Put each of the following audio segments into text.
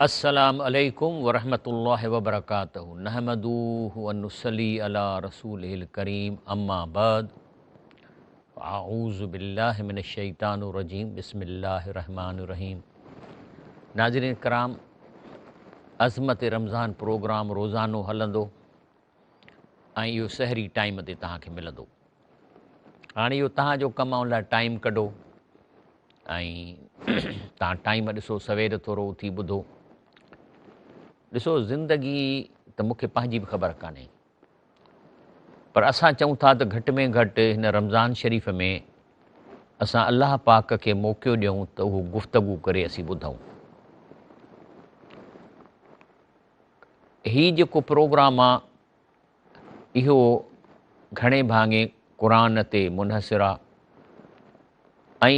السلام عليڪم ورحمة الله وبرڪاته نحمده ونصلي علي رسوله الڪريم اما بعد اعوذ بالله من الشيطان الرجيم بسم الله الرحمن الرحيم ناظرين ڪرام عظمت رمضان پروگرام روزانو هلندو ۽ اهو سحري ٽائيم تي توهان کي ملندو هاڻي اهو توهان جو ڪم آهي ان لاء ٽائيم ڪڍو ۽ توهان ٽائيم ڏسو سوير ٿورو اٿي ٻڌو. ڏسو زندگي ته مون کي پنهنجي به خبر ڪانهي پر اسان چئون ٿا ته گهٽ ۾ گهٽ هن رمضان شريف ۾ اسان الله پاڪ کي موقعو ڏيون ته اهو گفتگو ڪري اسين ٻڌون. هي جيڪو پروگرام آ اهو گهڻي ڀاڱي قرآن تي منحصر آ ۽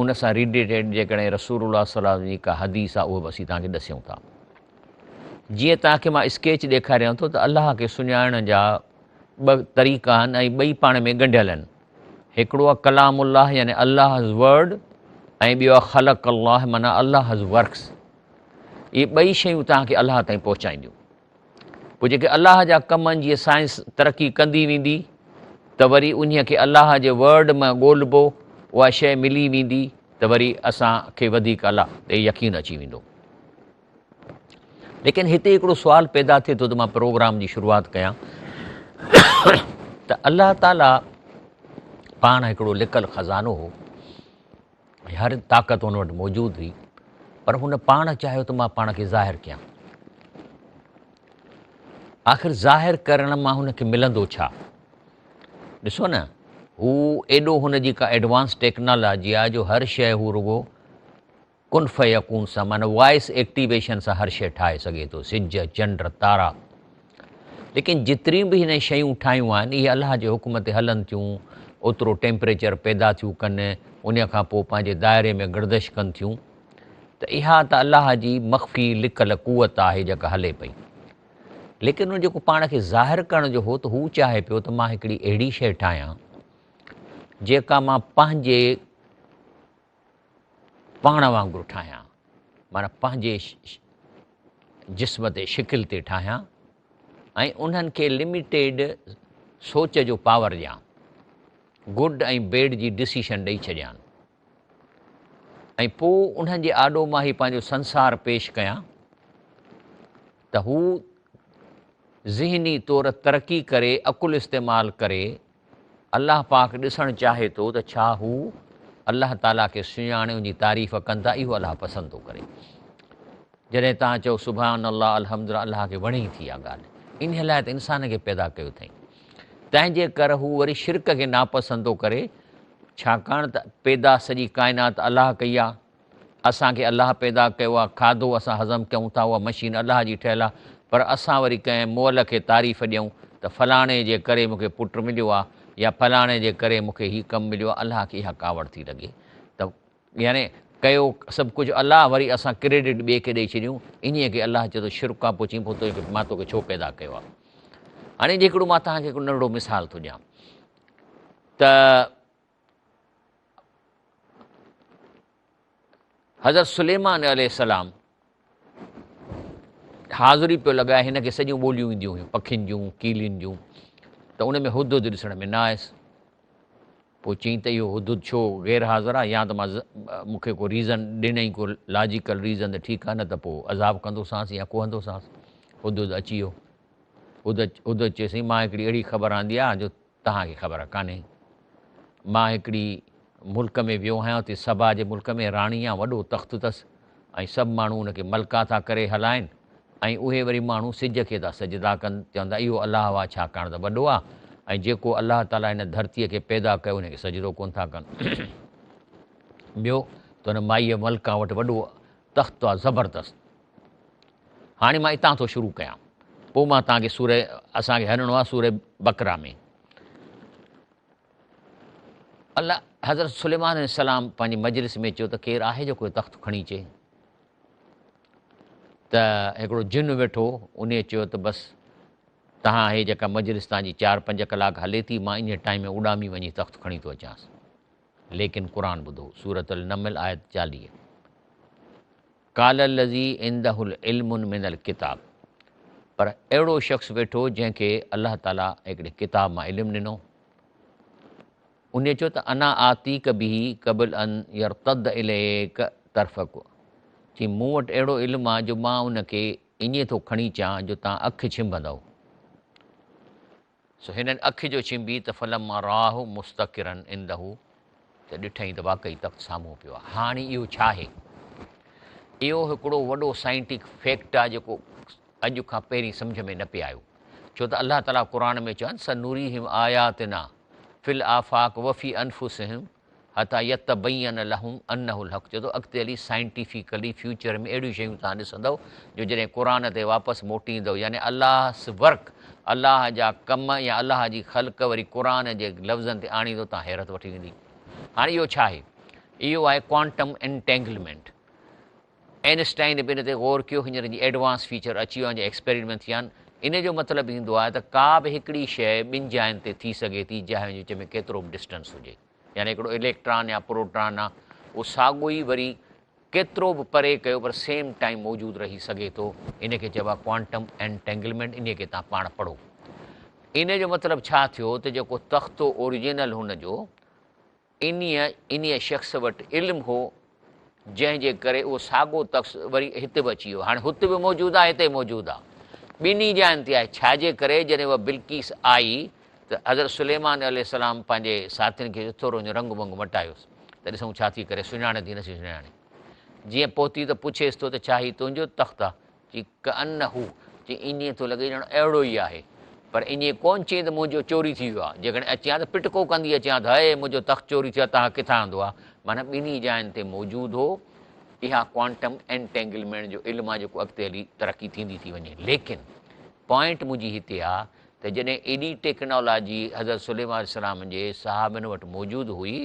ان سان ريليٽيڊ جيڪڏهن رسول الله صلي الله عليه وسلم جي ڪا حديث آ اهو به اسين توهان کي ڏسيون ٿا. جيئن توهان کي مان اسڪيچ ڏيکاريان ٿو ته الله کي سڃاڻڻ جا ٻه طريقا آهن ۽ ٻئي پاڻ ۾ ڳنڍيل آهن. هڪڙو آ ڪلام الله يعني الله's ورڊ ۽ ٻيو آ خلق الله معنيٰ الله's ورڪس. اهي ٻئي شيون توهان کي الله تائين پهچائينديون. پوء جيڪي الله جا ڪم آهن جيئن سائنس ترقي ڪندي ويندي ته وري انهيء کي الله جي ورڊ مان ڳولبو اها شيء ملي ويندي ته وري اسان کي وڌيڪ الله تي يقين اچي ويندو. ليڪن هتي هڪڙو سوال پيدا ٿئي ٿو ته مان پروگرام جي شروعات ڪيان ته الله تعالي پاڻ هڪڙو لڪل خزانو هو ۽ هر طاقت هن وٽ موجود هئي پر هن پاڻ چاهيو ته مان پاڻ کي ظاهر ڪيان. آخر ظاهر ڪرڻ مان هن کي ملندو ڇا؟ ڏسو نه هو ايڏو هن جي ڪا ايڊوانس ٽيڪنالاجي آهي جو هر شيء هو رڳو ڪن فيڪون سان معنيٰ وائس ايڪٽيويشن سان هر شيء ٺاهي سگهي ٿو، سج، چنڊ، تارا. ليڪن جيتريون به هن شيون ٺاهيون آهن اهي الله جي حڪم تي هلن ٿيون، اوترو ٽيمپريچر پيدا ٿيون ڪن، انهيء کان پوء پنهنجي دائري ۾ گردش ڪن ٿيون ته اها ته الله جي مخفي لڪل قوت آهي جيڪا هلي پئي. ليڪن ان جيڪو پاڻ کي ظاهر ڪرڻ جو هو ته هو چاهي پيو ته مان هڪڙي اهڙي شيء ٺاهيان جيڪا مان پنهنجي پاڻ وانگر ٺاهيان معنيٰ پنهنجي جسم تي شڪل تي ٺاهيان ۽ انهن کي لميٽيڊ سوچ جو پاور ڏيان گڊ ۽ بيڊ جي ڊسيشن ڏئي ڇڏيان ۽ پوء انهن جي آڏو مان هي پنهنجو سنسار پيش ڪيان ته هو ذهني طور ترقي ڪري عقل استعمال ڪري الله پاڪ ڏسڻ چاهي ٿو ته ڇا هو الله تعاليٰ کي سڃاڻي ان جي تعريف ڪن ٿا اهو الله پسند ٿو ڪري. جڏهن توهان چئو سبحان الله الحمد لله الله کي وڻي ٿي اها ڳالهه انهي لاء ته انسان کي پيدا ڪيو اٿئي تنهن جي ڪر هو وري شرڪ کي ناپسند ٿو ڪري ڇاڪاڻ ته پيدا سڄي ڪائنات الله ڪئي آهي اسان کي الله پيدا ڪيو آهي، کاڌو اسان هضم ڪيون ٿا، اها مشين الله جي ٺهيل آهي، پر اسان وري ڪنهن مئل کي تعريف ڏيون ته فلاڻي جي ڪري مون کي پٽ مليو آهي يا فلاڻي جي ڪري مون کي هي ڪم مليو آهي، الله کي اها ڪاوڙ ٿي لڳي ته يعني ڪيو سڀ ڪجهه الله وري اسان ڪريڊٽ ٻئي کي ڏئي ڇڏيون، انهيء کي الله چئي ٿو شرڪ آهي، پوء چئين پوء توکي مان توکي ڇو پيدا ڪيو آهي. هاڻي جي هڪڙو مان توهان کي هڪڙو ننڍڙو مثال ٿو ڏيان ته حضرت سليمان عليه السلام حاضري پيو لڳائي هن کي سڄيون ٻوليون اينديون هيون پکين جون ڪيلين جون ته ان ۾ هدهد ڏسڻ ۾ نه آيس پوء چيائين ته اهو هدهد ڇو غير حاضر آهي يا ته مان مون کي ڪو ريزن ڏنئي ڪو لاجيڪل ريزن ته ٺيڪ آهي نه ته پوء عذاب ڪندوسانس يا ڪوهندوسانس هدهد اچي ويو هدهد چيس مان هڪڙي اهڙي خبر آندي آهي جو توهان کي خبر ڪانهي. مان هڪڙي ملڪ ۾ ويو آهيان، اتي سبا جي ملڪ ۾ راڻي آ، وڏو تخت اٿس ۽ سڀ ماڻهو ان کي ملڪا ٿا ڪري هلائين ۽ اهي وري ماڻهو سج کي ٿا سجدا ڪن، چون ٿا اهو الله آ ڇاڪاڻ ته وڏو آ ۽ جيڪو الله تعاليٰ هن ڌرتيء کي پيدا ڪيو ان کي سجدو ڪونه ٿا ڪن. ٻيو ته ان مائيء ملڪا وٽ وڏو تخت آ زبردست. هاڻي مان اتان ٿو شروع ڪيان پوء مان توهان کي سورة اسان کي هلڻو آهي سورة بقره ۾ الله حضرت سليمان عليه السلام پنهنجي مجلس ۾ چيو ته ڪير آهي جيڪو تخت کڻي اچي ته هڪڙو جن ويٺو ان چيو ته بس تهان هي جيڪا مجلس تهان جي چار پنج ڪلاڪ هلي ٿي مان ان ٽائيم ۾ اڏامي وڃي تخت کڻي ٿو اچانس ليڪن قرآن ٻڌو سورة النمل آيت 40. قال الذي عنده العلم من الڪتاب پر اهڙو شخص ويٺو جنهن کي الله تعاليٰ هڪڙي ڪتاب مان علم ڏنو. انهيء چيو ته انا آتيڪ به قبل ان يرتد اليڪ طرفڪ چي مون وٽ اهڙو علم آ جو مان ان کي ائين ٿو کڻي اچان جو توهان اک ڇنڀندؤ. سو هنن اک جو ڇنڀي ته فلما رآه مستقرا عنده ته ڏٺائين ته واقعي تخت سامهون پيو آ. هاڻي اهو ڇا آهي؟ اهو هڪڙو وڏو سائنٽڪ فيڪٽ آ جيڪو اڄ کان پهرين سمجهه ۾ نه پئي آيو. ڇو ته الله تعاليٰ قرآن ۾ چيو آهي نه سنريهم آياتنا في الآفاق وفي انفسهم حتيٰ يتبين لهم انه الحق چئي ٿو اڳتي هلي سائنٽيفڪلي فيوچر ۾ اهڙيون شيون توهان ڏسندؤ جو جڏهن قرآن تي واپس موٽي ايندؤ يعني الله's work الله جا ڪم يا الله جي خلق وري قرآن جي لفظن تي آڻيندو توهان حيرت وٺي ويندي. هاڻي اهو ڇا آهي؟ اهو آهي ڪوانٽم انٽينگلمينٽ. اينسٽائن به ان تي غور ڪيو، هينئر جي ايڊوانس فيچر اچي ويو آهن جا ايڪسپيريمينٽ ٿيا آهن، ان جو مطلب ايندو آهي ته ڪا به هڪڙي شيء ٻن جاين تي ٿي سگهي ٿي جاين جي وچ ۾ ڪيترو به ڊسٽنس هجي يعني هڪڙو اليڪٽران يا پروٽان آهي اهو ساڳو ئي وري ڪيترو به پري ڪيو پر سيم ٽائيم موجود رهي سگهي ٿو ان کي چئبو آهي ڪوانٽم انٽينگلمينٽ ان کي تان پاڻ پڙهو ان جو مطلب ڇا ٿيو ته جيڪو تختو اوريجنل هن جو انهيء انهيء شخص وٽ علم هو، جنهن جي ڪري اهو ساڳو تخص وري هت به اچي ويو. هاڻي هت به موجود آهي، هتي به موجود آهي. ٻنهي جاين تي آهي. ڇا جي ڪري جڏهن اها بلقيس آئي ته حضرت سليمان عليه السلام پنهنجي ساٿين کي چيو ٿورو وڃو رنگ ٻنگ مٽايوس ته ڏسون ڇا ٿي ڪري، سڃاڻي ٿي نه ٿي سڃاڻي. جيئن پهتي ته پڇيس ٿو ته ڇا هي تنهنجو تخت آهي؟ چي ڪأنه، چي ائين ٿو لڳي ڄڻ اهڙو ئي آهي. پر ائين ڪونه چئين ته منهنجو چوري ٿي ويو آهي. جيڪڏهن اچين ها ته پٽڪو ڪندي اچين ها ته هي منهنجو تخت چوري ٿيو آهي توهان ڪٿان آندو آهي. معنيٰ ٻنهي جاين تي موجود هو. اها ڪوانٽم انٽينگلمينٽ جو علم آهي جيڪو اڳتي هلي ترقي ٿيندي ٿي وڃي. ليڪن پوائنٽ منهنجي هتي آهي ته جڏهن ايڏي ٽيڪنالاجي حضرت سليمان عليه السلام جي صحابين وٽ موجود هئي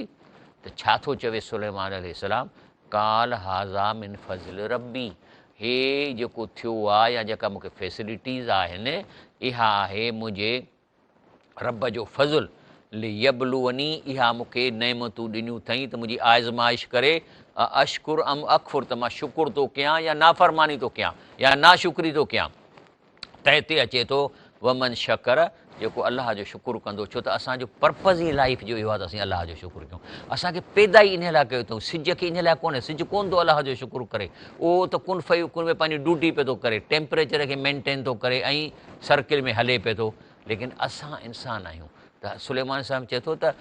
ته ڇا ٿو چوي سليمان عليه السلام قال هذا من فضل ربي هي جيڪو ٿيو آ يا جيڪا مون کي فيسلٽيز آهن اها آهي منهنجي رب جو فضل ليبلوني اها مون کي نعمتون ڏنيون اٿئين ته منهنجي آزمائش ڪري اشڪر ام اڪفر ته مان شڪر ٿو ڪيان يا نافرماني ٿو ڪيان يا ناشڪري ٿو ڪيان. تنهن تي اچي ٿو ومن شڪر جيڪو الله جو شڪر ڪندو ڇو ته اسان جو پرپز ئي لائف جو اهو آهي ته اسين الله جو شڪر ڪيون اسان کي پيدا ئي انهي لاء ڪيو اٿئون سج کي انهي لاء ڪونهي سج ڪونه ٿو الله جو شڪر ڪري اهو ته ڪن فيڪون ۾ پنهنجي ڊيوٽي پيو ٿو ڪري ٽيمپريچر کي مينٽين ٿو ڪري ۽ سرڪل ۾ هلي پيو ٿو ليڪن اسان انسان آهيون ته سليمان صاحب چئي ٿو ته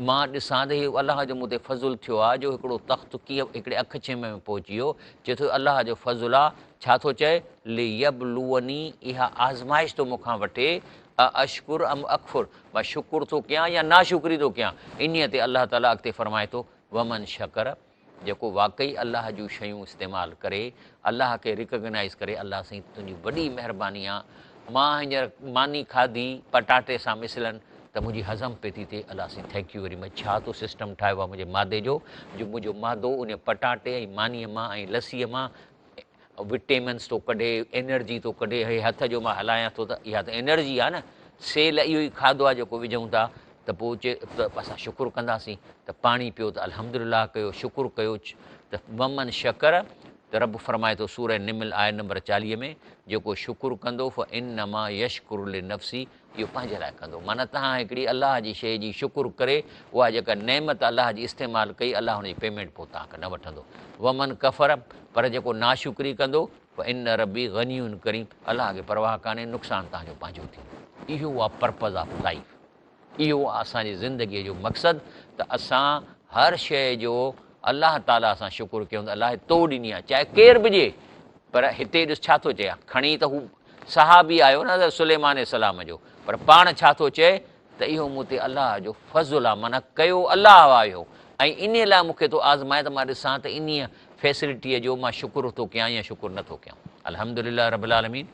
مان ڏسان ته هي الله جو مون تي فضل ٿيو آهي جو هڪڙو تخت ڪيئن هڪڙي اک ڇنڀ ۾ پهچي ويو. چئي ٿو الله جو فضل آ، ڇا ٿو چئي؟ ليبلوني اها آزمائش ٿو مون کان وٺي، ااشڪر ام اڪفر مان شڪر ٿو ڪيان يا ناشڪري ٿو ڪيان. انهيء تي الله تعاليٰ اڳتي فرمائي ٿو، ومن شڪر جيڪو واقعي الله جون شيون استعمال ڪري، الله کي ريڪگنائيز ڪري، الله سائين تنهنجي وڏي مهرباني آ، مان هينئر ماني کاڌي پٽاٽي سان مثلاً ته منهنجي هضم پئي ٿي ٿئي، الله سائين thank you very much, ڇا تو سسٽم ٺاهيو آ منهنجي معدي جو، جو منهنجو معدو ان پٽاٽي ۽ مانيء مان ۽ لسيء مان وٽيمنس ٿو ڪڍي، انرجي ٿو ڪڍي، هي هٿ جو مان هلايان ٿو ته اها ته انرجي آ نه، سيل اهو ئي کاڌو آ جيڪو وجهون ٿا ته پوء چي ته اسان شڪر ڪنداسين ته پاڻي پيو ته الحمدلله ڪيو شڪر ڪيو ته ومن شڪر ته رب فرمائي ٿو سوره نمل آيت نمبر 40 ۾ جيڪو شڪر ڪندو فانما يشڪر لنفسه اهو پنهنجي لاء ڪندو معنيٰ توهان هڪڙي الله جي شيء جي شڪر ڪري اها جيڪا نعمت الله جي استعمال ڪئي الله ان جي پيمينٽ پوء توهان کان نه وٺندو ومن ڪفر پر جيڪو ناشڪري ڪندو فان ربي غني ڪريم الله کي پرواهه ڪانهي نقصان توهان جو پنهنجو ٿيندو اهو آهي پرپز آف لائف اهو آهي اسان جي زندگيء جو مقصد ته اسان هر شيء جو الله تعاليٰ سان شڪر ڪيون ته الله تو ڏني آهي چاهي ڪير به ڏئي پر هتي ڏس ڇا ٿو چئي کڻي ته هو صحابي آيو نه حضرت سليمان عليه السلام جو پر پاڻ ڇا ٿو چئي ته اهو مون تي الله جو فضل آهي معنيٰ ڪيو الله آهي اهو ۽ انهيء لاء مون کي ٿو آزمائي ته مان ڏسان ته انهيء فيسلٽيء جو مان شڪر ٿو ڪيان يا شڪر نه ٿو ڪيان. الحمدلله رب العالمين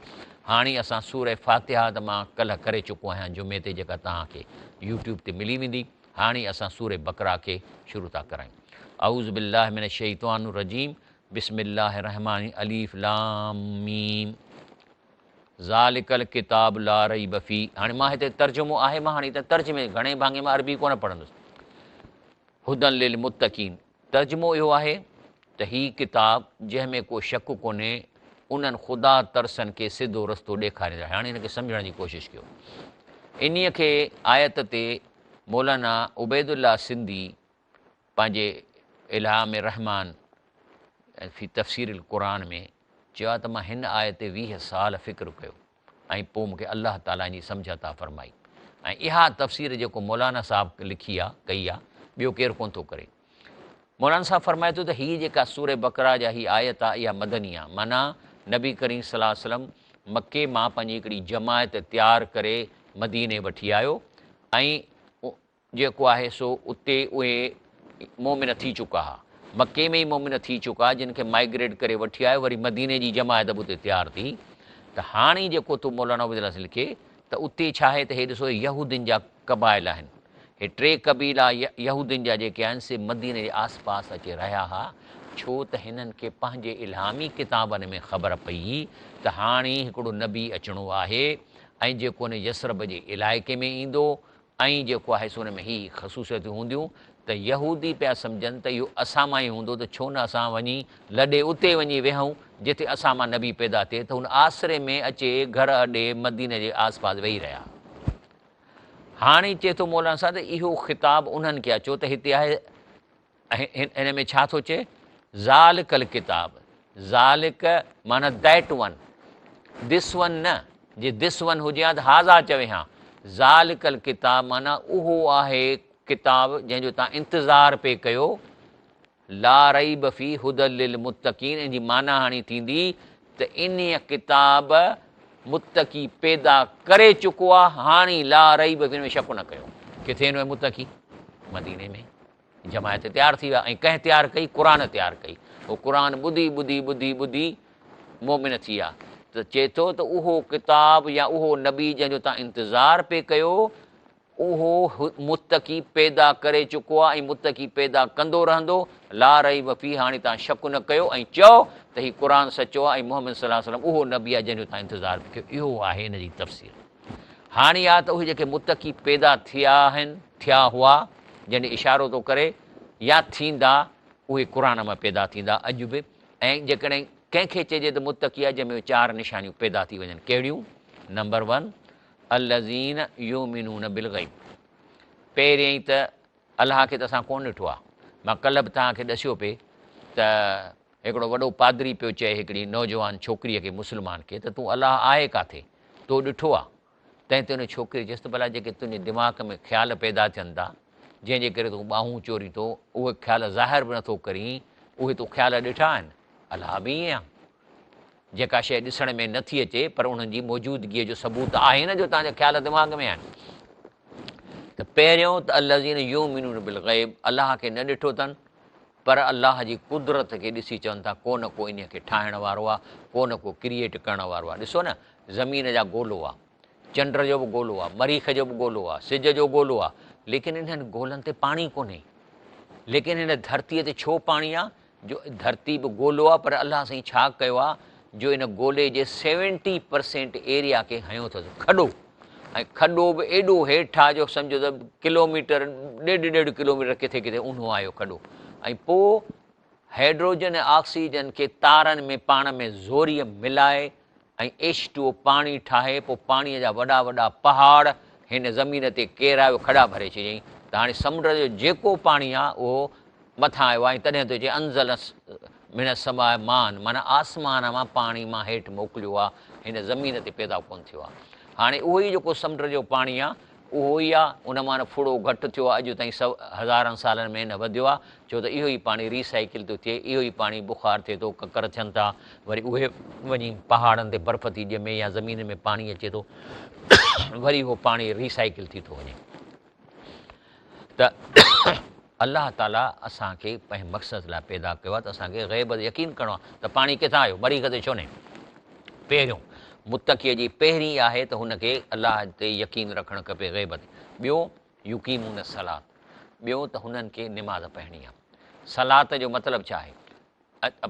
هاڻي اسان سوره فاتحه ته مان ڪلهه ڪري چڪو آهيان جمعي تي جيڪا توهان کي يوٽيوب تي ملي ويندي هاڻي اسان سوره بقره کي شروع ٿا ڪرايون اعوذ بالله من الشيطان الرجيم بسم الله الرحمٰن الف لام ميم ذالک الڪتاب لا ريب فيه هاڻي مان هتي ترجمو آهي مان هاڻي هتي ترجمي گهڻي ڀاڱي مان عربي ڪونه پڙهندس هدن للمتقين ترجمو اهو آهي ته هي ڪتاب جنهن ۾ ڪو شڪ ڪونهي انهن خدا ترسن کي سڌو رستو ڏيکاريندڙ آهي. هاڻي هن کي سمجهڻ جي ڪوشش ڪيو. انهيء کي آيت تي مولانا عبيدالله سنڌي پنهنجي الهام الرحمان في تفسير القرآن ۾ چيو آهي ته مان هن آيت تي 20 سال فڪر ڪيو ۽ پوء مون کي الله تعاليٰ ان جي سمجهه عطا فرمائي ۽ اها تفسير جيڪو مولانا صاحب لکي آ ڪئي آ ٻيو ڪير ڪونه ٿو ڪري. مولانا صاحب فرمائي ٿو ته هي جيڪا سورة بقره جا هي آيت آ اها مدني آ معنيٰ نبي ڪريم صلي الله عليه وسلم مڪي مان پنهنجي هڪڙي جماعت تيار ڪري مديني وٺي آيو ۽ جيڪو آهي سو اتي اهي مؤمن ٿي چڪا ها. مڪي ۾ ئي مؤمن ٿي چڪا جن کي مائگريٽ ڪري وٺي آيو وري مديني جي جماعت به اتي تيار ٿي ته هاڻي جيڪو ٿو مولانا عبيدالله سنڌي لکي ته اتي ڇا آهي ته هي ڏسو هي يهودين جا قبائل آهن هي ٽي قبيلا يهودين جا جيڪي آهن سي مديني جي آس پاس اچي رهيا ها ڇو ته هنن کي پنهنجي الهامي ڪتابن ۾ خبر پئي ته هاڻي هڪڙو نبي اچڻو آهي ۽ جيڪو ان يثرب جي علائقي ۾ ايندو ۽ جيڪو آهي سو ان ۾ هي خصوصيتون هونديون ته يهودي پيا سمجهن ته اهو اسان مان ئي هوندو ته ڇو نه اسان وڃي لڏي اتي وڃي ويهون جتي اسان مان نبي پيدا ٿئي ته هن آسري ۾ اچي گهر اڏي مديني جي آس پاس ويهي رهيا. هاڻي چئي ٿو مولانا صاحب ته اهو خطاب انهن کي آهي ڇو ته هتي آهي هن ۾ ڇا ٿو چئي؟ ذالڪ الڪتاب، ذالڪ معنيٰ that one, this one نه، جي this one هجي ها ته هذا چوي ها، ذالڪ الڪتاب معنيٰ اهو آهي ڪتاب جنهن جو توهان انتظار پئي ڪيو، لا ريب فيه هدي للمتقين ان جي معنيٰ هاڻي ٿيندي ته انهيء ڪتاب متقي پيدا ڪري چڪو آهي، هاڻي لا ريب فيه ان ۾ شڪ نه ڪيو. ڪٿي آهن اهي متقي؟ مديني ۾. جماعت تيار ٿي ويا ۽ ڪنهن تيار ڪئي؟ قرآن تيار ڪئي. هو قرآن ٻڌي ٻڌي ٻڌي ٻڌي مؤمن ٿي ويا ته چئي ٿو ته اهو ڪتاب يا اهو نبي جنهن جو توهان انتظار پئي ڪيو اهو متقي پيدا ڪري چڪو آهي ۽ متقي پيدا ڪندو رهندو، لا ريب فيه هاڻي توهان شڪ نه ڪيو ۽ چئو ته هي قرآن سچو آهي ۽ محمد صلي الله عليه وسلم اهو نبي آهي جنهن جو توهان انتظار پئي ڪيو. اهو آهي ان جي تفسير. هاڻي آ ته اهي جيڪي متقي پيدا ٿيا آهن، ٿيا هئا، جنهن ڏي اشارو ٿو ڪري، يا ٿيندا، اهي قرآن مان پيدا ٿيندا اڄ به ۽ جيڪڏهن ڪنهن کي چئجي ته متقي آهي جنهن ۾ اهي چار نشانيون پيدا ٿي وڃن، ڪهڙيون؟ نمبر ون، الذين يؤمنون بالغيب پهريائين ته الله کي ته اسان ڪونه ڏٺو آهي. مان ڪلهه به توهان کي ڏسيو پئي ته هڪڙو وڏو پادري پيو چئي هڪڙي نوجوان ڇوڪريء کي مسلمان کي ته تون الله آهي ڪاٿي؟ تو ڏٺو آ؟ تنهن تي ان ڇوڪريء چيس ته ڀلا جيڪي تنهنجي دماغ ۾ خيال پيدا ٿين ٿا، جنهن جي ڪري تون ٻانهون چورين ٿو، اهي خيال ظاهر به نٿو ڪرين، اهي تو خيال ڏٺا آهن؟ الله به ائين آ. جيڪا شيء ڏسڻ ۾ نه ٿي اچي پر انهن جي موجودگيء جو ثبوت آهي نه جو توهان جا خيال دماغ ۾ آهن. ته پهريون ته الذين يؤمنون بالغيب الله کي نه ڏٺو اٿن پر الله جي قدرت کي ڏسي چون ٿا ڪو نه ڪو انهيء کي ٺاهڻ وارو آهي، ڪو نه ڪو ڪريئيٽ ڪرڻ وارو آهي. ڏسو نه زمين جا گولو آهي، چنڊ جو به گولو آهي، مريخ جو به گولو آهي، سج جو گولو آهي، ليڪن انهن گولن تي پاڻي ڪونهي. ليڪن هن ڌرتيء تي ڇو پاڻي آهي؟ جو ڌرتي به گولو آ پر الله سائين ڇا ڪيو آ جو ان گولي جي سيونٽي پرسينٽ ايريا کي هنيو اٿس کڏو ۽ کڏو به ايڏو هيٺ آ جو سمجهو ته ڪلوميٽر ڏيڍ ڏيڍ ڪلوميٽر ڪٿي ڪٿي اونهو آهي اهو کڏو ۽ پو هيڊروجن ۽ آڪسيجن کي تارن ۾ پاڻ ۾ زوريء ملائي ۽ ايڇ ٽو او پاڻي ٺاهي پوء پاڻيء جا وڏا وڏا پهاڙ هن زمين تي ڪيرايو کڏا ڀري ڇڏيائين ته هاڻي سمنڊ جو جيڪو پاڻي آهي اهو مٿان آيو آهي ۽ تڏهن ٿو چئي انزل من السماء ماء معنيٰ آسمان مان پاڻي مان هيٺ موڪليو آهي هن زمين تي پيدا ڪونه ٿيو آهي هاڻي اهو ئي جيڪو سمنڊ جو پاڻي آهي اهو ئي آ، ان مان نه ڦڙو گهٽ ٿيو آ، اڄ تائين سو هزارن سالن ۾ نه وڌيو آ، ڇو ته اهو ئي پاڻي ري سائيڪل ٿو ٿئي، اهو ئي پاڻي بخار ٿئي ٿو، ڪڪر ٿين ٿا، وري اهي وڃي پهاڙن تي برف ٿي ڄمي يا زمين ۾ پاڻي اچي ٿو، وري اهو پاڻي ري سائيڪل ٿي ٿو وڃي. ته الله تعاليٰ اسان کي پنهنجي مقصد لاء پيدا ڪيو آهي ته اسان کي غيب تي يقين ڪرڻو آهي ته پاڻي ڪٿان آيو، مريخ تي ڇو نه؟ پهريون متقيء جي پهرين آهي ته هن کي الله تي يقين رکڻ کپي غيب تي. ٻيو يقيمون الصلات ٻيو ته هنن کي نماز پڙهڻي آهي. صلات جو مطلب ڇا آهي؟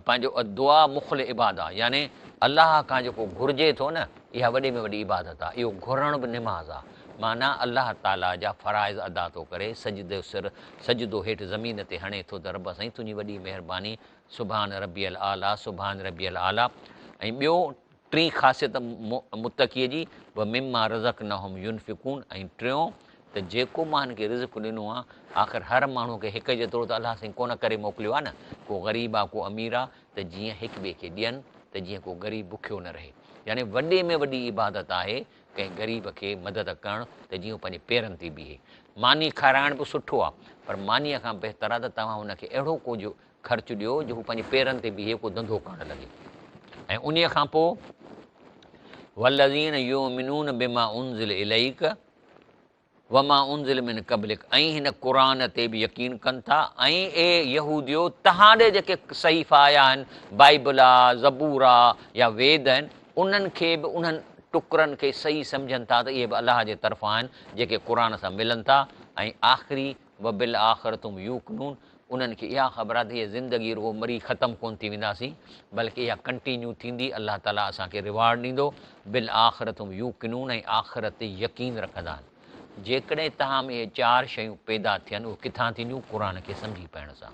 پنهنجو الدعاء مخ العباده يعني الله کان جيڪو گهرجي ٿو نه اها وڏي ۾ وڏي عبادت آهي. اهو گهرڻ به نماز آهي. معنيٰ الله تعاليٰ جا فرائض ادا ٿو ڪري، سجدو سر، سجدو هيٺ زمين تي هڻي ٿو ته رب سائين تنهنجي وڏي مهرباني، سبحان ربي الاعليٰ، سبحان ربي الاعليٰ ۽ ٻيو ٽين خاصيت متقيء جي، ومما رزقناهم ينفقون ۽ ٽيون ته جيڪو مان هن کي رزق ڏنو آ، آخر هر ماڻهوء کي هڪ جيترو ته الله سائين ڪونه ڪري موڪليو آ نه، ڪو غريب آ ڪو امير آ ته جيئن هڪ ٻئي کي ڏين ته جيئن ڪو غريب بکيو نه رهي. يعني وڏي ۾ وڏي عبادت آهي ڪنهن غريب کي مدد ڪرڻ ته جيئن هو پنهنجي پيرن تي بيهي. ماني کارائڻ به سٺو آ پر مانيء کان بهتر آ ته توهان هن کي اهڙو ڪو جو خرچ ڏيو جو هو پنهنجي پيرن تي بيهي ڪو ڌنڌو ڪرڻ لڳي ۽ انهيء کان پوء والذين يؤمنون بما انزل اليڪ وما انزل من قبلڪ ۽ هن قرآن تي به يقين ڪن ٿا ۽ اي يهوديو تهان ڏي جيڪي صحيفا آيا آهن بائبل آ زبور آ يا ويد آهن انهن کي به انهن ٽڪرن کي صحيح سمجهن ٿا ته اهي به الله جي طرفان آهن جيڪي قرآن سان ملن ٿا ۽ آخري وبالآخرة هم يوقنون انهن کي اها خبر آهي ته هيء زندگي رڳو مري ختم ڪونه ٿي وينداسين بلڪه اها ڪنٽينيو ٿيندي الله تعاليٰ اسان کي ريوارڊ ڏيندو بالآخرة هم يوقنون ۽ آخرت تي يقين رکندا آهن جيڪڏهن توهان ۾ اهي چار شيون پيدا ٿين اهي ڪٿان ٿينديون قرآن کي سمجهي پڙهڻ سان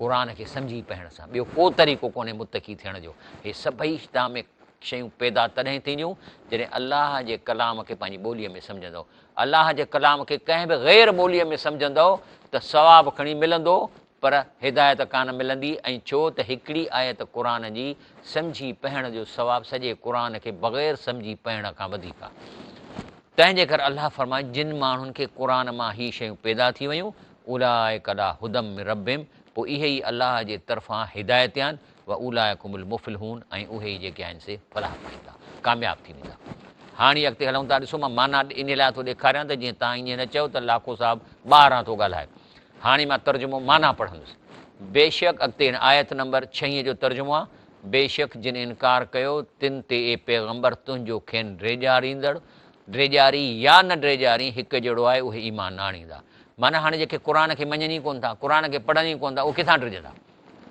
قرآن کي سمجهي پڙهڻ سان ٻيو ڪو طريقو ڪونهي متقي ٿيڻ جو هي سڀئي توهان ۾ شيون پيدا تڏهن ٿينديون جڏهن الله جي ڪلام کي پنهنجي ٻوليء ۾ سمجهندؤ الله جي ڪلام کي ڪنهن به غير ٻوليء ۾ سمجهندؤ ته ثواب کڻي ملندو پر هدايت ڪانه ملندي ۽ ڇو ته هڪڙي آيت قرآن جي سمجهي پڙهڻ جو ثواب سڄي قرآن کي بغير سمجهي پڙهڻ کان وڌيڪ آهي. تنهن جي ڪري الله فرمايو جن ماڻهن کي قرآن مان هي شيون پيدا ٿي ويون اولئک علي هدي من ربهم پوء اهي ئي الله جي طرفان هدايت آهن واولئک هم المفلحون ۽ اهي ئي جيڪي آهن سي فلاح پائيندا، ڪامياب ٿي ويندا. هاڻي اڳتي هلون ٿا، ڏسو مان معنيٰ انهيء لاء ٿو ڏيکاريان ته جيئن توهان ائين نه چئو ته لاکو صاحب ٻاهران ٿو ڳالهائي. هاڻي مان ترجمو معنيٰ پڙهندس. بيشڪ اڳتي هن آيت نمبر ڇهين جو ترجمو آهي، بيشڪ جن انڪار ڪيو تن تي اي پيغمبر تنهنجو کين ڊيڄاريندڙ ڊيڄاري يا نه ڊيڄارين هڪ جهڙو آهي اهي ايمان نه آڻيندا. معنيٰ هاڻي جيڪي قرآن کي مڃن ئي ڪونه ٿا، قرآن کي پڙهن ئي ڪونه ٿا اهي ڪٿان ڊڄندا؟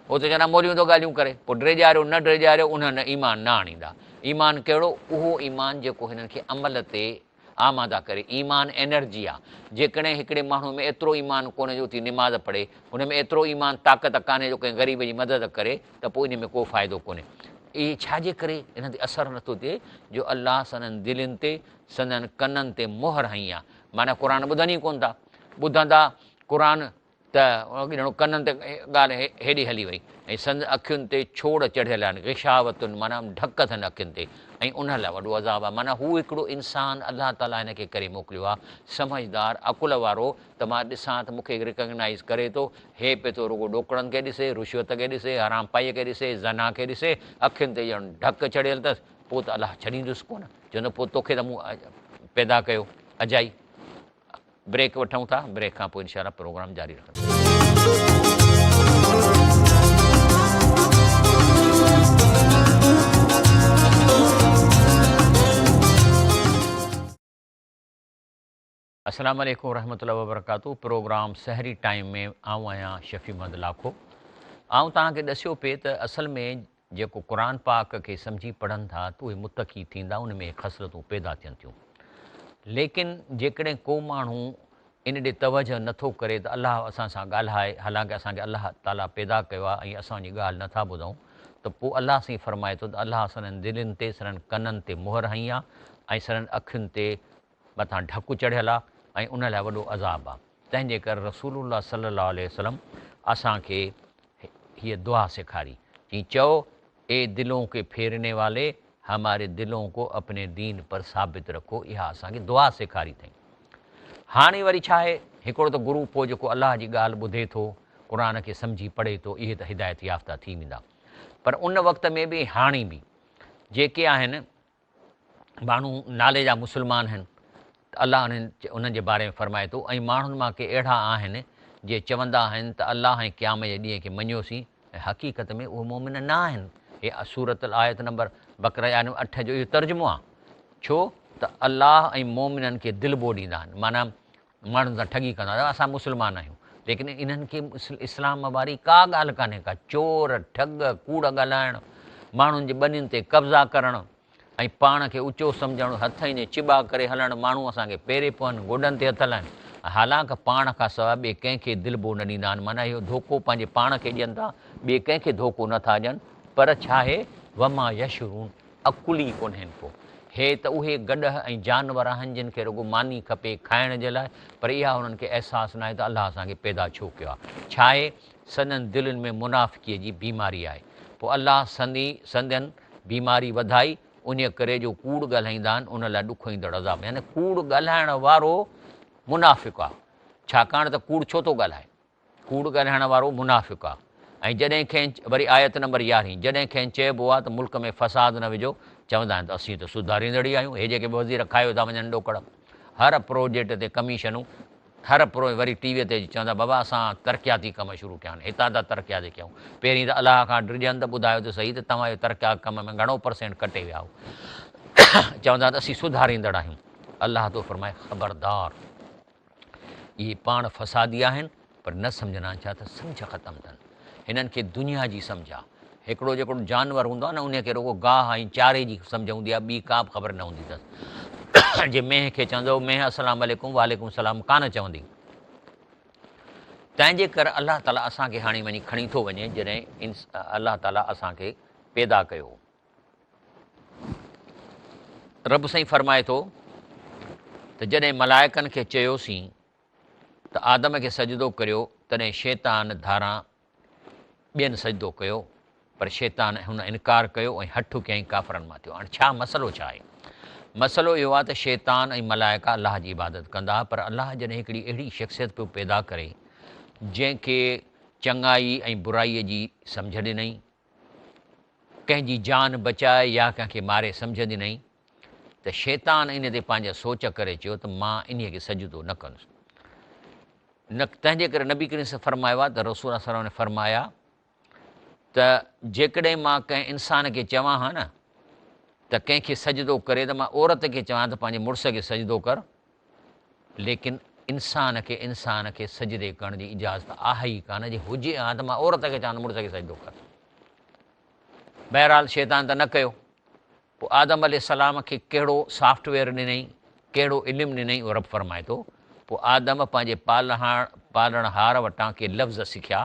هو ته چوندا مولويون ٿو ڳالهيون ڪري، پوء ڊيڄاريو نه ڊيڄاريو انهن ايمان نه آڻيندا. ايمان ڪهڙو؟ اهو ايمان جيڪو هنن کي عمل تي آماده ڪري. ايمان انرجي آ. جيڪڏهن هڪڙي ماڻهو ۾ ايترو ايمان ڪونهي جو اٿي نماز پڙهي، هن ۾ ايترو ايمان طاقت ڪانهي جو ڪنهن غريب جي مدد ڪري ته پوء ان ۾ ڪو فائدو ڪونهي. اهي ڇا جي ڪري انهن تي اثر نٿو ٿئي جو الله سندن دلين تي سندن ڪنن تي مهر هنئي آ. معنيٰ قرآن ٻڌن ئي ڪونه ٿا. ٻڌندا قرآن ته ڄڻ ڪنن تي ڳالهه هيڏي هلي وئي ۽ سندن اکين تي ڇوڙ چڙهيل آهن، غشاوة معنيٰ ڍڪ اٿن اکين تي ۽ انهن لاء وڏو عذاب آهي. معنيٰ هو هڪڙو انسان الله تعاليٰ هن کي ڪري موڪليو آهي، سمجهدار، عقل وارو ته مان ڏسان ته مون کي ريڪگنائيز ڪري ٿو، هي پئي ٿو رڳو ڏوڪڙن کي ڏسي، رشوت کي ڏسي، حرامپائيء کي ڏسي، زنا کي ڏسي، اکين تي ڄڻ ڍڪ چڙهيل اٿس، پوء ته الله ڇڏيندس ڪونه، چوندو پوء توکي ته مون پيدا ڪيو اجائي. بريڪ وٺون ٿا بريڪ کان پوء انشاء الله پروگرام جاري رکنداسين. السلام عليڪم ورحمة الله وبرڪاته پروگرام سحري ٽائيم ۾ آئون آهيان شفيع محمد لاکو آئون توهان کي ڏسيو پئي ته اصل ۾ جيڪو قرآن پاڪ کي سمجهي پڙهن ٿا ته اهي متقي ٿيندا ان ۾ خصلتون پيدا ٿين ٿيون ليڪن جيڪڏهن ڪو ماڻهو ان ڏي توجه نه ٿو ڪري ته الله اسان سان ڳالهائي حالانڪه اسان کي الله تعالي پيدا ڪيو آهي ۽ اسان ان جي ڳالهه نه ٿا ٻڌون ته پوء الله سائين فرمائي ٿو ته الله سندن دلين تي سندن ڪنن تي مهر هنئي آهي ۽ سندن اکين تي مٿان ڍڪ چڙهيل آهي ۽ ان لاء وڏو عذاب آهي تنهن جي ڪري رسول الله صلي الله عليه وسلم اسان کي هيء دعا سيکاري، چي چئو، اي دلون ڪي ڦيرني والي هماري دلون ڪو اپني دين پر ثابت رکو اها اسان کي دعا سيکاري اٿئين. هاڻي وري ڇا آهي، هڪڙو ته گروپ هو جيڪو الله جي ڳالهه ٻڌي ٿو، قرآن کي سمجهي پڙهي ٿو، اهي ته هدايت يافته ٿي ويندا. پر ان وقت ۾ به ۽ هاڻي به جيڪي آهن، ماڻهو نالي جا مسلمان آهن ته الله انهن انهن جي باري ۾ فرمائي ٿو ۽ ماڻهن مان ڪي اهڙا آهن جي چوندا آهن ته الله ۽ قيام جي ڏينهن کي مڃيوسين ۽ حقيقت ۾ اهي مؤمن نه آهن هي سورة الآيت نمبر بقره آيت نمبر 8 جو اهو ترجمو آهي ڇو ته الله ۽ مؤمنن کي دلبو ڏيندا آهن معنيٰ ماڻهن سان ٺڳي ڪندا آهن اسان مسلمان آهيون ليڪن انهن کي اسلام واري ڪا ڳالهه ڪانهي ڪا چور ٺڳ ڪوڙ ڳالهائڻ ماڻهن جي ٻنين تي قبضا ڪرڻ ۽ پاڻ کي اوچو سمجهڻ، هٿ ائين چٻا ڪري هلڻ، ماڻهو اسان کي پيري پون، گوڏن تي هٿ هلائن، حالانڪ پاڻ کان سواء ٻئي ڪنهن کي دلبو نه ڏيندا آهن، معنيٰ اهو ڌوڪو پنهنجي پاڻ کي ڏين ٿا، ٻئي ڪنهن کي ڌوڪو نه ٿا ڏين، پر ڇاهي، وما يشعرون، عقل ئي ڪونهين ڪو. هي ته اهي گڏهه ۽ جانور آهن جن کي رڳو ماني کپي کائڻ جي لاء، پر اها انهن کي احساس ناهي ته الله اسان کي پيدا ڇو ڪيو آهي. ڇاهي، سندن دلين ۾ منافقيء جي بيماري آهي. پوء الله سندي، سندن، بيماري وڌائي، انهيء ڪري جو ڪوڙ ڳالهائيندا آهن، ان لاء ڏکوئيندڙ عذاب. يعني ڪوڙ ڳالهائڻ وارو منافق آهي. ڇاڪاڻ ته ڪوڙ ڇو ٿو ڳالهائي؟ ڪوڙ ڳالهائڻ وارو منافق آهي. ۽ جڏهن کين، وري آيت نمبر يارهين، جڏهن کين چئبو آهي ته ملڪ ۾ فساد نه وجهو، چوندا آهن ته اسين ته سڌاريندڙ ئي آهيون، هي جيڪي به وزير کايو ٿا وڃن ڏوڪڙ، هر پروجيڪٽ تي ڪميشنون، هر پرو وري ٽي وي تي اچي چوندا بابا اسان ترقياتي ڪم شروع ڪيا آهن هتان ٿا ترقياتي ڪيون پهرين ته الله کان ڊڄن ته ٻڌايو ته صحيح ته توهان اهو ترقياتي ڪم ۾ گهڻو پرسينٽ ڪٽي ويا آهيو چوندا ته اسين سڌاريندڙ آهيون الله ٿو فرمائي خبردار اهي پاڻ فسادي آهن پر نه سمجهندا آهن ڇا ته سمجهه ختم اٿن. هنن کي دنيا جي سمجهه آهي. هڪڙو جيڪو جانور هوندو آهي نه انهي کي رڳو گاهه ۽ چاري جي سمجهه هوندي آهي ٻي ڪا به خبر نه هوندي اٿس. جي مينهن کي چوندو مينهن السلام عليڪم وعليڪم السلام ڪانه چوندي. تنهن جي ڪري الله تعالي اسان کي هاڻي وڃي کڻي ٿو وڃي جڏهن الله تعالي اسان کي پيدا ڪيو. رب سائين فرمائي ٿو ته جڏهن ملائڪن کي چيوسين ته آدم کي سجدو ڪريو، تڏهن شيطان ڌاران ٻين سجدو ڪيو، پر شيطان هن انڪار ڪيو ۽ هٺ ڪيائين ڪافرن مان ٿيو. هاڻي ڇا مسئلو ڇا آهي؟ مسئلو اهو آهي ته شيطان ۽ ملائڪا الله جي عبادت ڪندا ها، پر الله جڏهن هڪڙي اهڙي شخصيت پيو پيدا ڪري، جنهن کي چڱائي ۽ برائيء جي سمجهه ڏنائين، ڪنهن جي جان بچائي يا ڪنهن کي ماري سمجهه ڏنائين، ته شيطان ان تي پنهنجا سوچ ڪري چيو ته مان انهيء کي سجدو نه ڪندس. نه تنهن جي ڪري نبي ڪريم صلعم فرمايو آهي ته رسول الله صلعم فرمايا ته جيڪڏهن مان ڪنهن انسان کي چوان ها نه ته ڪنهن کي سجدو ڪري ته مان عورت کي چوان ته پنهنجي مڙس کي سجدو ڪر ليڪن انسان کي انسان کي سجدي ڪرڻ جي اجازت آهي ئي ڪانه جي هجي ها ته مان عورت کي چوان ته مڙس کي سجدو ڪر. بهرحال شيطان ته نه ڪيو. پوء آدم عليه السلام کي ڪهڙو سافٽ ويئر ڏنائين، ڪهڙو علم ڏنائين اهو رب فرمائي ٿو، پوء آدم پنهنجي پالڻهار وٽان ڪي لفظ سکيا،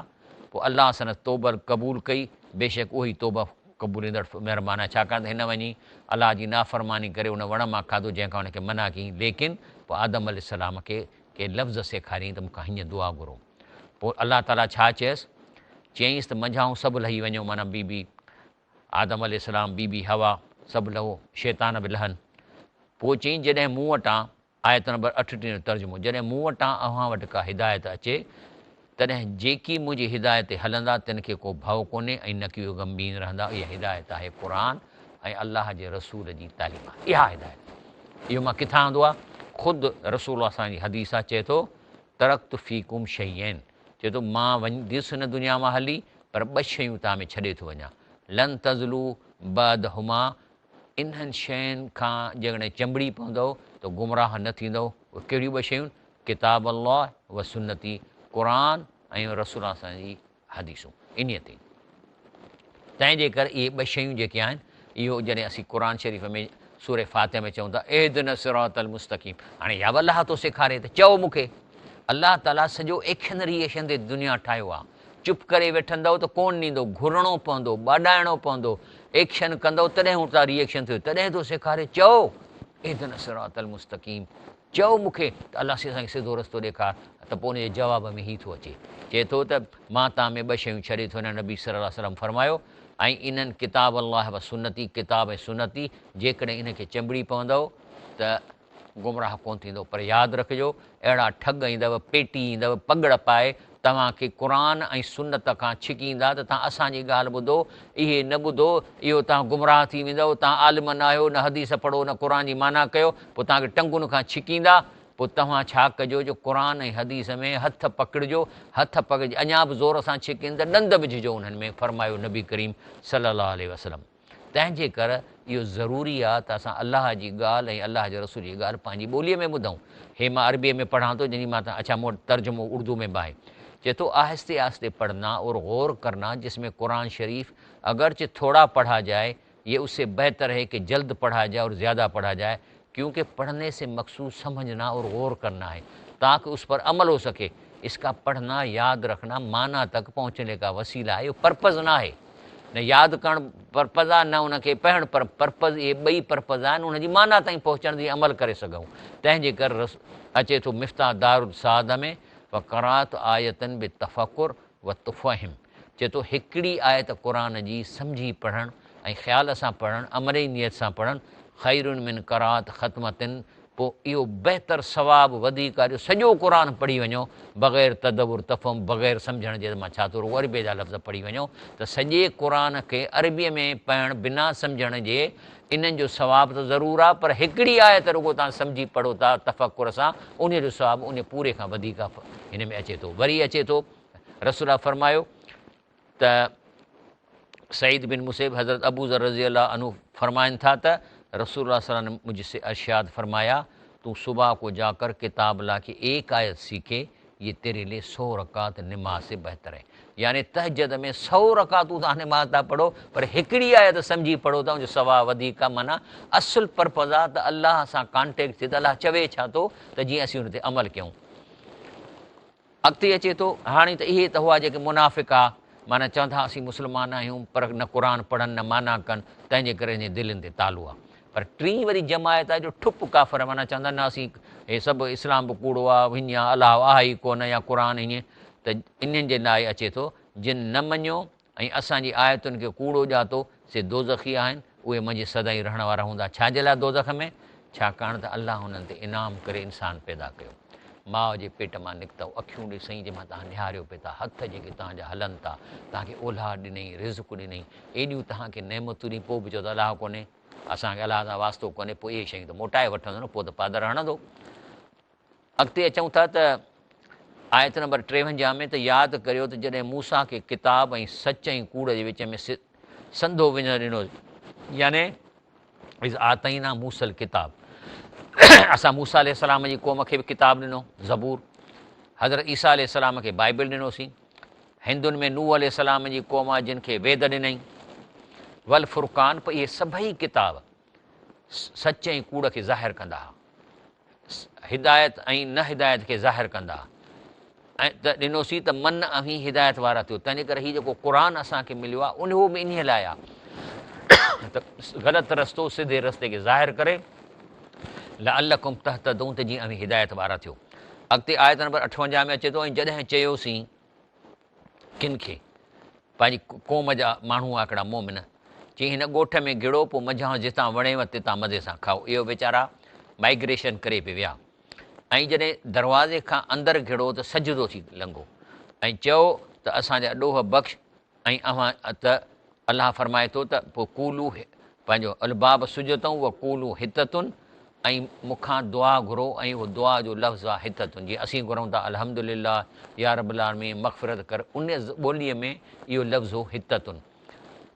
پوء الله سندس توبه قبول ڪئي، بيشڪ اهو ئي توبه قبوليندڙ مهربان آهي، ڇاڪاڻ ته هن وڃي الله جي نافرماني ڪري ان وڻ مان کاڌو جنهن کان هن کي منع ڪيائين، ليڪن پوء آدم عليه السلام کي ڪي لفظ سيکاريائين ته مون کان هيئن دعا گهرو. پوء الله تعاليٰ ڇا چيس؟ چيائينس ته منجهائون سڀ لهي وڃو معنيٰ بي بي آدم عليه السلام، بي بي حوا، سڀ لهو، شيطان به لهن. پوء چيائين جڏهن مون وٽان، آيت نمبر 38 جو ترجمو، جڏهن مون وٽان اوهان وٽ ڪا هدايت اچي، تڏهن جيڪي منهنجي هدايت تي هلندا، تن کي ڪو ڀؤ ڪونهي ۽ نڪي اهي غمگين رهندا. اها هدايت آهي قرآن ۽ الله جي رسول جي تعليم آهي. اها هدايت. اهو مان ڪٿان آندو آهي؟ خود رسول الله صلعم جي حديث آهي، چئي ٿو، ترڪت فيڪم شيئين، چئي ٿو، مان ويندس هن دنيا مان هلي، پر ٻه شيون توهان ۾ ڇڏي ٿو وڃان، لن تضلوا بعدهما، انهن شين کان جيڪڏهن چنبڙي پوندؤ ته گمراهه نه ٿيندؤ، اهي ڪهڙيون ٻه شيون؟ ڪتاب الله و سنتي، قرآن ۽ رسول الله صلعم جي حديثون انهيء تي. تنهن جي ڪري اهي ٻه شيون جيڪي آهن، اهو جڏهن اسين قرآن شريف ۾ سورة فاتحه ۾ چئون ٿا اهدنا الصراط المستقيم، هاڻي اها به الله ٿو سيکاري ته چئو مون کي. الله تعاليٰ سڄو ايڪشن ري ايڪشن تي دنيا ٺاهيو آهي. چپ ڪري ويٺندؤ ته ڪونه ڏيندو، گهرڻو پوندو، ٻاڏائڻو پوندو، ايڪشن ڪندؤ تڏهن اتان ري ايڪشن ٿيو، تڏهن ٿو سيکاري چئو اهدنا الصراط المستقيم. چئو مون کي ته الله سائين اسان کي سڌو رستو ڏيکار ته پوء ان جي جواب ۾ هي ٿو اچي چئي ٿو ته مان توهان ۾ ٻه شيون ڇڏي ٿو وڃان نبي صلي الله عليه وسلم فرمايو ۽ انهن ڪتاب الله و سنتي ڪتاب ۽ سنتي جيڪڏهن انهن کي چنبڙي پوندؤ ته گمراهه ڪونه ٿيندؤ پر ياد رکجو اهڙا ٺڳ ايندؤ پيٽي ايندؤ پڳڙ پائي توهان کي قرآن ۽ سنت کان ڇڪيندا ته توهان اسان جي ڳالهه ٻڌو، اهي نه ٻڌو، اهو توهان گمراهه ٿي ويندؤ، توهان عالم نه آهيو، نه حديث پڙهو نه قرآن جي معنيٰ ڪيو، پوء توهان کي ٽنگن کان ڇڪيندا، پوء توهان ڇا ڪجو جو قرآن ۽ حديث ۾ هٿ پڪڙجو، هٿ پڪڙجي اڃا به زور سان ڇڪين ته ڏند وجهجو انهن ۾، فرمايو نبي ڪريم صلي الله عليه وسلم. تنهن جي ڪر اهو ضروري آ ته اسان الله جي ڳالهه ۽ الله جي رسول جي ڳالهه پنهنجي ٻوليء ۾ ٻڌون. هي مان عربيء ۾ پڙهان ٿو جنهن جي مان اڇا مون وٽ ترجمو اردو ۾ به آهي. چئي ٿو آهستي آهستي پڙهنا اور غور ڪرنا جس ۾ قرآن شريف اگرچه ٿوڙا پڙها جائي ये उससे बेहतर है कि जल्द पढ़ा जाए और ज़्यादा पढ़ा जाए, क्योंकि पढ़ने से मकसूद समझना और गौर करना है ताकि उस पर अमल हो सके। इसका पढ़ना, याद रखना माना तक पहुँचने का वसीला है, पर्पज़ ना है। न यादि करणु पर्पज़ आहे, न उनखे पढ़णु पर पर्पज़, इहे ॿई पर्पज़ आहिनि उनजी माना ताईं पहुचण जी अमल करे सघूं। तंहिंजे करे अचे थो मिफ्ताह दारुल में व करात आयतन बि तफ़कुर व तुफ़हिम, चए थो हिकिड़ी आयत क़ुर जी सम्झी पढ़णु ऐं ख़्याल सां पढ़णु, अमली नियत सां पढ़णु, ख़ैरुन मिन करात ख़तमतिन, पोइ इहो बहितर सवाबु वधीक आहे जो सॼो क़ुर पढ़ी वञो बग़ैर तदबुर तफ़म, बग़ैर सम्झण जे। मां छा थो रुॻो अरबीअ जा लफ़्ज़ पढ़ी वञो त सॼे क़ुर खे अरबीअ में पढ़णु बिना सम्झण जे इन्हनि जो सवाबु त ज़रूरु आहे, पर हिकिड़ी आयत रुॻो तव्हां सम्झी पढ़ो था तफ़कुर सां, उन जो सवाबु उन पूरे खां वधीक हिन में अचे थो। वरी अचे थो रसूल फ़रमायो त सईद बिन मुसैब हज़रत अबू ज़र रज़ी अल्लाह अन्हु फ़रमाइनि था त रसूल सल्लल्लाहु ने मुझसे इरशाद फरमाया, तू सुबह को जाकर किताब ला के एक आयत सीखे, ये तेरे लिए 100 रकात नमाज से बेहतर है। यानी तहजद में 100 रकातूं तव्हां नमाज़ था पढ़ो, पर हिकिड़ी आयत सम्झी पढ़ो था उनजो सवाब वधीक आहे। माना असुल पर्पज़ आहे त अलाह सां कॉन्टेक्ट थिए त अलाह चवे छा थो, त जीअं असीं हुन ते अमल कयूं। अॻिते अचे थो हाणे त इहे त हुआ जेके मुनाफ़िक आहे, माना चवनि था असीं मुस्लमान आहियूं पर न क़ुर पढ़नि न माना कनि, तंहिंजे करे हिन दिलनि ते तालो आहे। पर टीं वरी जमायत आहे जो ठुप काफ़र, माना चवंदा न असीं हे सभु इस्लाम बि कूड़ो आहे, हीअं आहे, अलाह आहे ई कोन या क़ुर हीअं, त इन्हनि जे लाइ अचे थो जिन न मञियो ऐं असांजी आयतुनि खे कूड़ो ॼातो से दोज़खी आहिनि, उहे मंझि सदाई रहण वारा हूंदा। छाजे लाइ दोज़ख में? छाकाणि त अलाह हुननि ते इनाम करे इंसान पैदा कयो। माउ जे पेट मां निकितव, अखियूं ॾिसई जंहिंमां तव्हां निहारियो पिए था, हथ जेके तव्हांजा हलनि था, तव्हांखे औलाद ॾिनई, रिज़्क ॾिनई, एॾियूं तव्हांखे नेमतूं ॾिनई, पोइ बि चओ त अलाह कोन्हे, असांखे अलाह सां वास्तो कोन्हे, पोइ इहे शयूं त मोटाए वठंदो न, पोइ त पादर हणंदो। अॻिते अचूं था त आयत नंबर 53 में त यादि करियो त जॾहिं मूसा खे किताब ऐं सच ऐं कूड़ जे विच में संधो वञण ॾिनो, यानी is आतईना मूसल किताब, असां मूसा अलैहिस्सलाम जी क़ौम खे बि किताब ॾिनो ज़बूर, हज़रत ईसा अलैहिस्सलाम खे बाइबल ॾिनोसीं, हिंदुनि में नूह अलैहिस्सलाम जी क़ौम आहे जिन खे वेद ॾिनई, वल फुरकान, पर इहे सभई किताब सच ऐं कूड़ खे ज़ाहिर कंदा हुआ, हिदायत ऐं न हिदायत खे ज़ाहिर कंदा हुआ, ऐं त ॾिनोसीं त मन अवीं हिदायत वारा थियो। तंहिंजे करे हीउ जेको क़ुर असांखे मिलियो आहे उहो बि इन्हीअ लाइ आहे त ग़लति रस्तो सिधे रस्ते खे ज़ाहिर करे, लअल्लकुम तहतदून, त जीअं अवीं हिदायत वारा थियो। अॻिते आयत नंबर 58 में अचे थो, ऐं जॾहिं चयोसीं किन खे, पंहिंजी क़ौम जा माण्हू हुआ हिकिड़ा मोमिन, चई हिन ॻोठ में गिड़ो, पोइ मंझां जितां वणेव तितां मज़े सां खाओ। इहो वीचारा माइग्रेशन करे पई विया, ऐं जॾहिं दरवाज़े खां अंदरि घिड़ो त सजदो थी लंघो ऐं चयो त असांजा ॾोह बख़्श, ऐं अव्हां त अलाह फ़रमाए थो त पोइ कूलू पंहिंजो अलबाब सुजतऊं व कूलू हिततुन, ऐं मूंखां दुआ घुरो, ऐं उहो दुआ जो लफ़्ज़ आहे हिततुन, जीअं असीं घुरूं था अल्हम्दुलिल्लाह या रब्बुल आलमीन मग़फ़िरत कर, उन ॿोलीअ में इहो लफ़्ज़ हो हिततुन।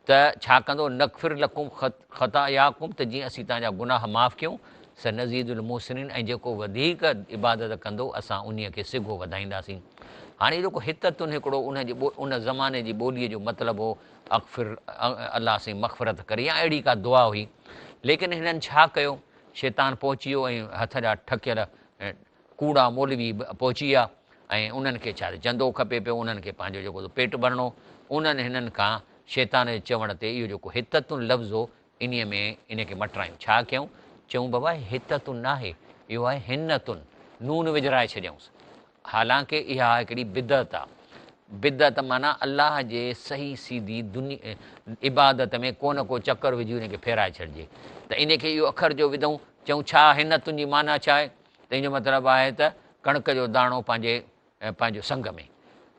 त छा कंदो, नग़फ़िर लकुम ख़तायाकुम, त जीअं असीं तव्हांजा गुनाह माफ़ कयूं, सनज़ीदुल मुहसिनीन, ऐं जेको वधीक इबादत कंदो असां उन्हीअ खे सिघो वधाईंदासीं। हाणे जेको हिततुन हिकिड़ो उन ज़माने जी ॿोलीअ जो मतिलबु हो अग़फ़िर, अलाह साईं मग़फ़िरत करे या अहिड़ी का दुआ हुई। लेकिन हिननि छा कयो, शैतान पहुची वियो ऐं हथ जा ठकियल कूड़ा मौलवी पहुची विया, ऐं उन्हनि खे छा चंदो खपे पियो, उन्हनि खे पंहिंजो जेको पेटु भरिणो, उन्हनि हिननि खां शैतान जे चवण ते इहो जेको हिततुन लफ़्ज़ हो इन्हीअ में इन खे मटारायूं। छा कयूं, चऊं बाबा हिततुन न आहे, इहो आहे हिनतुन, नून विझाराए छॾियऊंसि। हालांकि इहा हिकिड़ी बिदअत आहे, बिदअत माना अलाह जे सही सीधी दुनिया इबादत में को न को चकर विझी उनखे फेराए छॾिजे। त इन खे इहो अखर जो विधऊं, चऊं छा हिनतुन जी माना छा आहे, त इन जो मतिलबु आहे त कणिक जो दाणो पंहिंजो संग में,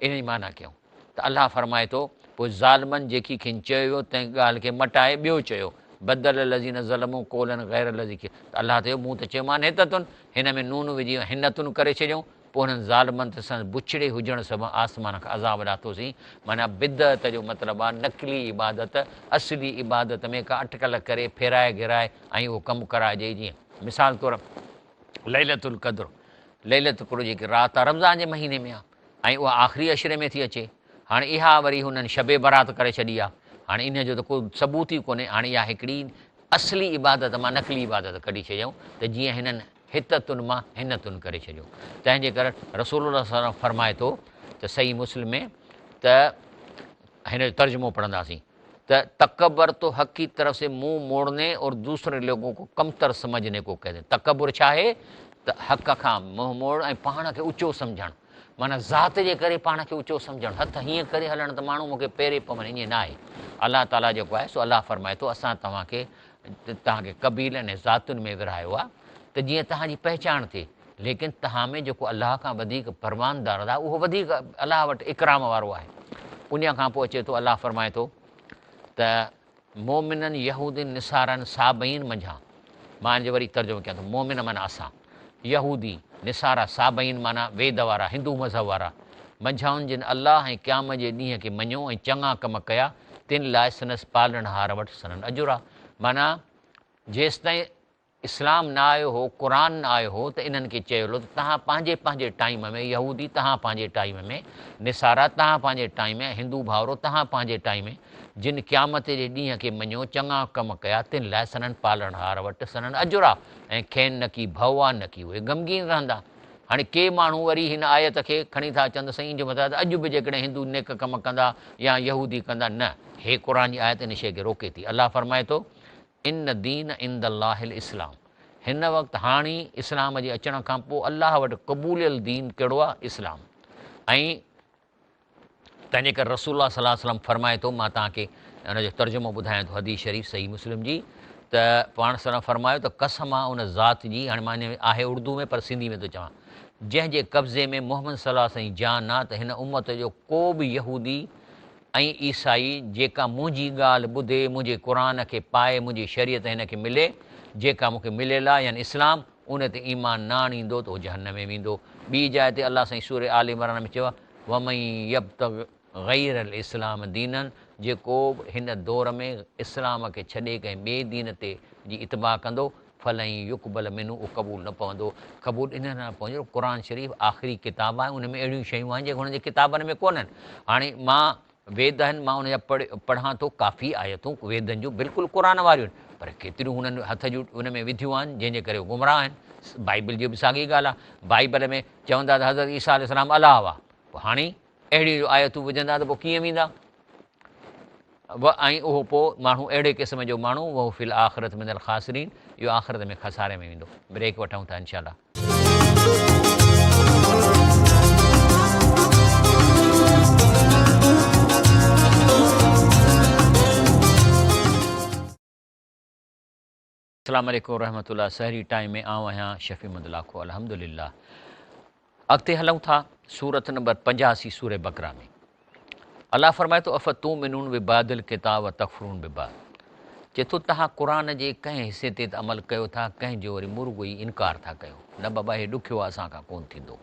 इन जी माना कयूं। त अलाह फ़रमाए थो पोइ ज़ालिमनि जेकी खेनि चयो वियो तंहिं ॻाल्हि खे मटाए ॿियो चयो, बदल लज़ीन ज़लमू कौलन ग़ैर लज़ी खे, त अलाह चयो मूं त चयोमान हिततुन, हिन में नून विझी हिनतुन करे छॾियऊं, पोइ हुननि ज़ालिमनि ते संदसि बुछड़े हुजण सबबु आसमान खां अज़ाब लाथोसीं। माना बिदअत जो मतिलबु आहे नक़ली इबादत, असली इबादत में का अटकल करे फेराए घिराए ऐं उहो कमु कराइजे। जीअं मिसाल तौरु लैलतुल क़द्र, लैलतुल क़द्र जेकी राति आहे रमज़ान जे महीने में आहे ऐं उहा आख़िरी अशरे में थी अचे। हाणे इहा वरी हुननि शब बरात करे छॾी आहे। هاڻي انهيء جو ته ڪو ثبوت ئي ڪونهي. هاڻي اها هڪڙي اصلي عبادت مان نقلي عبادت ڪڍي ڇڏيائون ته جيئن هنن هتتن مان هنتن ڪري ڇڏيو. تنهن جي ڪري رسول الله صلي الله عليه وسلم فرمائي ٿو ته صحيح مسلم ۾ ته هن جو ترجمو پڙهنداسين ته تڪبر تو حق ڪي طرف سي منهن موڙني اور دوسري لوگون ڪو ڪمتر سمجهني ڪو ڪهتي هين. تڪبر ڇا آهي؟ ته حق کان منهن موڙڻ ۽ پاڻ کي اوچو سمجهڻ. معنيٰ ذات جي ڪري پاڻ کي اوچو سمجهڻ، هٿ هيئن ڪري هلڻ ته ماڻهو مون کي پيري پون، ائين نه آهي. الله تعاليٰ جيڪو آهي سو الله فرمائي ٿو اسان توهان کي توهان کي قبيلن ۽ ذاتن ۾ ورهايو آهي ته جيئن توهان جي پهچاڻ ٿئي، ليڪن توهان ۾ جيڪو الله کان وڌيڪ فرمانبردار آهي اهو وڌيڪ الله وٽ اڪرام وارو آهي. انهيء کان پوء اچي ٿو الله فرمائي ٿو ته. مؤمنن، يهودين، نصارن، صابئين منجهان، مان ان جو وري ترجمو ڪيان ٿو، مؤمن معنيٰ اسان، يهودي، نصارا، صابئين معنيٰ ويد وارا، هندو مذهب وارا، منجهائن جن الله ۽ قيامت جي ڏينهن کي مڃيو ۽ چڱا ڪم ڪيا، تن لاء سندس پالڻهار وٽ سندن اجر آهي. معنيٰ جيستائين اسلام نه آيو هو، قرآن نه آيو هو ته انهن کي چيو ويو ته توهان پنهنجي پنهنجي ٽائيم ۾ يهودي توهان پنهنجي ٽائيم ۾، نصارا توهان پنهنجي ٽائيم ۾ ۽ هندو ڀائرو توهان پنهنجي ٽائيم ۾، جن قيامت جي ڏينهن کي مڃيو، چڱا ڪم ڪيا، تن لاء سندن پالڻهار وٽ سندن اجر آ ۽ کين نڪي ڀؤ آ نڪي اهي غمگين رهندا. هاڻي ڪي ماڻهو وري هن آيت کي کڻي ٿا چون ته سائين ان جو مطلب ته اڄ به جيڪڏهن هندو نيڪ ڪم ڪندا يا يهودي ڪندا نه، هي قرآن جي آيت ان شيء کي روڪي ٿي. الله فرمائي ٿو. ان الدين عند الله الاسلام هن وقت هاڻي اسلام جي اچڻ کان پوء الله وٽ قبوليل دين ڪهڙو آهي؟ اسلام. ۽ تنهنجي ڪري رسول الله صلي الله عليه وسلم فرمائي ٿو، مان توهان کي ان جو ترجمو ٻڌايان ٿو حديث شريف صحيح مسلم جي ته پاڻ صلي الله فرمايو ته قسم آ ان ذات جي، هاڻي مان آهي اردو ۾ پر سنڌي ۾ ٿو چوان، جنهن جي قبضي ۾ محمد صلي الله عليه وسلم جي جان آ ته هن امت جو ڪو به يهودي ۽ عيسائي جيڪا منهنجي ڳالهه ٻڌي، منهنجي قرآن کي پائي، منهنجي شريعت هن کي ملي، جيڪا مون کي مليل آهي، يعني اسلام، ان تي ايمان نه آڻيندو ته اهو جهنم ۾ ويندو. ٻي جاء تي الله سائين سورة آل عمران ۾ چيو آهي، ومن يبتغ غير الاسلام دينا جيڪو به هن دور ۾ اسلام کي ڇڏي ڪنهن ٻئي دين تي جي اتباع ڪندو، فلن يقبل منه اهو قبول نه پوندو. قبول انهيء لاء نه پوندو جو قرآن شريف آخري ڪتاب آهي ان ۾ اهڙيون شيون آهن جيڪي هنن جي ڪتابن ۾ ڪونهن. هاڻي مان ويد آهن مان ان جا پڙهان ٿو ڪافي آيتون ويدن جون بلڪل قرآن واريون آهن پر ڪيتريون هنن هٿ جون ان ۾ وڌيون آهن جنهن جي ڪري هو گمراهه آهن. بائيبل جي به ساڳي ڳالهه آهي. بائيبل ۾ چوندا ته حضرت عيسيٰ عليه السلام الله هئا. پوء هاڻي اهڙيون جو آيتون وجهندا ته پوء ڪيئن ويندا؟ و ۽ اهو پوء ماڻهو اهڙي قسم جو ماڻهو وهو في الاخرة من الخاسرين اهو آخرت ۾ خساري ۾ ويندو. بريڪ وٺون ٿا انشاء الله. السلام عليڪم ورحمة الله سحري ٽائيم ۾ آئون آهيان شفيع محمد لاکو الحمدلله اڳتي هلون ٿا سورت نمبر 85 سورة بقره ۾ الله فرمائي ٿو افتومنون ببعض الڪتاب وتڪفرون ببعض چي ٿو تهان قرآن جي ڪنهن حصي تي ته عمل ڪيو ٿا ڪنهن جو وري مرڳو ئي انڪار ٿا ڪيو نه بابا هي ڏکيو آهي اسان کان ڪون ٿيندو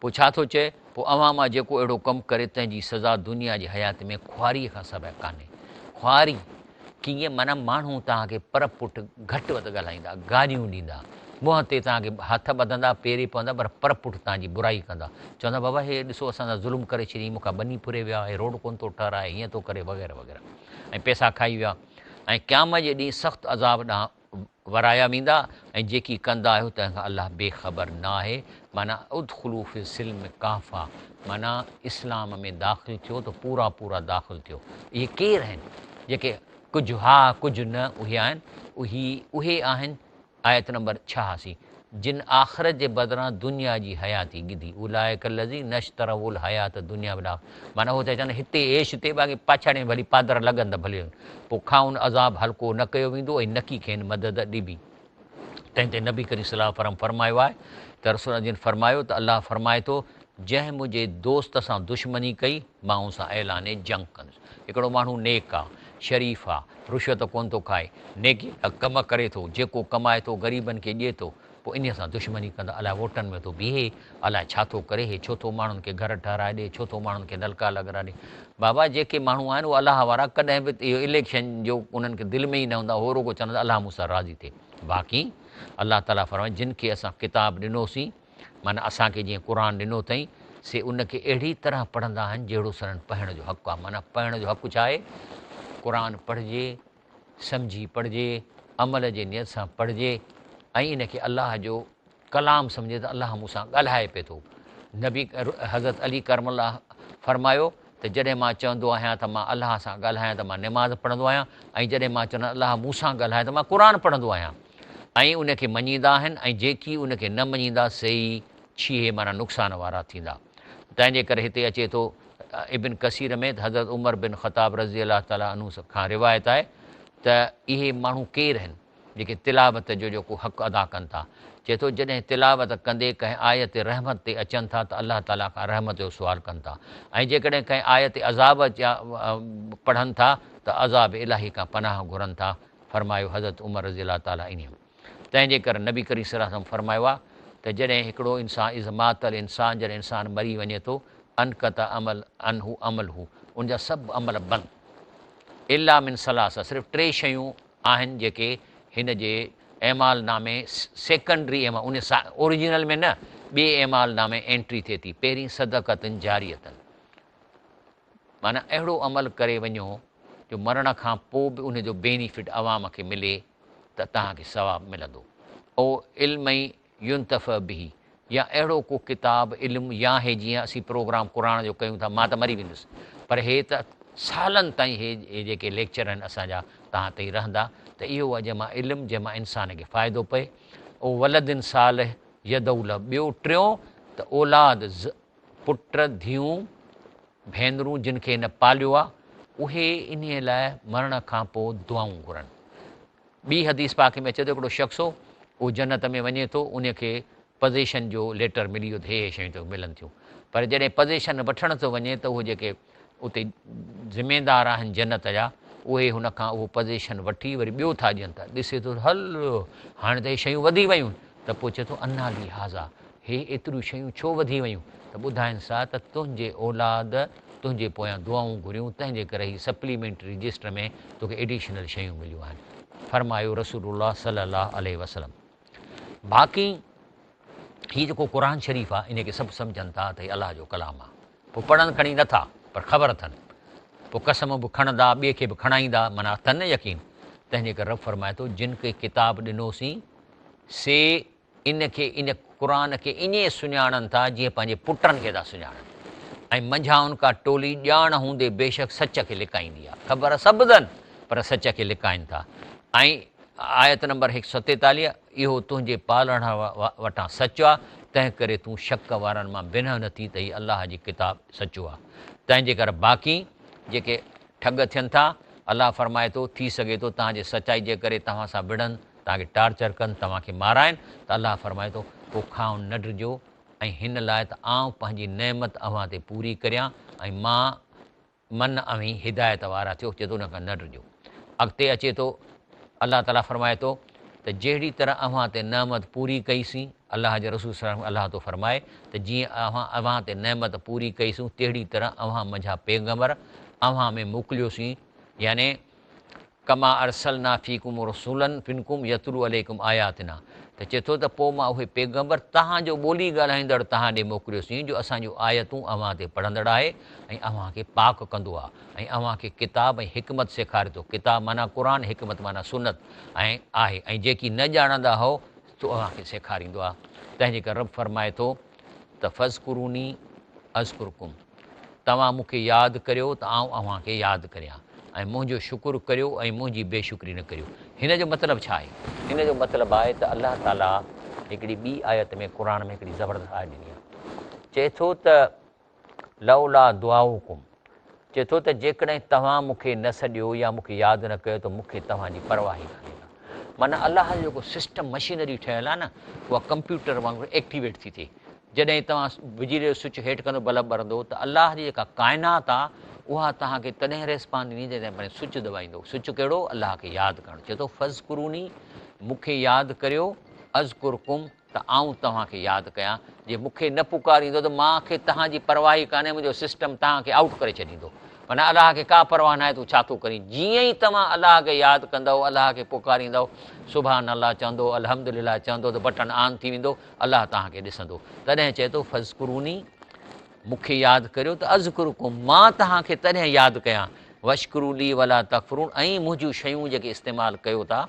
پوء ڇا ٿو چئي؟ پوء اوهان مان جيڪو اهڙو ڪم ڪري تنهن جي سزا دنيا جي حيات ۾ خواريء کان سواء ڪانهي. خواري، ڪيئن؟ معنيٰ ماڻهو توهان کي پر پٺ گهٽ وڌ ڳالهائيندا، گاريون ڏيندا، منهن تي توهان کي هٿ ٻڌندا، پيري پوندا، پر پر پٺ توهان جي برائي ڪندا. چوندا، بابا هي ڏسو اسان سان ظلم ڪري ڇڏيائين، مون کان ٻني ڦري ويا، هي روڊ ڪونه ٿو ٺهرائي، هيئن ٿو ڪري وغيره وغيره ۽ پئسا کائي ويا ۽ قيامت جي ڏينهن سخت عذاب ڏانهن ورايا ويندا ۽ جيڪي ڪندا آهيو تنهن کان الله بي خبر نه آهي معنيٰ ادخلوا في السلم ڪافة معنيٰ اسلام ۾ داخل ٿيو ته پورا پورا داخل ٿيو اهي ڪير آهن جيڪي ڪجهه ها ڪجهه نه اهي آهن اهي اهي آهن آيت نمبر 86 جن آخرت جي بدران دنيا جي حياتي ڳڌي، اولئک الذين اشتروا الحياة الدنيا بالآخرة معنيٰ هو ٿا چون هتي عيش ٿئي باقي پاڇاڙي ۾ ڀلي پادر لڳن ته ڀلي لڳن، پوء کانئن عذاب هلڪو نه ڪيو ويندو ۽ نڪي کين مدد ڏبي. تنهن تي نبي ڪريم صلي الله عليه وسلم فرمايو آهي ته رسول الله جن فرمايو ته الله فرمائي ٿو جنهن منهنجي دوست سان دشمني ڪئي مان ان سان اعلان جنگ ڪندس. هڪڙو ماڻهو نيڪ آ، شريف آ، رشوت ڪونه ٿو کائي، نيڪي جا ڪم ڪري ٿو، جيڪو ڪمائي ٿو غريبن کي ڏئي ٿو، پوء انهيء سان دشمني ڪندا، الائي ووٽن ۾ ٿو بيهي، الائي ڇا ٿو ڪري، هي ڇو ٿو ماڻهن کي گهر ٺهرائي ڏئي، ڇو ٿو ماڻهن کي نلڪا لڳرائي ڏئي. بابا جيڪي ماڻهو آهن اهي الله وارا ڪڏهن به اهو اليڪشن جو انهن کي دل ۾ ئي نه هوندا، هو رڳو چوندا ته الله مون سان راضي ٿئي. باقي الله تعاليٰ فرمائي جن کي اسان ڪتاب ڏنوسين، معنيٰ اسان کي جيئن قرآن ڏنو اٿئين، سي ان کي اهڙي طرح پڙهندا آهن جهڙو سندن پڙهڻ جو حق آهي. معنيٰ پڙهڻ جو حق ڇا آهي؟ قرآن پڙهجي، سمجهي پڙهجي، عمل جي نيت سان پڙهجي ۽ ان کي الله جو ڪلام سمجهي ته الله مون سان ڳالهائي پئي ٿو. نبي حضرت علي ڪرم الله فرمايو ته جڏهن مان چوندو آهيان ته مان الله سان ڳالهايان ته مان نماز پڙهندو آهيان ۽ جڏهن مان چوندو آهيان الله مون سان ڳالهائي ته مان قرآن پڙهندو آهيان ۽ ان کي مڃيندا آهن ۽ جيڪي ان کي نه مڃيندا سي ئي ڇيهي معنيٰ نقصان وارا ٿيندا. تنهن جي ڪري هتي اچي ٿو ابن ڪثير ۾ ته حضرت عمر بن خطاب رضي الله تعالٰي عنه کان روايت آهي ته اهي ماڻهو ڪير آهن جيڪي تلاوت جو جيڪو حق ادا ڪن ٿا. چئي ٿو جڏهن تلاوت ڪندي ڪنهن آيت رحمت تي اچن ٿا ته الله تعاليٰ کان رحمت جو سوال ڪن ٿا ۽ جيڪڏهن ڪنهن آيت عذاب جا پڙهن ٿا ته عذاب الاهي کان پناهه گهرن ٿا فرمايو حضرت عمر رضي الله تعالٰي عنه تنهن جي ڪري نبي ڪريم صلي الله عليه وسلم فرمايو آهي ته جڏهن هڪڙو انسان اذا مات الانسان جڏهن انسان مري وڃي ٿو انقطع عمل عنه عمله ان جا سڀ عمل بند الا من ثلاثه صرف ٽي شيون آهن جيڪي هن جي اعمال نامي سيڪنڊري اعمال ان اوريجنل ۾ نه ٻئي اعمال نامي انٽري ٿئي ٿي پهرين صدقة جارية معنيٰ اهڙو عمل ڪري وڃو جو مرڻ کان پوء به ان جو بينيفٽ عوام کي ملي ته توهان کي ثواب ملندو او علم ينتفع به يا اهڙو ڪو ڪتاب، علم يا هي جيئن اسين پروگرام قرآن جو ڪيون ٿا مان ته مري ويندس پر هي ته سالن تائين هي جيڪي ليڪچر آهن اسان جا توهان تائين رهندا ته اهو آهي جنهن مان علم جنهن مان انسان کي فائدو پئي او ولد صالح يدعو له ٻيو ٽيون ته اولاد پٽ ڌيئون ڀينرون جن کي هن پاليو آهي اهي انهي لاء مرڻ کان پوء دعائون گهرن. ٻي حديث پاڪ ۾ اچي ٿو هڪڙو شخص هو اهو جنت ۾ وڃي ٿو انهي کي پزيشن جو ليٽر ملي ويو ته هي هي شيون توکي ملن ٿيون پر جڏهن پزيشن وٺڻ ٿو وڃي ته اهو جيڪي اتي ذميدار آهن جنت جا اهي هن کان اهو پزيشن وٺي وري ٻيو ٿا ڏين ته ڏسي ٿو هل هاڻي ته هي شيون وڌي ويون ته پوء چئي ٿو انا لي هذا هي ايتريون شيون ڇو وڌي ويون ته ٻڌائينس ها ته تنهنجي اولاد تنهنجي پويان دعائون گهريون تنهن جي ڪري هي سپليمينٽري رجسٽر ۾ توکي ايڊيشنل شيون مليون آهن فرمايو رسول الله صلي الله عليه وسلم باقي هي جيڪو قرآن شريف آهي ان کي سڀ سمجهن ٿا ته هي الله جو ڪلام آهي پوء پڙهن کڻي نٿا پر خبر اٿن پوء قسم به کڻندا ٻئي کي به کڻائيندا معنيٰ اٿن نه يقين تنهن جي ڪري رب فرمائي ٿو جن کي ڪتاب ڏنوسين سي ان کي، ان قرآن کي، ائين سڃاڻن ٿا جيئن پنهنجي پٽن کي ٿا سڃاڻن ۽ منجهائن ڪا ٽولي ڄاڻ هوندي بيشڪ سچ کي لڪائيندي آهي. خبر سڀ اٿن پر سچ کي لڪائين ٿا ۽ آيت نمبر هڪ 47 اهو تنهنجي پالڻهار وٽان سچ آهي تنهن ڪري تون شڪ وارن مان بنهه نه ٿي ته هي الله جي ڪتاب سچو آهي تنهن جي ڪري باقي جيڪي ٺڳ ٿين ٿا الله فرمائي ٿو ٿي سگهي ٿو توهان جي سچائي جي ڪري توهان سان وڙهن توهان کي ٽارچر ڪن، توهان کي مارائن ته الله فرمائي ٿو، پوء کانئن نه ڊڄو ۽ هن لاء ته آئون پنهنجي نعمت اوهان تي پوري ڪريان ۽ مان من اوهين هدايت وارا ٿيو، چئي ٿو ان کان نه ڊڄو. اڳتي اچي ٿو الله تعاليٰ فرمائي ٿو ته جهڙي طرح اوهان تي نعمت پوري ڪئي سين، الله جي رسول صلي الله عليه وسلم الله ٿو فرمائي ته جيئن اوهان اوهان تي نعمت پوري ڪئي سون تهڙي طرح اوهان منجهان پيغمبر اوهان ۾ موڪليوسين يعني ڪما ارسلنا فيڪم رسولا منڪم يتلو عليڪم آياتنا ته چئي ٿو ته پوء مان اهي پيغمبر توهان جو ٻولي ڳالهائيندڙ توهان ڏي موڪليوسين جو اسان جون آيتون اوهان تي پڙهندڙ آهي ۽ اوهان کي پاڪ ڪندو آهي ۽ اوهان کي ڪتاب ۽ حڪمت سيکاري ٿو ڪتاب معنيٰ قرآن حڪمت معنيٰ سنت ۽ آهي ۽ جيڪي نه ڄاڻندا هئو سو اوهان کي سيکاريندو آهي تنهن جي ڪري رب فرمائي ٿو ته فاذڪروني اذڪرڪم توهان مون کي ياد ڪريو ته آئون اوهان کي ياد ڪريان ۽ منهنجو شڪر ڪريو ۽ منهنجي بي شڪري نه ڪريو. هن جو مطلب ڇا آهي؟ هن جو مطلب آهي ته الله تعاليٰ هڪڙي ٻي آيت ۾ قرآن ۾ هڪڙي زبردست آيت ڏني آهي. چئي ٿو ته لولا دعاؤڪم چئي ٿو ته جيڪڏهن توهان مون کي نه سڏيو يا مون کي ياد نه ڪيو ته مون کي توهان جي پرواهه ئي ڪانهي ڪا. معنيٰ الله جو جيڪو سسٽم مشينري ٺهيل آهي نه اها ڪمپيوٽر وانگر ايڪٽيويٽ ٿي ٿئي. جڏهن توهان بجليء جو سوئچ هيٺ ڪندو بلب ٻرندو ته الله جي جيڪا ڪائنات آ اها توهان کي تڏهن ريسپانڊ ڏيندي جڏهن پنهنجو سوئچ دٻائيندو. سوئچ ڪهڙو؟ الله کي ياد ڪرڻ. چئي ٿو فاذڪروني مون کي ياد ڪريو اذڪرڪم ته آئون توهان کي ياد ڪيان. جي مون کي نه پڪاريندو ته مان کي توهان جي پرواهه ئي ڪانهي منهنجو سسٽم توهان کي آئوٽ ڪري ڇڏيندو. معنيٰ الله کي ڪا پرواهه ناهي تون ڇا ٿو ڪرين. جيئن ئي توهان الله کي ياد ڪندؤ الله کي پڪاريندؤ سبحان الله چوندو الحمدلله چوندو ته بٽڻ آن ٿي ويندو الله توهان کي ڏسندو. تڏهن چئي ٿو فاذڪروني مون کي ياد ڪريو ته اذڪرڪم مان توهان کي تڏهن ياد ڪيان. واشڪروا لي ولا تڪفرون ۽ منهنجون شيون جيڪي استعمال ڪيو ٿا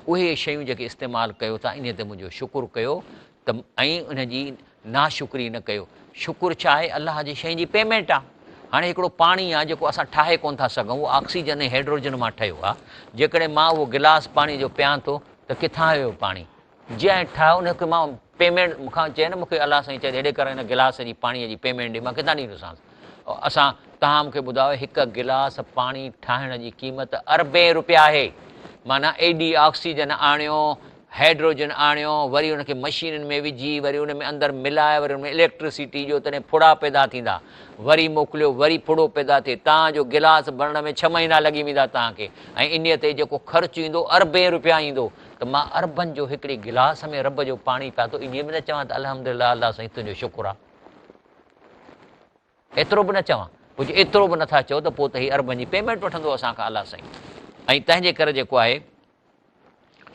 اهي شيون جيڪي استعمال ڪيو ٿا انهي تي منهنجو شڪر ڪيو ته ۽ ان جي ناشڪري نه ڪيو. شڪر ڇا آهي؟ الله جي شين جي پيمينٽ آهي. هاڻي هڪڙو پاڻي آهي جيڪو اسان ٺاهي ڪونه ٿا سگهون، اهو آڪسيجن ۽ هيڊروجن مان ٺهيو آهي. جيڪڏهن مان اهو گلاس پاڻي جو پيان ٿو ته ڪٿان آيو اهو پاڻي؟ جنهن ٺاهيو ان کي مان پيمينٽ مون کان چئي نه مون کي الله سائين چئي هيڏي ڪر هن گلاس جي پاڻي جي پيمينٽ ڏي مان ڪٿان ڏيندوسانس؟ اسان توهان مون کي ٻڌايو هڪ گلاس پاڻي ٺاهڻ جي قيمت اربين روپيا آهي معنيٰ ايڏي آڪسيجن آڻيو هيڊروجن آڻيو، وري ان کي مشينن ۾ وجهي، وري ان ۾ اندر ملائي، وري ان ۾ اليڪٽرسٽي ڏيو، تڏهن ڦڙا پيدا ٿيندا. وري موڪليو، وري ڦڙو پيدا ٿئي. تان جو گلاس ڀرڻ ۾ ڇهه مهينا لڳي ويندا توهان کي ۽ انهيء تي جيڪو خرچ ايندو اربين روپيا ايندو ته مان اربن جو هڪڙي گلاس ۾ رب جو پاڻي پياتو، انهيء به نه چوان ته الحمدلله الله سائين تنهنجو شڪر آ. ايترو به نه چوان، پوء جي ايترو به نٿا چئو ته پوء ته هي اربن جي پيمينٽ وٺندو اسان کان الله سائين ۽ تنهن جي ڪري جيڪو آهي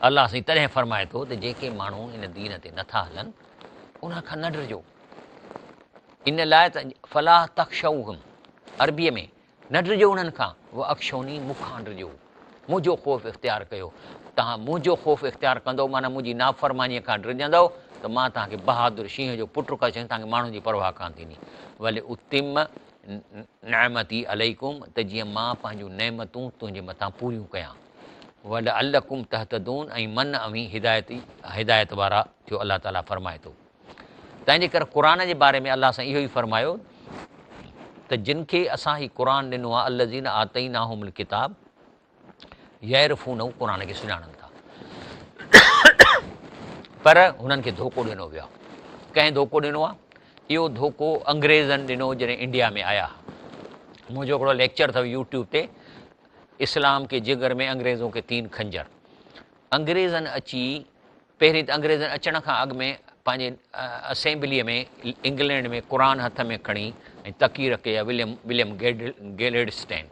الله سائين تڏهن فرمائي ٿو ته جيڪي ماڻهو ان دين تي نٿا هلن انهن کان نه ڊڄو ان لاء ته فلا تخشوهم عربيء ۾ نه ڊڄو انهن کان واخشوني مون کان ڊڄو منهنجو خوف اختيار ڪيو توهان منهنجو خوف اختيار ڪندو معنيٰ منهنجي نافرمانيء کان ڊڄندؤ ته مان توهان کي بهادر شينهن جو پٽ ڪري ڇڏيندس توهان کي ماڻهن جي پرواهه ڪانه ٿيندي ولاتم نعمتي عليڪم ته جيئن مان پنهنجون نعمتون تنهنجي مٿان پوريون ڪيان ولعلڪم تهتدون ۽ من اوهين هدايت هدايت وارا ٿيو الله تعاليٰ فرمائي ٿو تنهن جي ڪري قرآن جي باري ۾ الله سائين اهو ئي فرمايو ته جن کي اسان هي قرآن ڏنو آهي الذين آتيناهم الڪتاب يعرفونه قرآن کي سڃاڻن ٿا پر هنن کي ڌوڪو ڏنو ويو آهي ڪنهن ڌوڪو ڏنو آهي اهو ڌوڪو انگريزن ڏنو جڏهن انڊيا ۾ آيا منهنجو هڪڙو ليڪچر اٿو يوٽيوب تي اسلام ڪي جگر ۾ انگريزون ڪي تين خنجر انگريزن اچي پهرين ته انگريزن اچڻ کان اڳ ۾ پنهنجي اسيمبليء ۾ انگلينڊ ۾ قرآن هٿ ۾ کڻي ۽ تقرير ڪئي آهي وليم وليم گيليڊسٽين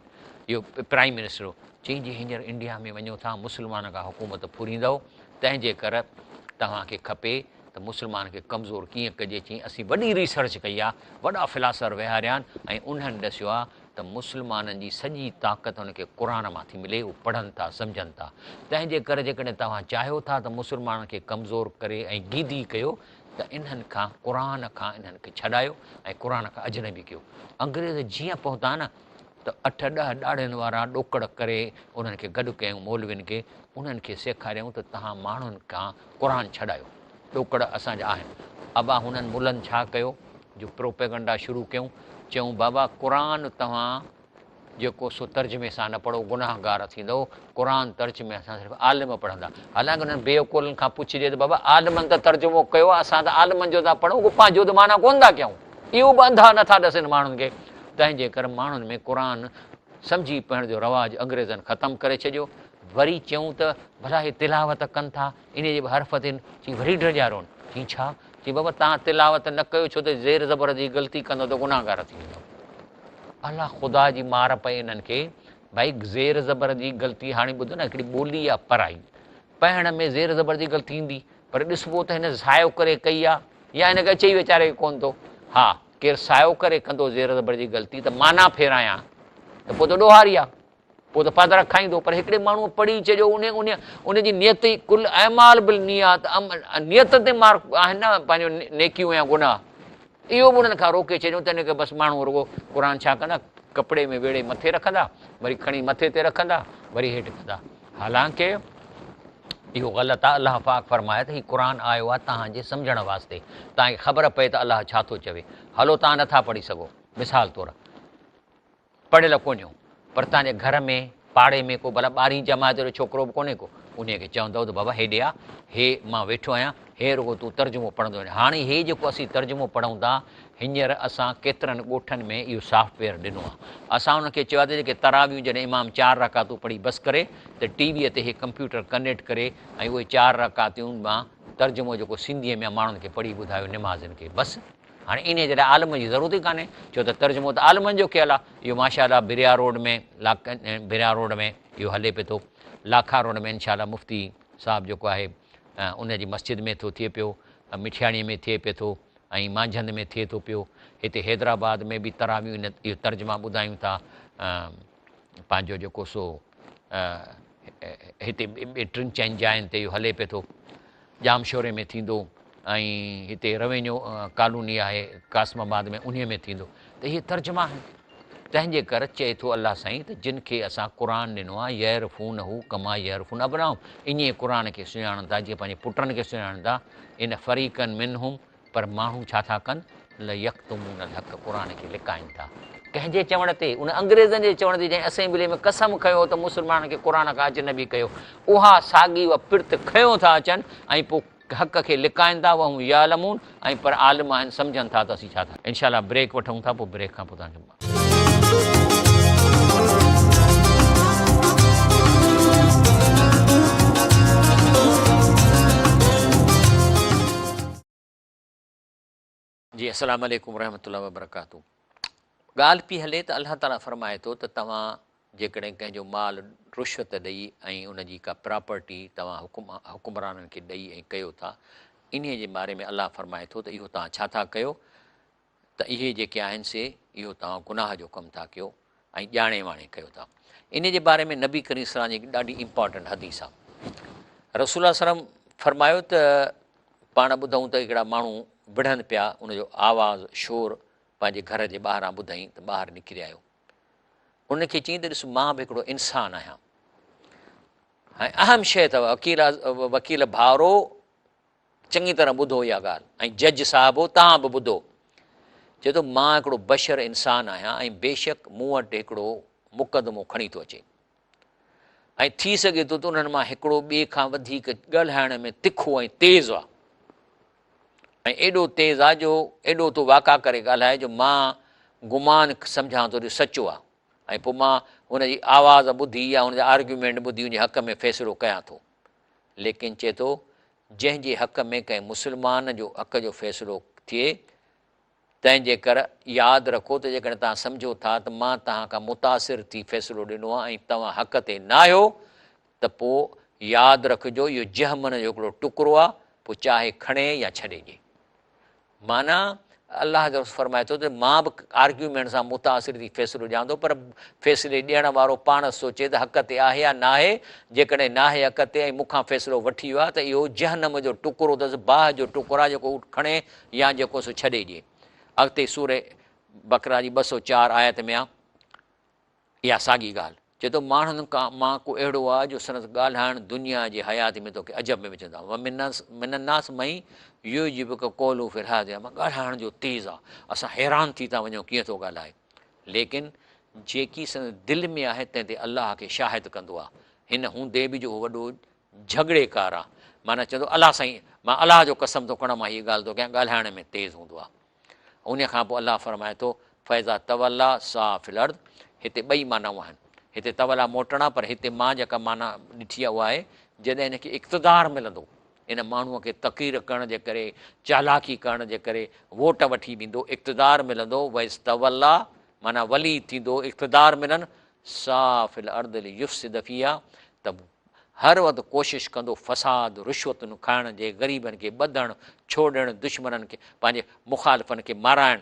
اهو پرائيم منسٽر هو چيائين جي هينئر انڊيا ۾ وڃو ٿا مسلمانن کان حڪومت ڦريندؤ تنهن جي ڪر توهان کي کپي ته مسلمان کي ڪمزور ڪيئن ڪجي چيائين اسين وڏي ريسرچ ڪئي آهي وڏا فلاسفر ويهاريا آهن ۽ انهن ڏسيو آهي ته مسلمانن جي سڄي طاقت ان کي قرآن مان ٿي ملي، هو پڙهن ٿا، سمجهن ٿا. تنهن جي ڪري جيڪڏهن توهان چاهيو ٿا ته مسلمانن کي ڪمزور ڪري ۽ گيدي ڪيو ته انهن کان قرآن کان انهن کي ڇڏايو ۽ قرآن کان اجنبي ڪيو. انگريز جيئن پهتا نه ته اٺ ڏهه ڏاڙهين وارا ڏوڪڙ ڪري انهن کي گڏ ڪيائون مولوين کي، انهن کي سيکاريائون ته توهان ماڻهن کان قرآن ڇڏايو. ڏوڪڙ اسان جا آهن. ابا هنن ملن ڇا ڪيو جو پروپيگنڊا شروع ڪيون، چيائون بابا قرآن توهان جيڪو سو ترجمي سان نه پڙهو گناهگار ٿيندؤ، قرآن ترجمي سان صرف عالم پڙهندا. حالانڪه انهن بيعقولن کان پڇجي ته بابا عالمن ته ترجمو ڪيو آهي اسان ته عالمن جو ٿا پڙهون ڪو پنهنجو ته معنيٰ ڪونه ٿا ڪيون. اهو به انڌا نٿا ڏسن ماڻهن کي. تنهن جي ڪري ماڻهن ۾ قرآن سمجهي پڙهڻ جو رواج انگريزن ختم ڪري ڇڏيو. وري چيائون ته ڀلا هي تلاوت ڪن ٿا انهيء جي به حرف تي چي وري ڊڄاريون. چي ڇا؟ چي بابا توهان تلاوت نه ڪيو ڇو ته زير زبر جي غلطي ڪندؤ ته گنهگار ٿي ويندؤ. الله خدا جي مار پئي انهن کي. ڀائي زير زبر جي غلطي هاڻي ٻڌ نه هڪڙي ٻولي آ پرائي. پڙهڻ ۾ زير زبر جي غلطي ايندي پر ڏسبو ته هن سايو ڪري ڪئي آ يا هن کي اچي ئي ويچاري کي ڪونه ٿو. ها ڪير سايو ڪري ڪندو زير زبر جي غلطي ته معنيٰ ڦيرايان ته پوء ته ڏوهاري آ. پوء ته پادرا کائيندو پر هڪڙي ماڻهوء پڙهي ڇڏيو ان ان ان جي نيت ئي ڪل اعمال بالنيات نيت تي مارڪ آهن نه پنهنجو نيڪيون يا گناهه اهو به انهن کان روڪي ڇڏيو تنهن ڪري بس ماڻهو رڳو قرآن ڇا ڪندا ڪپڙي ۾ ويڙهي مٿي رکندا وري کڻي مٿي تي رکندا وري هيٺ ڪندا حالانڪه اهو غلط آهي الله پاڪ فرمايو ته هي قرآن آيو آهي توهان جي سمجهڻ واسطي توهان کي خبر پئي ته الله ڇا ٿو چوي هلو توهان نٿا پڙهي سگهو مثال طور پڙهيل ڪونهيو پر توهان جي گهر ۾ پاڙي ۾ ڪو ڀلا ٻارهين جماعت جو ڇوڪرو به ڪونهي ڪو انهيء کي چوندؤ ته بابا هيڏي آ هي مان ويٺو آهيان هي رڳو تون ترجمو پڙهندو وڃ هاڻي هي جيڪو اسين ترجمو پڙهون ٿا هينئر اسان ڪيترن ڳوٺن ۾ اهو سافٽ ويئر ڏنو آهي اسان انهن کي چيو آهي ته جيڪي تراويون جڏهن امام چار رڪعتون پڙهي بس ڪري ته ٽي ويء تي هي ڪمپيوٽر ڪنيڪٽ ڪري ۽ اهي چار رڪعتيون مان ترجمو جيڪو سنڌيء ۾ آهي ماڻهن کي پڙهي ٻڌايو نمازين کي بس هاڻي انهيء جي لاء عالم جي ضرورت ئي ڪانهي، ڇو ته ترجمو ته عالمن جو ڪيل آهي. اهو ماشاء الله بريا روڊ ۾ بريا روڊ ۾ اهو هلي پئي ٿو. لاکا روڊ ۾ انشاء الله مفتي صاحب جيڪو آهي ان جي مسجد ۾ ٿو ٿئي پيو، مٺياڻيء ۾ ٿئي پئي ٿو ۽ مانجهند ۾ ٿئي ٿو پيو. هتي حيدرآباد ۾ به تراويح اهو ترجما ٻڌايون ٿا. پنهنجو جيڪو سو هتي ٻين ٽن چئن جاين تي اهو هلي پئي ٿو. ڄامشوري ۾ ٿيندو ۽ هتي روينيو ڪالوني آهي قاسم آباد ۾ انهي ۾ ٿيندو ته اهي ترجما آهن. تنهن جي ڪر چئي ٿو الله سائين ته جن کي اسان قرآن ڏنو آهي يعرفونه ڪما يعرفون ابناهم ائين قرآن کي سڃاڻن ٿا جيئن پنهنجي پٽن کي سڃاڻن ٿا ان فريقا منهم پر ماڻهو ڇا ٿا ڪن؟ ليڪتمون الحق قرآن کي لڪائن ٿا. ڪنهن جي چوڻ تي؟ ان انگريزن جي چوڻ تي جنهن اسيمبلي ۾ قسم کنيو ته مسلمانن کي قرآن کان اجنبي ڪيو. اها ساڳي اها پرت کنيو ٿا اچن ۽ پوء حق کي لڪائن ٿا وهم يعلمون ۽ پر عالم آهن سمجهن ٿا ته اسين ڇا ٿا انشاء الله بريڪ وٺون ٿا پوء بريڪ کان پوء توهان کي. جي السلام عليڪم ورحمة الله وبرڪاته ڳالهه پي هلي ته الله تعالي فرمائي ٿو ته توهان جيڪڏهن ڪنهن جو مال رشوت ڏئي ۽ ان جي ڪا پراپرٽي توهان حڪم حڪمرانن کي ڏئي ۽ ڪيو ٿا انهي جي باري ۾ الله فرمائي ٿو ته اهو توهان ڇا ٿا ڪيو ته اهي جيڪي آهن سي اهو توهان گناهه جو ڪم ٿا ڪيو ۽ ڄاڻي واڻي ڪيو ٿا. انهي جي باري ۾ نبي ڪريم صلي الله عليه وسلم جي هڪ ڏاڍي امپارٽنٽ حديث آهي. رسول الله صلي الله عليه وسلم فرمايو ته پاڻ ٻڌئون ته هڪڙا ماڻهو وڙهن پيا ان جو آواز شور پنهنجي گهر جي ٻاهران ٻڌائين ته ٻاهر نڪري آيو. ان کي چيائين ته ڏس مان به هڪڙو انسان آهيان ۽ اهم شيء اٿو وڪيل وڪيل ڀائرو چڱي طرح ٻڌو اها ڳالهه ۽ جج صاحبو توهان به ٻڌو. چئي ٿو مان هڪڙو بشر انسان آهيان ۽ بيشڪ مون وٽ هڪڙو مقدمو کڻي ٿو اچي ۽ ٿي سگهي ٿو ته انهن مان هڪڙو ٻئي کان وڌيڪ ڳالهائڻ ۾ تکو ۽ تيز آ ۽ ايڏو تيز آ جو ايڏو ٿو واڪا ڪري ڳالهائي جو مان گمان سمجهان ٿو جو سچو آ ۽ پوء مان هن جي آواز ٻڌي يا هن جا آرگيومينٽ ٻڌي ان جي حق ۾ فيصلو ڪيان ٿو. ليڪن چئي ٿو، جنهن جي حق ۾ ڪنهن مسلمان جو حق جو فيصلو ٿئي، تنهن جي ڪر ياد رکو ته جيڪڏهن توهان سمجهو ٿا ته مان توهان کان متاثر ٿي فيصلو ڏنو آهي ۽ توهان حق تي ناهيو ته پوء ياد رکجو اهو جهمن جو هڪڙو ٽڪرو آهي، پوء چاهي کڻي يا ڇڏي ڏي. معنيٰ، الله جو رسول فرمائي ٿو ته مان به آرگيومينٽ سان متاثر ٿي فيصلو ڏيان ٿو پر فيصلي ڏيڻ وارو پاڻ سوچي ته حق تي آهي يا ناهي، جيڪڏهن ناهي حق تي ۽ مون کان فيصلو وٺي ويو آهي ته اهو جهنم جو ٽڪرو اٿس، باهه جو ٽڪر آهي جيڪو هو کڻي يا جيڪو سو ڇڏي ڏئي. اڳتي سورة بقره جي 204 آيت ۾ آهي. اها ساڳي ڳالهه چئي ٿو، ماڻهن مان ڪو اهڙو آهي جو سندس ڳالهائڻ دنيا جي حياتي ۾ توکي عجب ۾ وجهندو آهي. ومن الناس من يعجبک قوله في الحياة الدنيا مان ڳالهائڻ جو تيز آهي، اسان حيران ٿي ٿا وڃون ڪيئن ٿو ڳالهائي. ليڪن جيڪي سندس دل ۾ آهي تنهن تي الله کي شاهد ڪندو آهي. هن هوندي به جو هو وڏو جهڳڙي ڪار آهي. معنيٰ چوندو الله سائين مان الله جو قسم ٿو کڻان مان هيء ڳالهه ٿو ڪيان ڳالهائڻ ۾ تيز هوندو آهي. انهيء کان پوء الله فرمائي ٿو، فاذا توليٰ سعيٰ في الارض هتي ٻئي معنائون آهن. هتي توليٰ موٽڻ آهي پر هتي مان جيڪا معنيٰ ڏٺي آهي اها آهي جڏهن هن کي اقتدار ملندو، ان ماڻهوء کي تقرير ڪرڻ جي ڪري، چالاڪي ڪرڻ جي ڪري ووٽ وٺي ويندو، اقتدار ملندو، واذ توليٰ معنيٰ ولي ٿيندو، اقتدار ملن، سعيٰ في الارض ليفسد فيها ته هر وقت ڪوشش ڪندو فساد، رشوتن کائڻ جي، غريبن کي ٻڌڻ، ڇوڙڻ، دشمنن کي، پنهنجي مخالفن کي مارائڻ،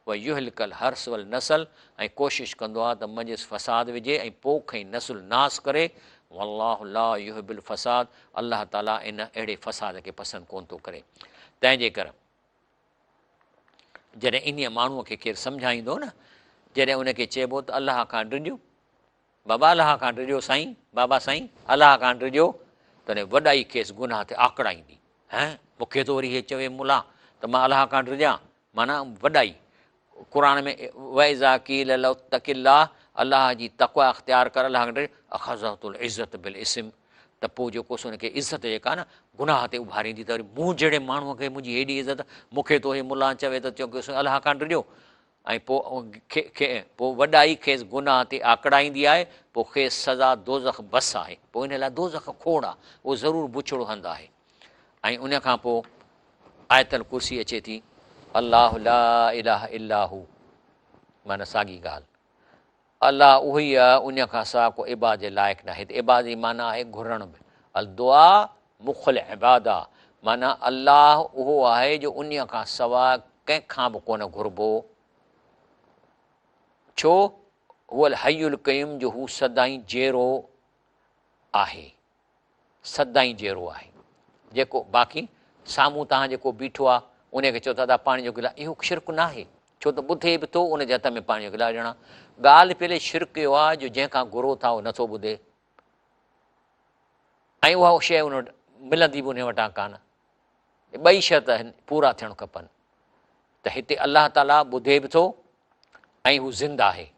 ويهلڪ الحرث والنسل ۽ ڪوشش ڪندو آهي ته منجهس فساد وجهي ۽ پوک ۽ نسل ناس ڪري، والله لا يحب الفساد الله تعالي ان اهڙي فساد کي پسند ڪونه ٿو ڪري. تنهن جي ڪر. جڏهن انهيء ماڻهوء کي ڪير سمجهائيندو نه، جڏهن ان کي چئبو ته الله کان ڊڄ، بابا الله کان ڊڄو سائين، بابا سائين الله کان ڊڄو، تڏهن وڏائي کيس گناهه تي آڪڙائيندي. هين، مون کي ٿو وري هي چوي ملا ته مان الله کان ڊڄان، معنيٰ وڏائي. قرآن ۾ واذا قيل له اتق الله، الله جي تقويٰ اختيار ڪر، الله کان ڊڄ، اخذته العزة بالاثم، ته پوء جيڪو سو ان کي عزت جيڪا نه گناهه تي اڀاريندي ته وري مون جهڙي ماڻهوء کي منهنجي هيڏي عزت، مون کي ٿو هي ملان چوي ته چئو سائين الله کان ڊڄو، ۽ پوء وڏائي کيس گناهه تي آڪڙائيندي آهي، پوء کيس سزا دوزخ بس آهي، پوء ان لاء دوزخ کوڙ آهي، اهو ضرور بڇڙو هنڌ آهي. ۽ ان کان پوء آيت الڪرسي اچي ٿي، الله لا اله الا هو، معنيٰ ساڳي ڳالهه، الله اهو ئي آهي، ان کان سواء ڪو عبادت جي لائق ناهي، هتي عبادت جي معنيٰ آهي گهرڻ به، الدعاء مخ العباده، معنيٰ الله اهو آهي جو انهيء کان سواء ڪنهن کان به ڪونه گهربو. ڇو؟ هو الحي القيوم جو هو سدائين جيئرو آهي. سدائين جيئرو آهي. جيڪو باقي سامهون توهان جيڪو بيٺو آهي ان کي چئو ٿا ادا پاڻي جو گلاس اهو شرڪ ناهي ڇو ته ٻڌي به ٿو ان جي هٿ ۾ پاڻي جو گلاس ڏيڻا ڳالهه پيلي شرڪ اهو آهي جو جنهن کان گهرو ٿا اهو نٿو ٻڌي ۽ اها شيء ان وٽ ملندي به ان وٽان ڪانه ٻئي شرط پورا ٿيڻ کپن ته هتي الله تعاليٰ ٻڌي به ٿو ۽ هو زنده آهي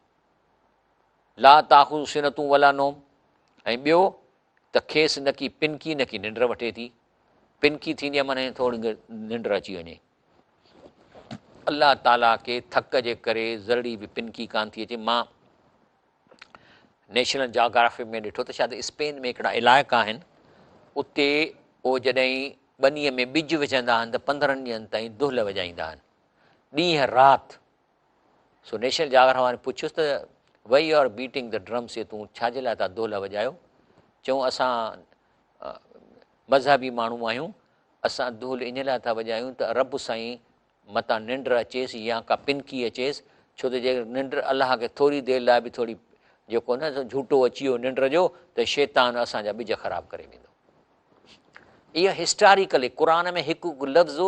لا تاخذ سنة ولا نوم ۽ ٻيو ته کيس نه ڪي پنڪي نه ڪي ننڊ وٺي ٿي. پنڪي ٿيندي آهي معنيٰ ٿوري ننڊ اچي وڃي. الله تعاليٰ کي ٿڪ جي ڪري ذرڙي به پنڪي ڪانه ٿي اچي. مان نيشنل جاگرافڪ ۾ ڏٺو ته شايد اسپين ۾ هڪڙا علائقا آهن اتي اهو جڏهن ٻنيء ۾ ٻج وجهندا آهن ته 15 ڏينهن تائين دهل وڄائيندا آهن ڏينهن رات. سو نيشنل جاگرافي وارن پڇيس ته why you are beating the drums تون ڇا جي لاء ٿا دهل وڄايو؟ چيائون اسان مذهبي ماڻهو آهيون، اسان دهل ان لاء ٿا وڄايون ته رب سائين متان ننڊ اچيس يا ڪا پنڪي اچيس، ڇو ته جيڪڏهن ننڊ الله کي ٿوري دير لاء به ٿوري جيڪو نه جهوٽو اچي ويو ننڊ جو ته شيطان اسان جا ٻج خراب ڪري ويندو. اها هسٽاريڪلي قرآن ۾ هڪ هڪ لفظ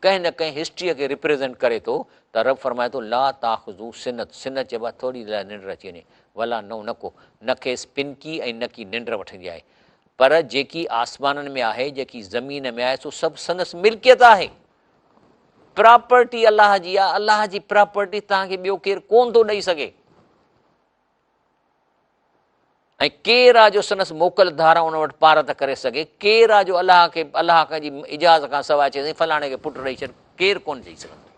ڪنهن نه ڪنهن هسٽريء کي ريپريزنٽ ڪري ٿو ته رب فرمائي ٿو لا تاخذو سنت سنت چئبو آهي ٿوري لاء ننڊ اچي وڃي ولا نوم نه ڪو نه کيس پنڪي ۽ نه ڪي ننڊ وٺندي آهي پر جيڪي آسمانن ۾ آهي جيڪي زمين ۾ آهي سو سڀ سندس ملڪيت آهي پراپرٽي الله جي آهي الله جي پراپرٽي توهان کي ٻيو ڪير ڪون ٿو ڏئي سگهي ۽ ڪير آ جو سندس موڪل ڌاران ان وٽ پارت ڪري سگهي؟ ڪير آ جو الله کي الله کان جي اجازت کان سواء چئي سائين فلاڻي کي پٽ ڏئي ڇڏ؟ ڪير ڪونه چئي سگهندو،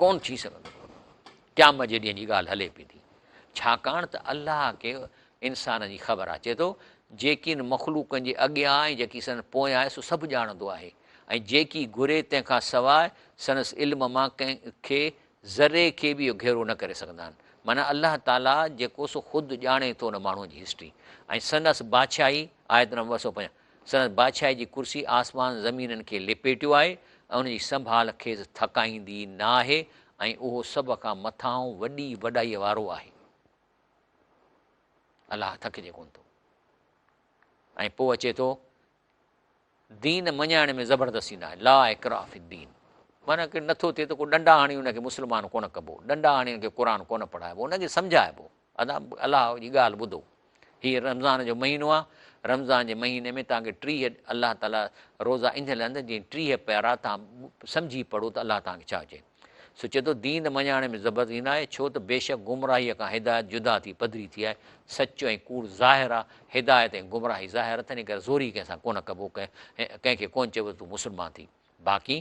ڪونه ٿي سگهندو. قيامت جي ڏينهن جي ڳالهه هلي پئي ٿي. ڇاڪاڻ ته الله کي انسان جي خبر آ. چئي ٿو، جيڪي ان مخلوقن جي اڳيان ۽ جيڪي سندن پويان آهي سو سڀ ڄاڻندو آهي ۽ جيڪي گهري تنهن کان سواء سندس علم مان ڪنهن کي ذري کي به اهو گهيرو نه ڪري سگهندا آهن. معنيٰ الله تعاليٰ جيڪو سو خود ڄاڻي ٿو ان ماڻهوء جي هسٽري ۽ سندس بادشاهي، آيت نمبر 250، سندس بادشاهي جي ڪرسي آسمان زمينن کي لپيٽيو آهي ۽ ان جي سنڀال کيس ٿڪائيندي نه آهي ۽ اهو سڀ کان مٿانهون وڏي وڏائيء وارو آهي. الله ٿڪجي ڪونه ٿو. ۽ پوء اچي ٿو دين مڃائڻ ۾ زبردستي ناهي، لا اڪراه في الدين، معنيٰ ڪي نٿو ٿئي ته ڪو ڏنڊا هڻي ان کي مسلمان ڪونه ڪبو، ڏنڊا هڻي ان کي قرآن ڪونه پڙهائبو، ان کي سمجهائبو، ادا الله جي ڳالهه ٻڌو، هي رمضان جو مهينو آهي، رمضان جي مهيني ۾ توهان کي 30 الله تعاليٰ روزا ان لاء ڏنا جيئن 30 پيارا توهان سمجهي پڙهو ته الله توهان کي ڇا چئي. سو چئي ٿو دين مڃائڻ ۾ زبردستي ناهي، ڇو ته بيشڪ گمراهيء کان هدايت جدا ٿي پڌري ٿي آهي، سچ ۽ ڪوڙ ظاهر آهي، هدايت ۽ گمراهي ظاهر اٿن، ان ڪري زوري ڪنهن سان ڪونه ڪبو، ڪنهن کي ڪونه چئبو ته تون مسلمان ٿي. باقي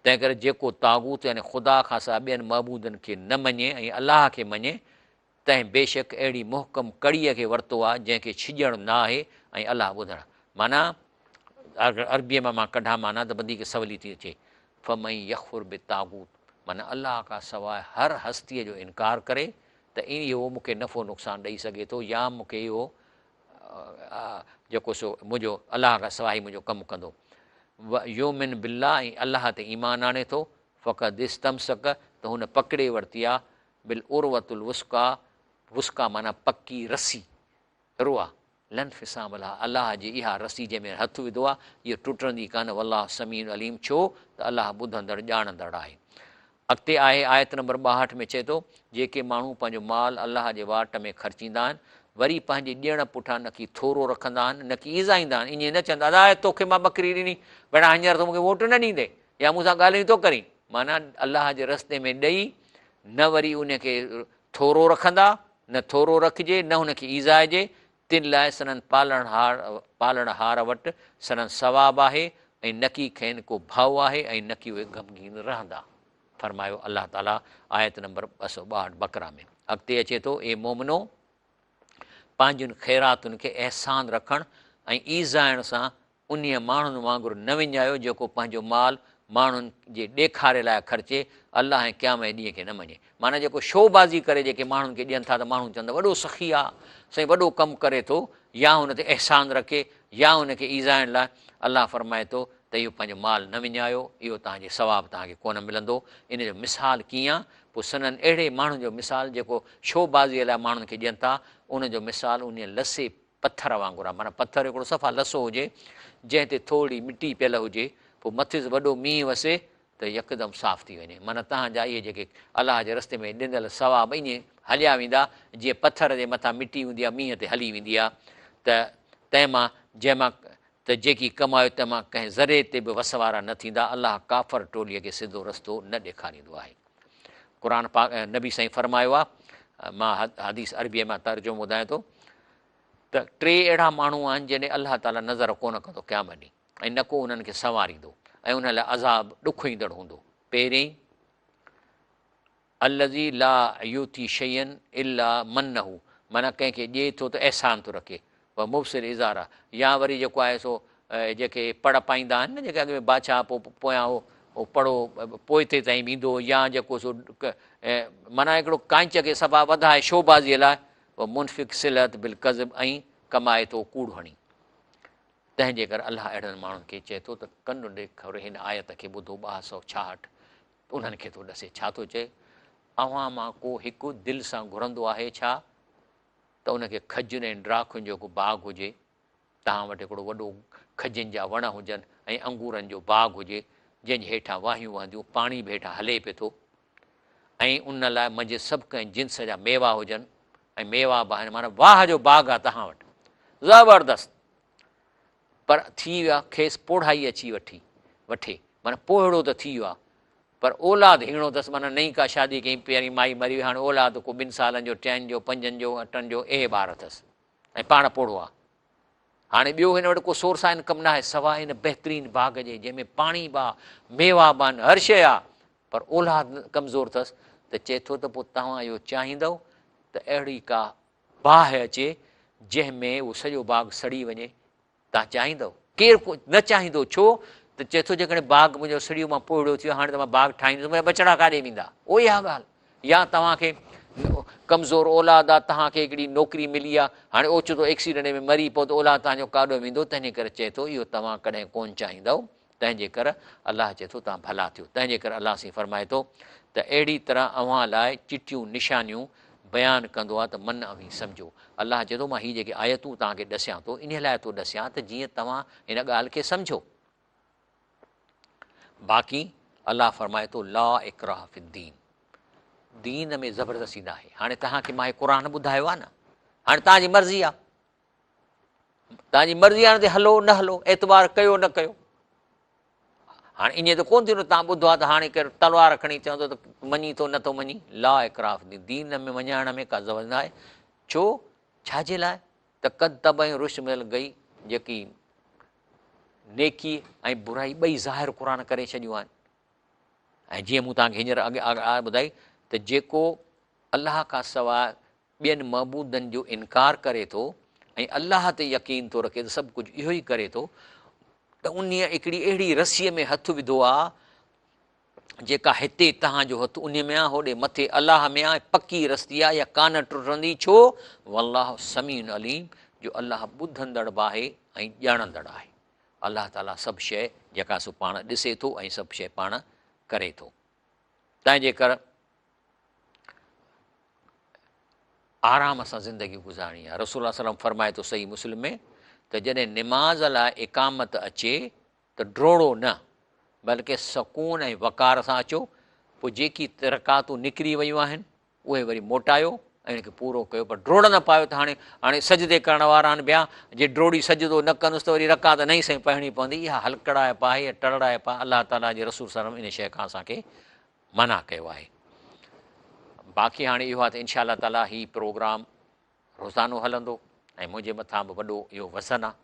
تنهنڪري جيڪو طاغوت يعني خدا کان سواء ٻين معبودن کي نه مڃي ۽ الله کي مڃي، تنهن بيشڪ اهڙي محڪم ڪڙيء کي ورتو آهي، جنهن کي ڇڄڻ نه آهي ۽ الله ٻڌڻ. معنيٰ، اگر عربيء مان مان ڪڍان معنيٰ ته وڌيڪ سولي ٿي اچي. فمن يڪفر بالطاغوت معنيٰ الله کان سواء هر هستيء جو انڪار ڪري ته اهو مون کي نفعو نقصان ڏئي سگهي ٿو يا مون کي اهو جيڪو سو منهنجو الله کان سواء ئي منهنجو ڪم ڪندو. ويؤمن بالله ۽ الله تي ايمان آڻي ٿو فقد استمسڪ ته هن پڪڙي ورتي آهي بالعروة الوثقيٰ، وثقيٰ معنيٰ پڪي رسي، عروة، لا انفصام لها، الله جي اها رسي جنهن ۾ هٿ وڌو آهي، اها ٽٽندي ڪانه، والله سميع عليم، ڇو ته الله ٻڌندڙ ڄاڻندڙ آهي. اڳتي آهي آيت نمبر 62 ۾ چئي ٿو، جيڪي ماڻهو پنهنجو مال الله جي واٽ ۾ خرچيندا آهن، وري پنهنجي ڏيڻ پٺيان نه ڪي ٿورو رکندا آهن، نه ڪي ايذائيندا آهن، ائين نه چوندا ادا توکي مان ٻڪري ڏني، ڀيڻا هينئر تون مون کي ووٽ نه ڏيندين يا مون سان ڳالهيون ٿو ڪرين، معنيٰ الله جي رستي ۾ ڏئي نه وري ان کي ٿورو رکندا، نه ٿورو رکجي، نه هن کي ايذائجي، تن لاء سندن پالڻهار وٽ سندن ثواب آهي ۽ نڪي کين ڪو ڀؤ آهي ۽ نڪي اهي غمگين رهندا. فرمايو الله تعاليٰ آيت نمبر 262 بقره ۾. اڳتي اچي ٿو، اي مومنو! پنهنجين خيراتن کي احسان رکڻ ۽ ايذائڻ سان انهيء ماڻهن وانگر نه وڃايو جيڪو پنهنجو مال ماڻهن جي ڏيکاري لاء خرچي، الله ۽ قيامت جي ڏينهن کي نه مڃي. معنيٰ جيڪو شو بازي ڪري جيڪي ماڻهن کي ڏين ٿا ته ماڻهو چون ته وڏو سخي آ، سائين وڏو ڪم ڪري ٿو، يا هن تي احسان رکي يا هن کي ايذائڻ لاء، الله فرمائي ٿو ته اهو پنهنجو مال نه وڃايو، اهو توهان جي ثواب توهان کي ڪونه ملندو. ان جو مثال ڪيئن آ؟ پوء سندن اهڙي ماڻهن جو مثال جيڪو شوبازيء لاء ماڻهن کي ڏين ٿا، ان جو مثال انهيء لسي پٿر وانگر آهي، معنيٰ پٿر هڪڙو صفا لسو هجي، جنهن تي ٿورڙي مٽي پيل هجي، پوء مٿس وڏو مينهن وسي ته يڪدم صاف ٿي وڃي. معنيٰ توهان جا اهي جيڪي الله جي رستي ۾ ڏنل ثواب ائين هليا ويندا، جيئن پٿر جي مٿان مٽي هوندي آهي، مينهن تي هلي ويندي آهي ته تنهن مان جنهن مان ته جيڪي ڪمايو تنهن مان ڪنهن ذري تي به وس وارا نه ٿيندا، الله ڪافر ٽولي کي سڌو رستو نه ڏيکاريندو آهي. قرآن پاڪ نبي سائين فرمايو آهي، مان حديث عربيء مان ترجمو ٻڌايان ٿو ته ٽي اهڙا ماڻهو آهن جن ڏي الله تعاليٰ نظر ڪونه ڪندو قيامت ڏينهن ۽ نه ڪو انهن کي سنواريندو ۽ انهن لاء عذاب ڏکوئيندڙ هوندو. پهرين الذي لا يعطي شيئا الا منه معنيٰ ڪنهن کي ڏئي ٿو ته احسان ٿو رکي، ومبسل ازاره يا وري جيڪو آهي سو جيڪي پڙ پائيندا آهن نه جيڪي اڳ ۾ بادشاهه پوء پويان اهو پڙو پوئتي تائين به ايندو هو يا جيڪو سو معنيٰ هڪڙو ڪانچ کي صفا وڌائي شوبازيء لاء ومنفق سلعت بالڪذب ۽ ڪمائي ٿو ڪوڙ هڻي تنهن جي ڪري الله اهڙن ماڻهن کي چئي ٿو ته ڪن ڏي کوري هن آيت کي ٻڌو 266 انهن کي ٿو ڏسي. ڇا ٿو چئي؟ اوهان مان ڪو هڪ دل سان گهرندو آهي ڇا ته ان کي کجين ۽ ڊاکن جو هڪ باغ هجي؟ توهان وٽ هڪڙو وڏو کجين جا وڻ هجن ۽ انگورن جو باغ هجي، جنهن جي هيٺان واهيون وهنديون، پاڻي به هيٺان هلي پئي ٿو ۽ ان لاء منجهس سڀ ڪنهن جنس جا ميوا هجن ۽ ميوا به آهن، معنيٰ واهه جو باغ آهي توهان وٽ، زبردست! پر ٿي ويو آهي، کيس پوڙهائي اچي وٺي، وٺي، معنيٰ پوڙهو ته ٿي ويو آهي، پر اولاد هيڻو اٿس، معنيٰ نئين ڪا شادي ڪيائين، پهرين مائي مري وئي، هاڻي اولاد ڪو ٻن سالن جو، ٽين جو، پنجن جو، اٺن جو، اهي ٻار اٿس ۽ پاڻ پوڙهو آهي. هاڻي ٻيو هن وٽ ڪو سورس آف انڪم ناهي، سواء هن بهترين باغ جي، جنهن ۾ پاڻي به آهي، ميوا به آهن، هر شيء آهي، پر اولاد ڪمزور اٿس ته چئي ٿو ته پوء توهان اهو چاهيندؤ ته اهڙي ڪا باهه اچي جنهن ۾ اهو سڄو باغ سڙي وڃي، توهان چاهيندؤ؟ ڪير ڪو نه چاهيندو، ڇو ته چئي ٿو جيڪڏهن باغ منهنجو سڙي ويو مان پوڙهو ٿي ويو هاڻي ته مان باغ ٺاهيندس منهنجا ٻچڙا ڪاڏي ويندا؟ اهو اها ڳالهه يا توهان کي ڪمزور اولاد آ توهان کي هڪڙي نوڪري ملي آ هاڻي اوچتو ايڪسيڊنٽ ۾ مري پئو ته اولاد توهان جو ڪاڏو ويندو تنهنجي ڪري چئي ٿو اهو توهان ڪڏهن ڪونه چاهيندؤ تنهن جي ڪر الله چئي ٿو توهان ڀلا ٿيو. تنهن جي ڪر الله سائين فرمائي ٿو ته اهڙي طرح اوهان لاء چٽيون نشانيون بيان ڪندو آهي ته من اوهين سمجهو. الله چئي ٿو مان هي جيڪي آيتون توهان کي ڏسيان ٿو انهي لاء ٿو ڏسيان ته جيئن توهان هن ڳالهه کي سمجهو. باقي الله فرمائي ٿو لا اڪراه في الدين دين ۾ زبردستي ناهي. هاڻي توهان کي مان هي قرآن ٻڌايو آهي نه هاڻي توهان جي مرضي آهي. توهان جي مرضي آهي ته هلو نه هلو اعتبار ڪيو نه ڪيو هاڻي ائين ته ڪونه ٿيندو توهان ٻڌو آهي ته هاڻي ڪير تلوار کڻي چوندو ته مڃي ٿو نٿو مڃي لا اڪراه في الدين دين ۾ مڃائڻ ۾ ڪا ضرورت نه آهي ڇو ڇا جي لاء ته قد تبين رشد من الغي جيڪي نيڪي ۽ برائي ٻئي ظاهر قرآن ڪري ڇڏيون آهن ۽ جيئن مون توهان کي هينئر اڳ ٻڌائي ته جيڪو الله کان سواء ٻين معبودن جو انڪار ڪري ٿو ۽ الله تي يقين ٿو رکي ته سڀ ڪجهه اهو ئي ڪري ٿو ته انهيء هڪڙي اهڙي رسيء ۾ هٿ وڌو آ جيڪا هتي توهان جو هٿ انهيء ۾ آ هوڏي مٿي الله ۾ آ پڪي رستي آ اها ڪانه ٽٽندي ڇو والله سميع عليم جو الله ٻڌندڙ به آهي ۽ ڄاڻندڙ آهي الله تعاليٰ سڀ شيء جيڪا سو پاڻ ڏسي ٿو ۽ سڀ شيء پاڻ ڪري ٿو تنهن جي ڪر آرام سان زندگي گذارڻي آهي. رسول الله صلي الله عليه وسلم فرمائي ٿو صحيح مسلم ۾ ته جڏهن نماز لاء اقامت اچي ته ڊوڙو نه بلڪه سڪون ۽ وقار سان اچو پوء جيڪي رڪعتون نڪري ويون آهن اهي وري موٽايو ۽ ان کي پورو ڪيو پر ڊوڙ نه پايو ته هاڻي هاڻي سجدي ڪرڻ وارا آهن ٻيا جي ڊوڙي سجدو نه ڪندس ته وري رڪعت نئين سئين پڙهڻي پوندي اها هلڪڙائپ آهي يا ٽرڙائپ آهي الله تعاليٰ جي رسول صلي الله عليه وسلم ان شيء کان اسان کي منع ڪيو آهي باقي هاڻي اهو آهي ته انشاء الله تعالي هي پروگرام روزانو هلندو ۽ منهنجي مٿان به وڏو اهو وزن آهي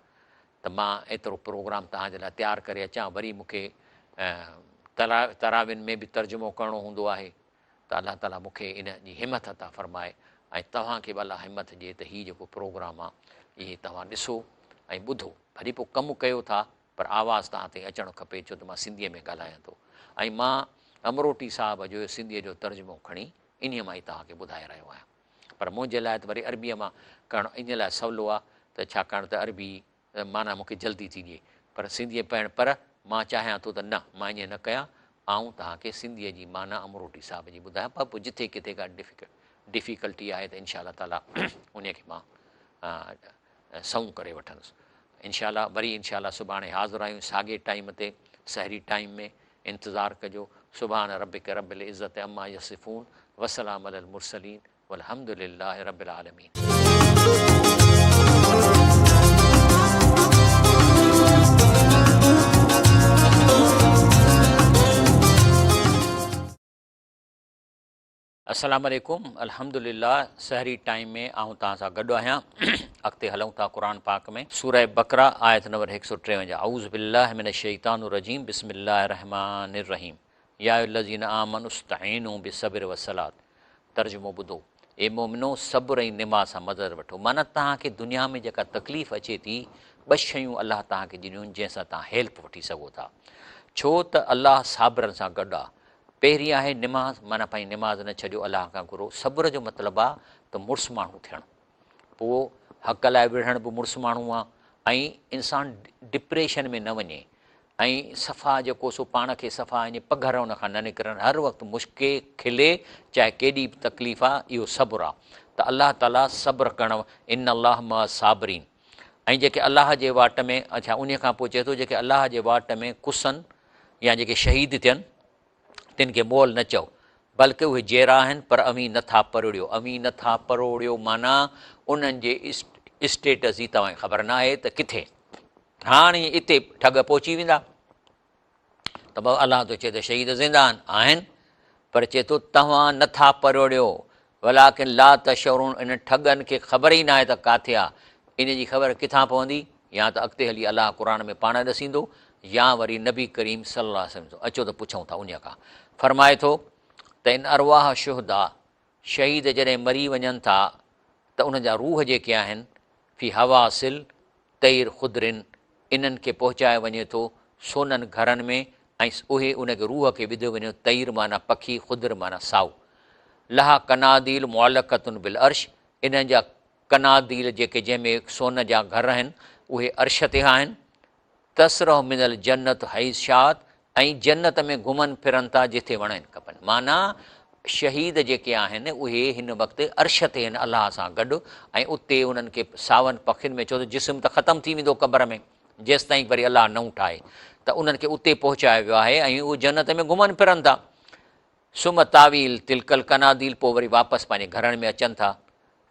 ته مان ايترو پروگرام توهان جي لاء تيار ڪري اچان وري مون کي تراوين ۾ به ترجمو ڪرڻو هوندو آهي ته الله تعالي مون کي ان جي همت عطا فرمائي ۽ توهان کي به الله همت ڏئي ته هي جيڪو پروگرام آهي اهي توهان ڏسو ۽ ٻڌو ڀلي پوء ڪم ڪيو ٿا پر آواز توهان تائين اچڻ کپي ڇو ته مان سنڌيء ۾ ڳالهايان ٿو ۽ مان امروٽي صاحب جو سنڌيء جو ترجمو کڻي انهيء مان ئي توهان کي ٻڌائي رهيو آهيان. پر منهنجي لاء ته وري عربيء مان ڪرڻ انهيء لاء سولو آهي ته ڇاڪاڻ ته عربي معنيٰ مون کي جلدي ٿي ڏئي پر سنڌيء پڙهڻ پر مان چاهيان ٿو ته نه مان ائين نه ڪيان آئون توهان کي سنڌيء جي معنيٰ امروٽي صاحب جي ٻڌايان پر پوء جٿي ڪٿي ڪا ڊفيڪلٽي آهي ته انشاء الله تعاليٰ انهيء کي مان سنئون ڪري وٺندس. انشاء الله وري انشاء الله سڀاڻي حاضر آهيون ساڳئي ٽائيم تي سحري ٽائيم ۾ انتظار ڪجو سبحان ربک رب العزت عما يصفون وسلام علي المرسلين والحمد لله رب العالمين. السلام عليڪم الحمدلله سحري ٽائيم ۾ آئون توهان سان گڏ آهيان اڳتي هلون ٿا قرآن پاڪ ۾ سوره بقره آيت نمبر 153 اعوذ بالله من الشيطان الرجيم بسم الله الرحمن الرحيم يا ايها الذين آمنوا استعينوا بالصبر والصلاة ترجمو ٻڌو، اي مؤمنو! صبر ۽ نماز سان مدد وٺو. معنيٰ توهان کي دنيا ۾ جيڪا تڪليف اچي ٿي، ٻه شيون الله توهان کي ڏنيون آهن جنهن سان توهان هيلپ وٺي سگهو ٿا. ڇو ته الله صابرن سان گڏ آهي. پهرين آهي نماز، معنيٰ پنهنجي نماز نه ڇڏيو، الله کان گهرو. صبر جو مطلب آهي ته مڙس ماڻهو ٿيڻ. پوء حق لاء وڙهڻ به مڙس ماڻهو آ ۽ انسان ڊپريشن ۾ نه وڃي ۽ صفا جيڪو سو پاڻ کي صفا ائين پگهر ان کان نه نڪرن هر وقت مشڪي کلي چاهي ڪيڏي به تڪليف آ اهو صبر آ ته الله تعالي صبر ڪرڻ ان الله مع الصابرين ۽ جيڪي الله جي واٽ ۾ اڇا انهي کان پوء چئي ٿو جيڪي الله جي واٽ ۾ ڪسن يا جيڪي شهيد ٿين تن کي مئل نه چئو، بلڪ اهي جيئرا آهن، پر اوهين نه ٿا پروڙيو. اوهين نه ٿا پروڙيو معنيٰ انهن جي اسٽيٽس جي توهان کي خبر نه آهي ته ڪٿي هاڻ ئي اتي ٺڳ پهچي ويندا ته بابا الله ٿو چئي ته شهيد زنده آهن، آهن پر چئي ٿو توهان نه ٿا پروڙيو ولڪن لا تشعرون انهن ٺڳن کي خبر ئي ناهي ته ڪاٿي آ، ان جي خبر ڪٿان پوندي؟ يا ته اڳتي هلي الله قرآن ۾ پاڻ ڏسيندو يا وري نبي ڪريم صلي الله عليه وسلم اچو ته پڇون ٿا انهيء کان. فرمائي ٿو ته ان ارواح الشهداء شهيد جڏهن مري وڃن ٿا ته انهن جا روح جيڪي آهن في حواصل طير خضر انهن کي پهچايو وڃي ٿو سونن گهرن ۾ ۽ اهي ان کي روح کي وڌو وڃي ٿو طير معنيٰ پکي خضر معنيٰ سائو لها قناديل معلقة بالعرش انهن جا قناديل جيڪي جنهن ۾ سون جا گهر آهن اهي عرش تي آهن تسرح من الجنة حيث شاءت ۽ جنت ۾ گهمن ڦرن ٿا جتي وڻين کپن. معنيٰ شهيد جيڪي آهن اهي هن وقت عرش تي آهن الله سان گڏ ۽ اتي انهن کي ساون پکين ۾ ڇو ته جسم ته ختم ٿي ويندو قبر ۾ جيستائين وري الله نئون ٺاهي ته انهن کي اتي پهچايو ويو آهي ۽ اهي جنت ۾ گهمن ڦرن ٿا. ثم تاويل تلڪ القناديل پوء وري واپس پنهنجي گهرن ۾ اچن ٿا.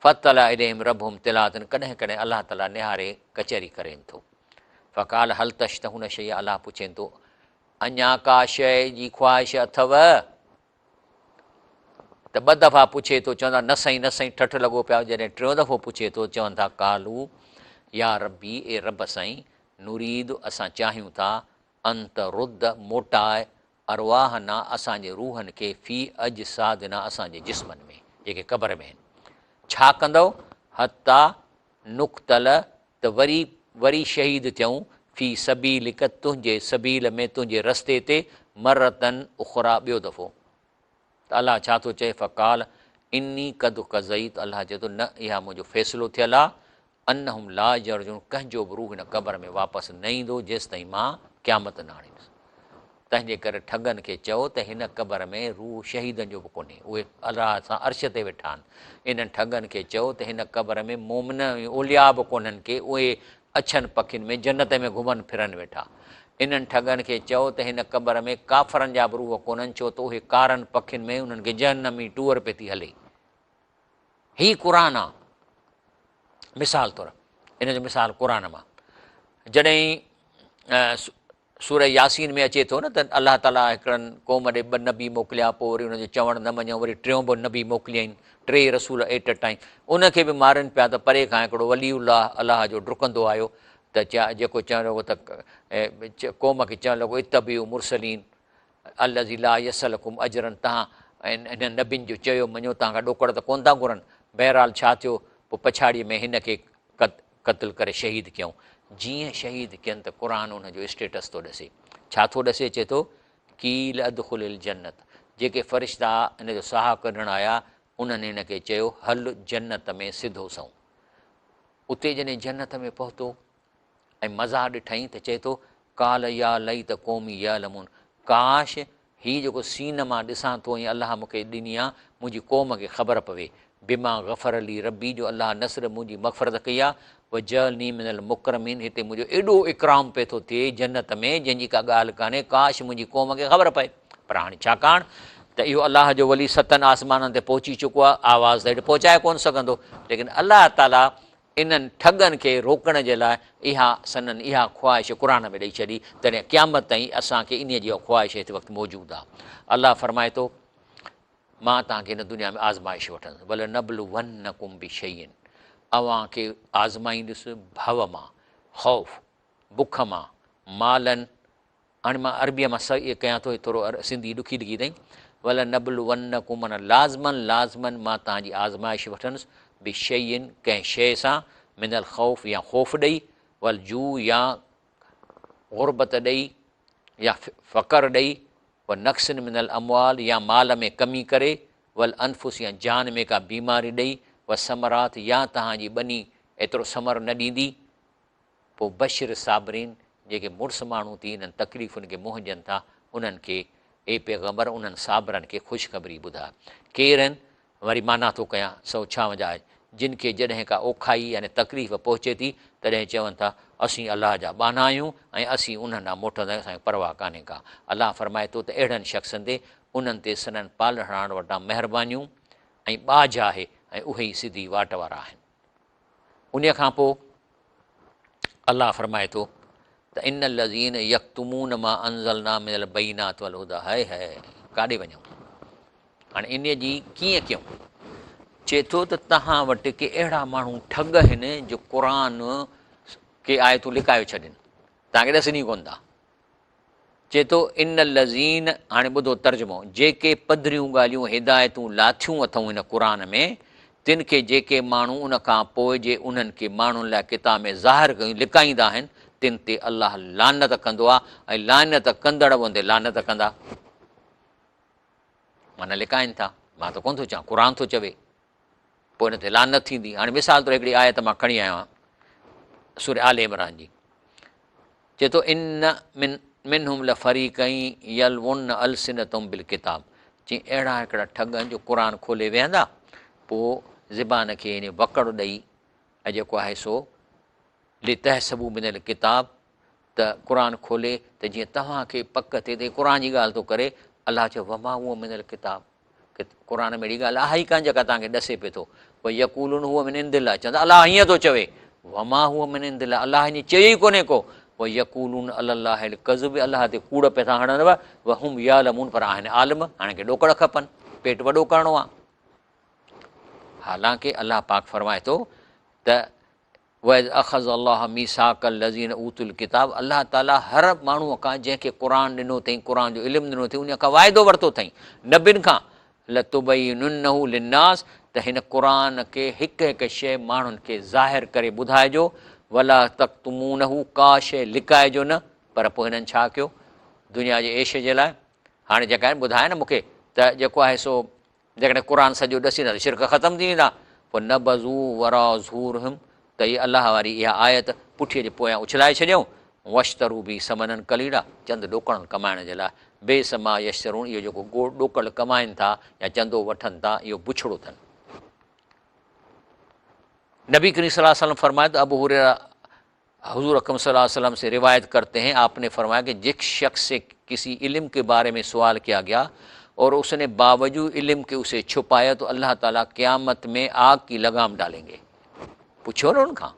فاطلع اليهم ربهم طلعة ڪڏهن ڪڏهن الله تعاليٰ نهاري ڪچهري ڪرين ٿو. فقال هل تشتهون شيئا الله پڇين ٿو اڃا ڪا شيء جي خواهش اٿو؟ ته ٻه دفعا پڇي ٿو چوندا نه سائين نه سائين ٺٺ لڳو پيا جڏهن ٽيون دفعو پڇي ٿو چون ٿا قالو يا ربي اي رب سائين نريد اسان چاهيون ٿا ان ترد موٽاء ارواحنا اسان جي روحن کي في اجسادنا اسان جي جسمن ۾ جيڪي قبر ۾ آهن ڇا ڪندؤ حتي نقتل ته وري وري شهيد ٿيون في سبيلک تنهنجي سبيل ۾ تنهنجي رستي تي مرة اخري ٻيو دفعو ته الله ڇا ٿو چئي فقال اني قد قضيت الله چئي ٿو نه اها منهنجو فيصلو ٿيل آهي انهم لا يرجعون ڪنهن جو به روح هن قبر ۾ واپس نه ايندو جيستائين مان قيامت نه آڻيندس. تنهنجي ڪري ٺڳن کي چئو ته هن قبر ۾ روح شهيدن جو به ڪونهي، اهي الله سان عرش تي ويٺا آهن. انهن ٺڳن کي چئو ته هن قبر ۾ مؤمن ۽ اولياء به ڪونهن ڪي اهي اڇن پکين ۾ جنت ۾ گهمن ڦرن ويٺا. انهن ٺڳن کي چئو ته هن قبر ۾ ڪافرن جا به روح ڪونهن ڇو ته اهي ڪارن پکين ۾ انهن کي جهنمي ٽوئر پئي ٿي هلي. هي قرآن آ مثال طور ان جو مثال قرآن مان جڏهن سورة ياسين ۾ اچي ٿو نه ته الله تعاليٰ هڪڙن قوم ڏي ٻه نبي موڪليا پوء وري ان جو چوڻ نه مڃيو وري ٽيون به نبي موڪليائين ٽي رسول ايٽ اي ٽائيم ان کي به مارن پيا ته پري کان هڪڙو ولي الله الله جو ڊڪندو آيو ته جيڪو چوڻ لڳو ته قوم کي چوڻ لڳو اتبعوا مرسلين الذي لا يسألڪم اجرا توهان انهن نبين جو چيو مڃو توهان کان ڏوڪڙ ته ڪونه ٿا گهرن. بهرحال ڇا ٿيو پوء پڇاڙيء ۾ هن کي قتل ڪري شهيد ڪيائون. جيئن شهيد ڪين ته قرآن ان جو اسٽيٽس ٿو ڏسي. ڇا ٿو ڏسي چئي ٿو قيل ادخل الجنت جيڪي فرشتا هن جو ساهه ڪڍڻ آيا انهن هن کي چيو هل جنت ۾ سڌو سنئون. اتي جڏهن جنت ۾ پهتو ۽ مزا ڏٺائين ته چئي ٿو، قال يا ليت قومي يعلمون ڪاش! هي جيڪو سين مان ڏسان ٿو ۽ الله مون کي ڏني آ، منهنجي قوم کي خبر پوي. بما غفر لي ربي جو الله نه صرف منهنجي مغفرت ڪئي آ، وجعلني من المڪرمين هتي منهنجو ايڏو اڪرام پئي ٿو ٿئي جنت ۾ جنهن جي ڪا ڳالهه ڪانهي، ڪاش منهنجي قوم کي خبر پئي. پر هاڻي ڇاڪاڻ ته اهو الله جو ولي ستن آسمانن تي پهچي چڪو آ، آواز ته هيٺ پهچائي ڪونه سگهندو، ليڪن الله تعاليٰ انهن ٺڳن کي روڪڻ جي لاء اها سندن اها خواهش قرآن ۾ ڏئي ڇڏي، تڏهن قيامت تائين اسان کي انهيء جي اها خواهش هت وقت موجود آهي. الله فرمائي ٿو، مان توهان کي هن دنيا ۾ آزمائش وٺندس، ولنبلونڪم بشيء اوهان کي آزمائيندس ڀؤ مان، خوف، بک مان، مالن، هاڻي مان عربيء مان سعي ڪيان ٿو، هي ٿورو سنڌي ڏکي لکي اٿئي، ولنبلونڪم معنيٰ لازماً لازماً مان توهان جي آزمائش وٺندس، بشيء ڪنهن شيء سان، من الخوف يا خوف ڏئي، والجوع يا غربت ڏئي يا فقر ڏئي، ونقص من الاموال يا مال ۾ ڪمي ڪري، والانفس يا جان ۾ ڪا بيماري ڏئي، والثمرات يا توهان جي ٻني ايترو ثمر نه ڏيندي، پوء بشر الصابرين، جيڪي مڙس ماڻهو ٿي انهن تڪليفن کي منهن ڏين ٿا، انهن کي، اي پيغمبر انهن صابرن کي خوشخبري ٻڌاء. ڪير آهن؟ وري معنيٰ ٿو ڪيان، 156 آيت، جن کي جڏهن ڪا اوکائي يعني تڪليف پهچي ٿي، تڏهن چون ٿا، اسين الله جا ٻانها آهيون ۽ اسين انهن ڏانهن موٽندا آهيون، اسان کي پرواهه ڪانهي ڪا. الله فرمائي ٿو ته اهڙن شخصن تي، انهن تي سندن پالڻهار وٽان مهربانيون ۽ ٻاجهه آهي ۽ اهي ئي سڌي واٽ وارا آهن. انهيء کان پوء الله فرمائي ٿو ته ان الذين يڪتمون ما انزلنا من البينات والهدى هاء هاء ڪاڏي وڃون هاڻي انهيء جي ڪيئن ڪيون چئي ٿو ته توهان وٽ ڪي اهڙا ماڻهو ٺڳ آهن جو قرآن ڪي آيتون لڪايو ڇڏين توهان کي ڏسن ئي ڪونه ٿا چئي ٿو، ان الذين، هاڻي ٻڌو ترجمو، جيڪي پڌريون ڳالهيون، هدايتون، لاٿيون اٿئون هن قرآن ۾، تن کي جيڪي ماڻهو ان کان پوء جي انهن کي ماڻهن لاء ڪتاب ۾ ظاهر ڪيون لڪائيندا آهن، تن تي الله لعنت ڪندو آهي ۽ لعنت ڪندڙ به ان تي لعنت ڪندا. معنيٰ لڪائين ٿا، مان ته ڪونه ٿو چوان، قرآن ٿو چوي. پوء ان تي لعنت ٿيندي. هاڻي مثال طور هڪڙي آيت مان کڻي آيو آهيان سورة آل عمران جي، چئي ٿو ان من منهم لفريقا يلوون السنتهم بالڪتاب، چي اهڙا هڪڙا ٺڳ آهن جو قرآن کولي ويهندا پوء زبان کي يعني وڪڙ ڏئي ۽ جيڪو آهي سو لتحسبوا من الڪتاب ته قرآن کولي ته جيئن توهان کي پڪ ٿئي ته هي قرآن جي ڳالهه ٿو ڪري. الله چيو وما هو من الڪتاب، قرآن ۾ اهڙي ڳالهه آهي ئي ڪانه جيڪا توهان کي ڏسي پئي ٿو. ويقولون هو من عند الله، چوندا الله ائين ٿو چوي، وما هو من عند الله، الله ائين چيو ئي ڪونهي ڪو. ويقولون علي الله الڪذب، الله تي ڪوڙ پيا ٿا هڻن، وهم يعلمون، پر آهن عالم، هاڻي کي ڏوڪڙ کپن، پيٽ وڏو ڪرڻو آهي. حالانڪه الله پاڪ فرمائي ٿو ته واذ اخذ الله ميثاق الذين اوتوا الڪتاب الله تعالي هر ماڻهوء کان جنهن کي قرآن ڏنو اٿئين، قرآن جو علم ڏنو اٿئين، انهيء کان واعدو ورتو اٿئين، نبين کان، لتبيننه للناس ته هن قرآن کي هڪ هڪ شيء ماڻهن کي ظاهر ڪري ٻڌائجو، ولا تڪتمونه ڪا شيء لڪائجو نه، پر پوء هنن ڇا ڪيو؟ دنيا جي عيش جي لاء، هاڻي جيڪا آهن ٻڌايا نه مون کي ته جيڪو آهي سو جيڪڏهن قرآن سڄو ڏسي نه ته شرڪ ختم ٿي ويندا. پوء نبذوه وراء ظهورهم ته هي الله واري اها آيت پٺيء جي پويان اڇلائي ڇڏيائون. واشتروا به ثمنا قليلا چند ڏوڪڙن ڪمائڻ جي لاء. بئس ما يشترون اهو جيڪو ڏوڪڙ ڪمائين ٿا يا چندو وٺن ٿا اهو بڇڙو اٿن. نبي ڪريم صلي الله عليه وسلم فرمايو ته ابو هريره حضور اڪرم صلي الله عليه وسلم سے روایت کرتے ہیں آپ نے فرمایا کہ جس شخص سے کسی علم کے بارے میں سوال کیا گیا اور اس نے باوجود علم کے اسے چھپایا تو اللہ تعالیٰ قیامت میں آگ کی لگام ڈالیں گے۔ پوچھو نا ان کان۔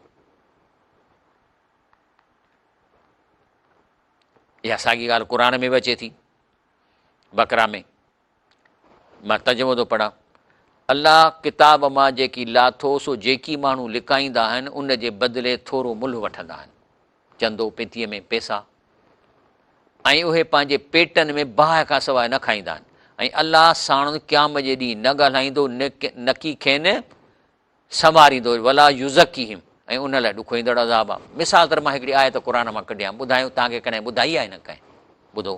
اها ساڳي ڳالهه قرآن ۾ به اچي ٿي، بقره ۾ مان ترجمو ٿو پڙهان، الله ڪتاب مان جيڪي لاٿو سو جيڪي ماڻهو لڪائيندا آهن ان جي بدلي ٿورو ملهه وٺندا آهن، چندو پيتيء ۾ پئسا، ۽ اهي پنهنجي پيٽن ۾ باهه کان سواء نه کائيندا آهن ۽ الله ساڻن قيام جي ڏينهن نه ڳالهائيندو نڪي کين سنواريندو، ولا يزڪيهم، ۽ ان لاء ڏکوئيندڙ عذاب آهي. مثال طور مان هڪڙي آيت قرآن مان ڪڍيان، ٻڌايو توهان کي ڪڏهن ٻڌائي آهي نه ڪنهن؟ ٻڌو،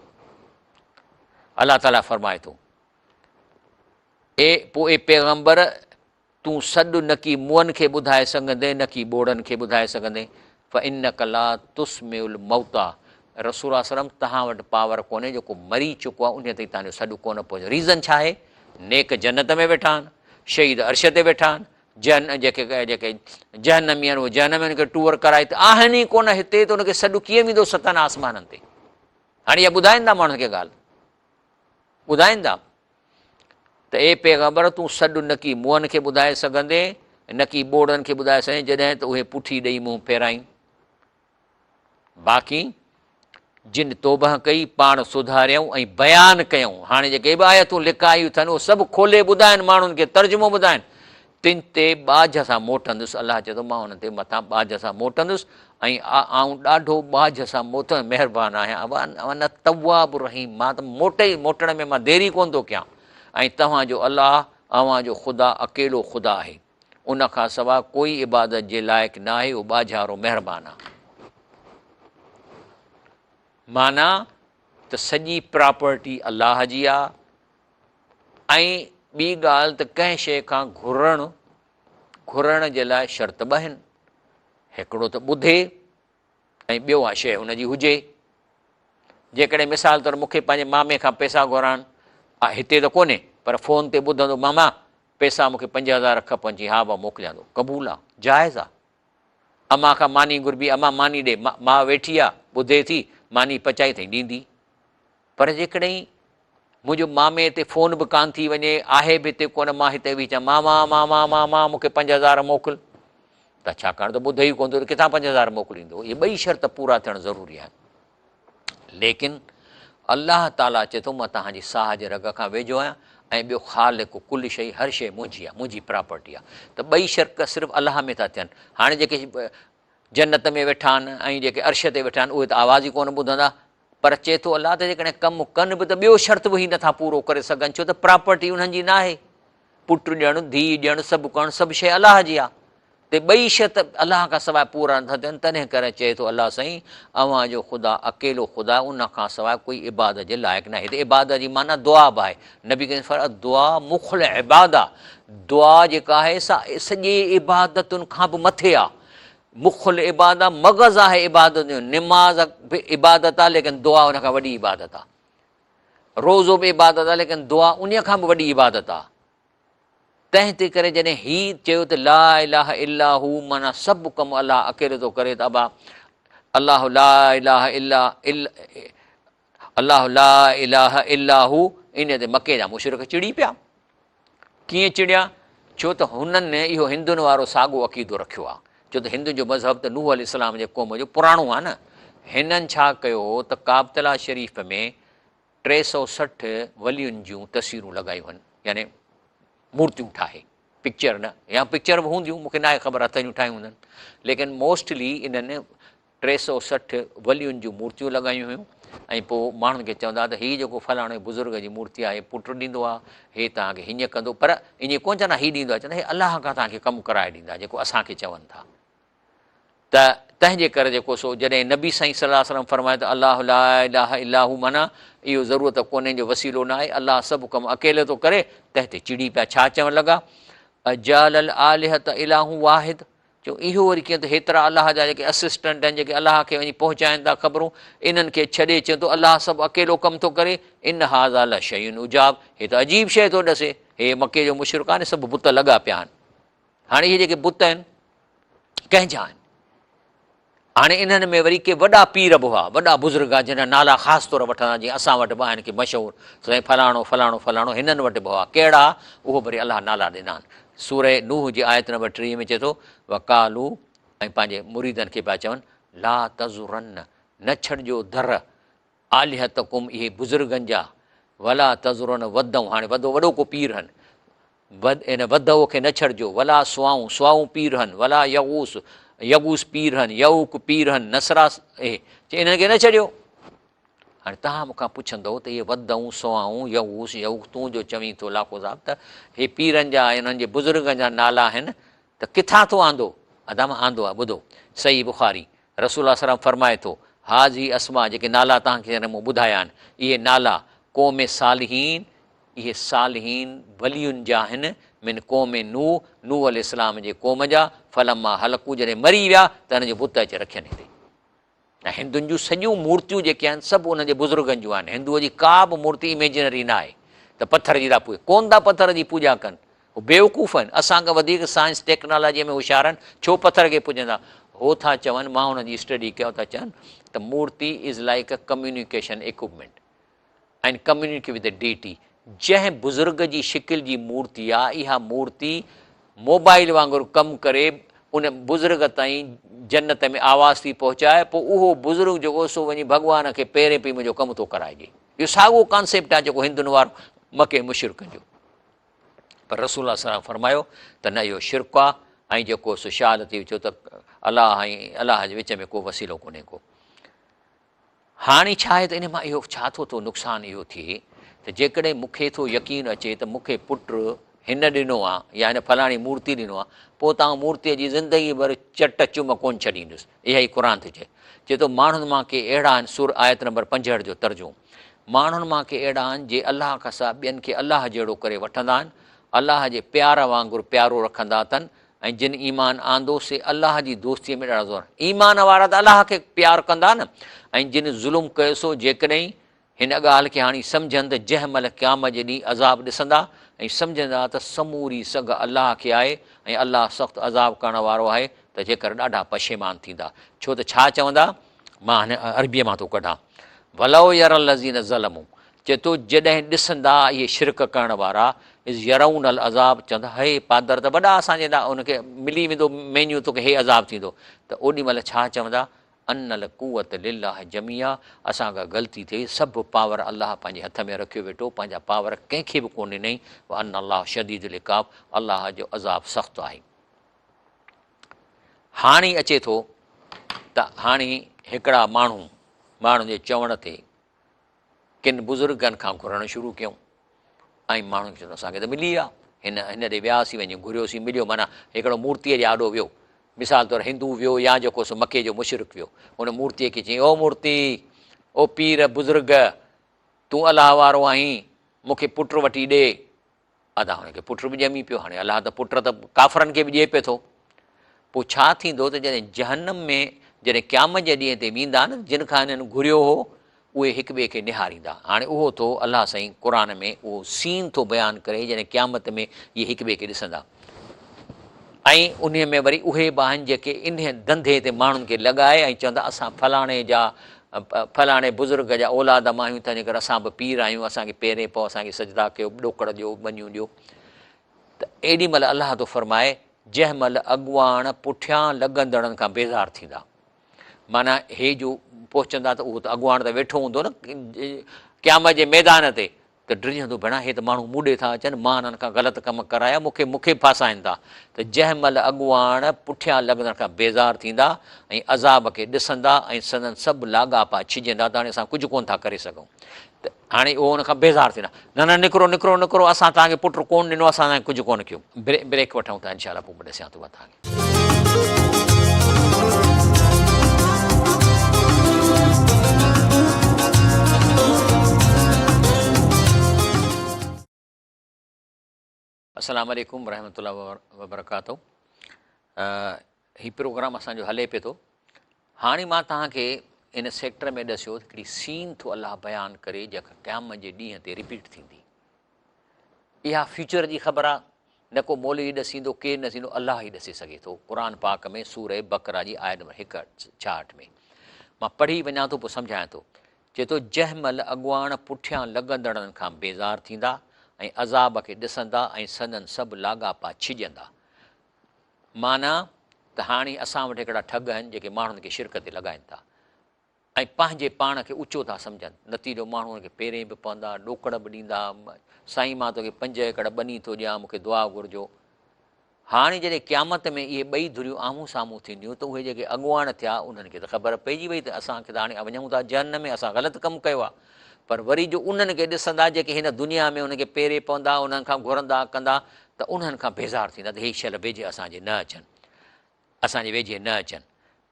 الله تعاليٰ فرمائي ٿو، اي پوء اي پيغمبر! تون سڏ نڪي مئن کي ٻڌائي سگهندين نڪي ٻوڙن کي ٻڌائي سگهندين، فانڪ لا تسمع الموتيٰ، رسول الله صلعم توهان وٽ پاور ڪونهي جيڪو مري چڪو آهي انهي تائين توهان جو سڏ ڪونه پهچندو ريزن ڇا آهي نيڪ جنت ۾ ويٺا آهن شهيد عرش تي ويٺا آهن جن جيڪي جيڪي جهنمي آهن اهي جهنم ۾ ان کي ٽوئر ڪرائي ته آهن ئي ڪونه هتي ته ان کي سڏ ڪيئن ويندو ستن آسمانن تي هاڻي اها ٻڌائين ٿا ماڻهن کي ڳالهه ٻڌائين ٿا ته اي پيغمبر تون سڏ نڪي منهن کي ٻڌائي سگهندين نڪي ٻوڙن کي ٻڌائي سگهندين جڏهن ته اهي پٺي ڏئي منهن ڦيرائين باقي جن توبهه ڪئي، پاڻ سڌاريائون ۽ بيان ڪيائون، هاڻي جيڪي به آيتون لڪايون اٿن اهي سڀ کولي ٻڌائين ماڻهن کي ترجمو ٻڌائين، تن تي ٻاجهه سان موٽندس، الله چئي ٿو مان انهن تي مٿان ٻاجهه سان موٽندس ۽ آئون ڏاڍو ٻاجهه سان موٽڻ مهربان آهيان، وانا التواب الرحيم مان ته موٽ ئي موٽڻ ۾ مان دير ئي ڪونه ٿو ڪيان ۽ توهان جو الله اوهان جو خدا اڪيلو خدا آهي. ان کان سواء ڪوئي عبادت جي لائق ناهي، اهو ٻاجهارو مهربان آهي. معنيٰ ته سڄي پراپرٽي الله جي آ ۽ ٻي ڳالهه ته ڪنهن شيء کان گهرڻ، گهرڻ جي لاء شرط ٻه آهن، هڪڙو ته ٻڌي ۽ ٻيو اها شيء هن جي هجي. جيڪڏهن مثال طور مون کي پنهنجي مامي کان پئسا گهرائڻ، هتي ته ڪونهي پر فون تي ٻڌندو ماما پئسا مون کي 5000 کپن چي ها بابا موڪليان ٿو قبول آ جائز آ. امان کان ماني گهربي امان ماني ڏي ماء ويٺي آ ٻڌي ٿي ماني پچائي اٿئي ڏيندي. پر جيڪڏهن منهنجو مامي تي فون به ڪانه ٿي وڃي، آهي به هتي ڪونه، مان هتي ويهي چوان ماما ماما ماما مون کي 5000 موڪل ته ڇاڪاڻ ته ٻڌي ئي ڪونه ٿو ته ڪٿان 5000 موڪليندو. اهي ٻئي شرط پورا ٿيڻ ضروري آهن. ليڪن الله تعاليٰ چئي ٿو مان توهان جي ساهه جي رڳ کان ويجهو آهيان ۽ ٻيو خالق ڪل شيء هر شيء منهنجي آهي، منهنجي پراپرٽي آهي ته ٻئي شرط صرف الله ۾ ٿا ٿين. هاڻي جيڪي جنت ۾ ويٺا آهن ۽ جيڪي عرش تي ويٺا آهن اهي ته آواز ئي ڪونه ٻڌندا پر چئي ٿو الله ته جيڪڏهن ڪم ڪن به ته ٻيو شرط به هي نٿا پورو ڪري سگهن ڇو ته پراپرٽي انهن جي ناهي. پٽ ڏيڻ، ڌيء ڏيڻ، سڀ ڪرڻ سڀ شيء الله جي آهي. ته ٻئي شرط الله کان سواء پورا نٿا ٿين تڏهن ڪري چئي ٿو الله سائين اوهان جو خدا اڪيلو خدا آهي ان کان سواء ڪوئي عبادت جي لائق ناهي. هتي عبادت جي معنيٰ دعا به آهي. نبي ڪريم فرمايو الدعاء مخ العباده دعا جيڪا آهي سا سڄي عبادتن کان به مٿي آهي. مخ العباده مغز آهي عبادت جو، نماز به عبادت آهي ليڪن دعا ان کان وڏي عبادت آهي، روزو به عبادت آهي ليڪن دعا ان کان به وڏي عبادت آهي. تنهن تي ڪري جڏهن هي چيو ته لا اله الا هو معنيٰ سڀ ڪم الله اڪيلو ٿو ڪري ته ابا الله لا اله الا الله لا اله الا هو ان تي مڪي جا مشرڪ چڙي پيا. ڪيئن چڙيا؟ ڇو ته هنن اهو هندن وارو ساڳو عقيدو رکيو آهي. ڇو ته هندن جو مذهب ته نوح عليه السلام جي قوم جو پراڻو آهي نه. هنن ڇا ڪيو هو ته ڪعبتله شريف ۾ 360 ولين جون تصويرون لڳايون هن يعني مورتيون ٺاهي پڪچر نه يا پڪچر به هونديون مون کي ناهي خبر هٿ جون ٺاهيون هوندن ليڪن موسٽلي انهن 360 ولين جون مورتيون لڳايون هيون ۽ پوء ماڻهن کي چوندا ته هي جيڪو فلاڻي بزرگ جي مورتي آهي پٽ ڏيندو آهي هي توهان کي هيئن ڪندو پر ائين ڪونه چوندا هي ڏيندو آهي چوندا هي الله کان توهان کي ڪم ڪرائي ڏيندا جيڪو اسان کي چون ٿا ته تنهن جي ڪري جيڪو سو جڏهن نبي سائين صلي الله عليه وسلم فرمايو ته الله لا اله الا هو معنيٰ اهو ضرورت ڪونهي جو وسيلو نه آهي الله سڀ ڪم اڪيلي ٿو ڪري تنهن تي چڙي پيا ڇا چوڻ لڳا اجعل الالهة اله واحد چيو اهو وري ڪيئن ته هيترا الله جا جيڪي اسسٽنٽ آهن جيڪي الله کي وڃي پهچائن ٿا خبرون انهن کي ڇڏي چئي ٿو الله سڀ اڪيلو ڪم ٿو ڪري ان هذا لشيء عجاب هي ته عجيب شيء ٿو ڏسي هي مڪي جو مشرڪ آهن سڀ بت لڳا پيا آهن هاڻي اهي جيڪي بت آهن ڪنهن جا آهن هاڻي انهن ۾ وري ڪي وڏا پير به هئا، وڏا بزرگ هئا، جن جا نالا خاص طور وٺندا، جيئن اسان وٽ به آهن ڪي مشهور، سائين فلاڻو فلاڻو فلاڻو هنن وٽ به هئا، ڪهڙا؟ اهو به وري الله نالا ڏنا آهن. سوره نوح جي آيت نمبر 30 ۾ چئي ٿو، وقالو ۽ پنهنجي مريدن کي پيا چون، لا تذرن نه ڇڏجو در آلهتڪم اهي بزرگن جا، ولا تذرن ودًا هاڻي ودو وڏو ڪو پير هن، ود ان ودو کي نه ڇڏجو، ولا سواعون سواعون پير هن، ولا يغوث يغوث پير هن، يعوق پير هن، نسرا اهي چي انهن کي نه ڇڏيو. هاڻي توهان مون کان پڇندؤ ته اهي ودون، سواعون، يغوث، يعوق تون جو چوين ٿو لاکو صاحب ته هي پيرن جا ۽ انهن جي بزرگن جا نالا آهن ته ڪٿان ٿو آندو؟ ادا مان آندو آهي ٻڌو صحيح بخاري رسول الله صلعم فرمائي ٿو، هٰذه اسماء جيڪي نالا توهان کي مون ٻڌايا آهن اهي نالا قوم صالحين اهي صالحين ولين جا آهن من قوم نوح نوح عليه السلام جي قوم جا فلما هلڪوا جڏهن مري ويا ته انهن جو بت اچي رکين هتي. ۽ هندن جون سڄيون مورتيون جيڪي آهن سڀ انهن جي بزرگن جون آهن. هندوء جي ڪا به مورتي اميجنري نه آهي ته پٿر جي ٿا پوڄا ڪون ٿا پٿر جي پوڄا ڪن. هو بيوقوف آهن. اسان کان وڌيڪ سائنس ٽيڪنالاجيء ۾ هوشيار آهن ڇو پٿر کي پوڄندا؟ هو ٿا چون مان انهن جي اسٽڊي ڪيو ٿا چون ته مورتي is like a communication equipment. And communicate with the deity جنهن بزرگ جي شڪل جي مورتي آ اها مورتي موبائل وانگر ڪم ڪري ان بزرگ تائين جنت ۾ آواز ٿي پهچائي پوء اهو بزرگ جيڪو سو وڃي ڀڳوان کي پيرين پئي منهنجو ڪم ٿو ڪرائجي اهو ساڳو ڪانسيپٽ آ جيڪو هندن وارو مڪي مشرڪن جو پر رسول الله صلي الله فرمايو ته نه اهو شرڪ آ ۽ جيڪو سو شاهه لطيف چيو ته الله ۽ الله جي وچ ۾ ڪو وسيلو ڪونهي ڪو. هاڻي ڇا آهي ته ان مان اهو ڇا ٿو ٿو نقصان اهو ٿئي ته جيڪڏهن مون کي ٿو يقين اچي ته مون کي پٽ هن ڏنو آ يا هن فلاڻي مورتي ڏنو آ پوء ته آئون مورتيء جي زندگي ڀر چٽ چم ڪونه ڇڏيندس. اها ئي قرآن ٿو چئي. چئي ٿو ماڻهن مان ڪي اهڙا آهن سور آيت نمبر 65 جو ترجمو ماڻهن مان ڪي اهڙا آهن جي الله کان سواء ٻين کي الله جهڙو ڪري وٺندا آهن الله جي پيار وانگر پيارو رکندا اٿن ۽ جن ايمان آندو سي الله جي دوستيء ۾ ڏاڍا زور ايمان وارا ته الله کي پيار ڪندا نه ۽ جن ظلم ڪيو سو جيڪڏهن هن ڳالهه کي هاڻي سمجهن ته جنهن مهل قيامت جي ڏينهن عذاب ڏسندا ۽ سمجهندا ته سموري سگهه الله کي آهي ۽ الله سخت عذاب ڪرڻ وارو آهي ته جيڪر ڏاڍا پشيمان ٿيندا ڇو ته ڇا چوندا مان هن عربيء مان ٿو ڪڍان ولو ير الذين ظلموا چئي ٿو جڏهن ڏسندا اهي شرڪ ڪرڻ وارا اذ يرون العذاب چوندا هي پادر ته وڏا اسان جي لاء ان کي ملي ويندو مينيو توکي هي عذاب ٿيندو ته اوڏي مهل ڇا چوندا ان القوت لله جميعا اسان کان غلطي ٿي سڀ پاور الله پنهنجي هٿ ۾ رکيو ويٺو پنهنجا پاور ڪنهن کي به ڪونه ڏنائين وان الله شديد العقاب الله جو عذاب سخت آهي. هاڻي اچي ٿو ته هاڻي هڪڙا ماڻهو ماڻهن جي چوڻ تي ڪن بزرگن کان گهرڻ شروع ڪيون ۽ ماڻهن چيو اسان کي ته ملي ويا هن هن ڏي وياسين وڃي گهريوسين مليو معنيٰ هڪڙو مورتيء جي آڏو ويو مثال طور هندو ويو يا جيڪو سو مڪي جو مشرڪ ويو ان مورتيء کي چيائين او مورتي او پير بزرگ تون الله وارو آهين مون کي پٽ وٺي ڏي ادا هن کي پٽ به ڄمي پيو، هاڻي الله ته پٽ ته ڪافرن کي به ڏئي پيو ٿو. پوء ڇا ٿيندو ته جڏهن جهنم ۾ جڏهن قيامت جي ڏينهن تي ويندا نه جن کان هنن گهريو هو اهي هڪ ٻئي کي نهاريندا. هاڻي اهو ٿو الله سائين قرآن ۾ اهو سين ٿو بيان ڪري جڏهن قيامت ۾ اهي هڪ ٻئي کي ڏسندا ۽ انهي ۾ وري اهي به آهن جيڪي انهي ڌنڌي تي ماڻهن کي لڳائي ۽ چوندا اسان فلاڻي جا فلاڻي بزرگ جا اولاد مان آهيون تنهنجي ڪري اسان به پير آهيون اسان کي پيرين پئو اسان کي سجدا ڪيو ڏوڪڙ ڏيو ٻنيون ڏيو ته ايڏي مهل الله ٿو فرمائي جنهن مهل اڳواڻ پٺيان لڳندڙن کان بيزار ٿيندا معنيٰ هي جو پهچندا ته اهو ته اڳواڻ ته ويٺو هوندو نه قيامت جي ميدان تي ته ڊڄندو ڀيڻا هي ته ماڻهو مون ڏي ٿا اچن، مان انهن کان غلط ڪم ڪرايا، مون کي مون کي به ڦاسائين ٿا ته جنهن مهل اڳواڻ پٺيان لڳندڙ کان بيزار ٿيندا ۽ عذاب کي ڏسندا ۽ سندن سڀ لاڳاپا ڇڄندا ته هاڻي اسان ڪجهه ڪونه ٿا ڪري سگهون ته هاڻي اهو ان کان بيزار ٿيندا نه نه نڪرو نڪرو نڪرو اسان توهان کي پٽ ڪونه ڏنو اسان توهان کي ڪجهه ڪونه ڪيو. بريڪ وٺون ٿا انشاء الله پوء ڏسيان ٿو مان توهان کي. السلام عليڪم ورحمة الله وبرڪاته هي پروگرام اسان جو هلي پيو ٿو هاڻي مان توهان کي ان سيڪٽر ۾ ڏسيو هڪڙي سين ٿو الله بيان ڪري جيڪا قيامت جي ڏينهن تي رپيٽ ٿيندي اها فيوچر جي خبر آ نه ڪو مولوي ڏسيندو ڪير نه ڏسيندو الله ئي ڏسي سگهي ٿو قرآن پاڪ ۾ سوره بقره جي آيت نمبر هڪ ڇاهٺ ۾ مان پڙهي وڃان ٿو پوء سمجهايان ٿو چئي ٿو جنهن مهل اڳواڻ پٺيان لڳندڙن کان بيزار ٿيندا ۽ عذاب کي ڏسندا ۽ سندن سڀ لاڳاپا ڇڄندا معنيٰ ته هاڻي اسان وٽ هڪڙا ٺڳ آهن جيڪي ماڻهن کي شرڪ تي لڳائن ٿا ۽ پنهنجي پاڻ کي اوچو ٿا سمجهن، نتيجو ماڻهو ان کي پيرين به پوندا، ڏوڪڙ به ڏيندا، سائين مان توکي پنج ايڪڙ ٻني ٿو ڏيان، مون کي دعا گهرجو. هاڻي جڏهن قيامت ۾ اهي ٻئي ڌريون آمهون سامهون ٿينديون ته اهي جيڪي اڳواڻ ٿيا انهن کي ته خبر پئجي وئي ته اسان کي ته هاڻي وڃون ٿا جهنم ۾ اسان غلط ڪم ڪيو آهي پر وري جو انهن کي ڏسندا جيڪي هن دنيا ۾ انهن کي پيري پوندا انهن کان گهرندا ڪندا ته انهن کان بيزار ٿيندا ته هي شل ويجهي اسان جي نه اچن. اسان جي ويجهي نه اچن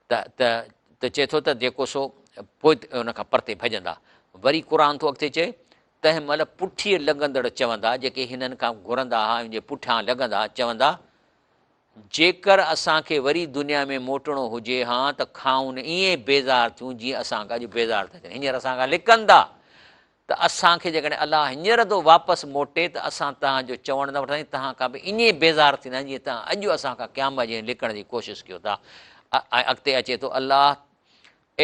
ته ته ته چئي ٿو ته جيڪو سو پوء ان کان پرتي ڀڄندا. وري قرآن ٿو اڳتي چئي، تنهن مهل پٺيء لڳندڙ چوندا، جيڪي هنن کان گهرندا ها ۽ جي پٺيان لڳندا، چوندا، جيڪر اسان کي وري دنيا ۾ موٽڻو هجي ها ته کائون ائين بيزار ٿيون جيئن اسان کان اڄ بيزار ٿا ٿين. هينئر اسان کان لڪن ٿا ته اسان کي جيڪڏهن الله هينئر ٿو واپس موٽي ته اسان توهان جو چوڻ نه وٺنداسين، توهان کان به ائين بيزار ٿينداسين جيئن توهان اڄ اسان کان قيامت جي ڏينهن لڪڻ جي ڪوشش ڪيو ٿا. ۽ اڳتي اچي ٿو الله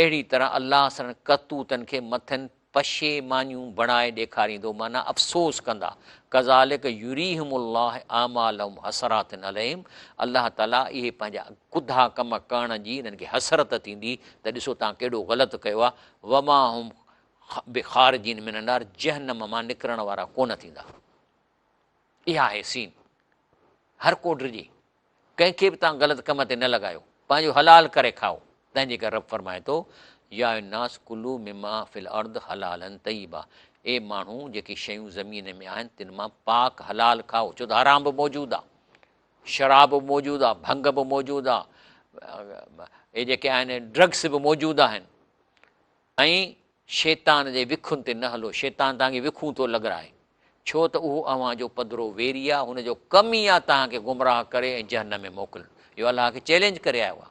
اهڙي طرح الله سندن ڪرتوتن کي مٿن پشيمانيون بڻائي ڏيکاريندو معنيٰ افسوس ڪندا، ڪذالڪ يريهم الله اعمالهم حسرات عليهم الله تعالي اهي پنهنجا ڪڌا ڪم ڪرڻ جي انهن کي حسرت ٿيندي ته ڏسو توهان ڪيڏو غلط ڪيو آهي، وما هم بخارجين من النار جهنم مان نڪرڻ وارا ڪونه ٿيندا. اها آهي سين. هر ڪو ڊڄي. ڪنهن کي به توهان غلط ڪم تي نه لڳايو، پنهنجو حلال ڪري کائو، تنهن جي ڪري رب فرمائي ٿو، يا ايها الناس ڪلوا مما في الارض حلالا طيبا اي ماڻهو جيڪي شيون زمين ۾ آهن تن مان پاڪ حلال کائو، ڇو ته حرام به موجود آهي، شراب به موجود آهي، ڀنگ به موجود آهي، اهي جيڪي آهن ڊرگس به موجود آهن ۽ شيطان جي وکن تي نه هلو، شيطان توهان کي وکون ٿو لڳرائي، ڇو ته اهو اوهان جو پڌرو ويري آهي، هن جو ڪم ئي آهي توهان کي گمراهه ڪري ۽ جهنم ۾ موڪلڻ. اهو الله کي چئلينج ڪري آيو آهي،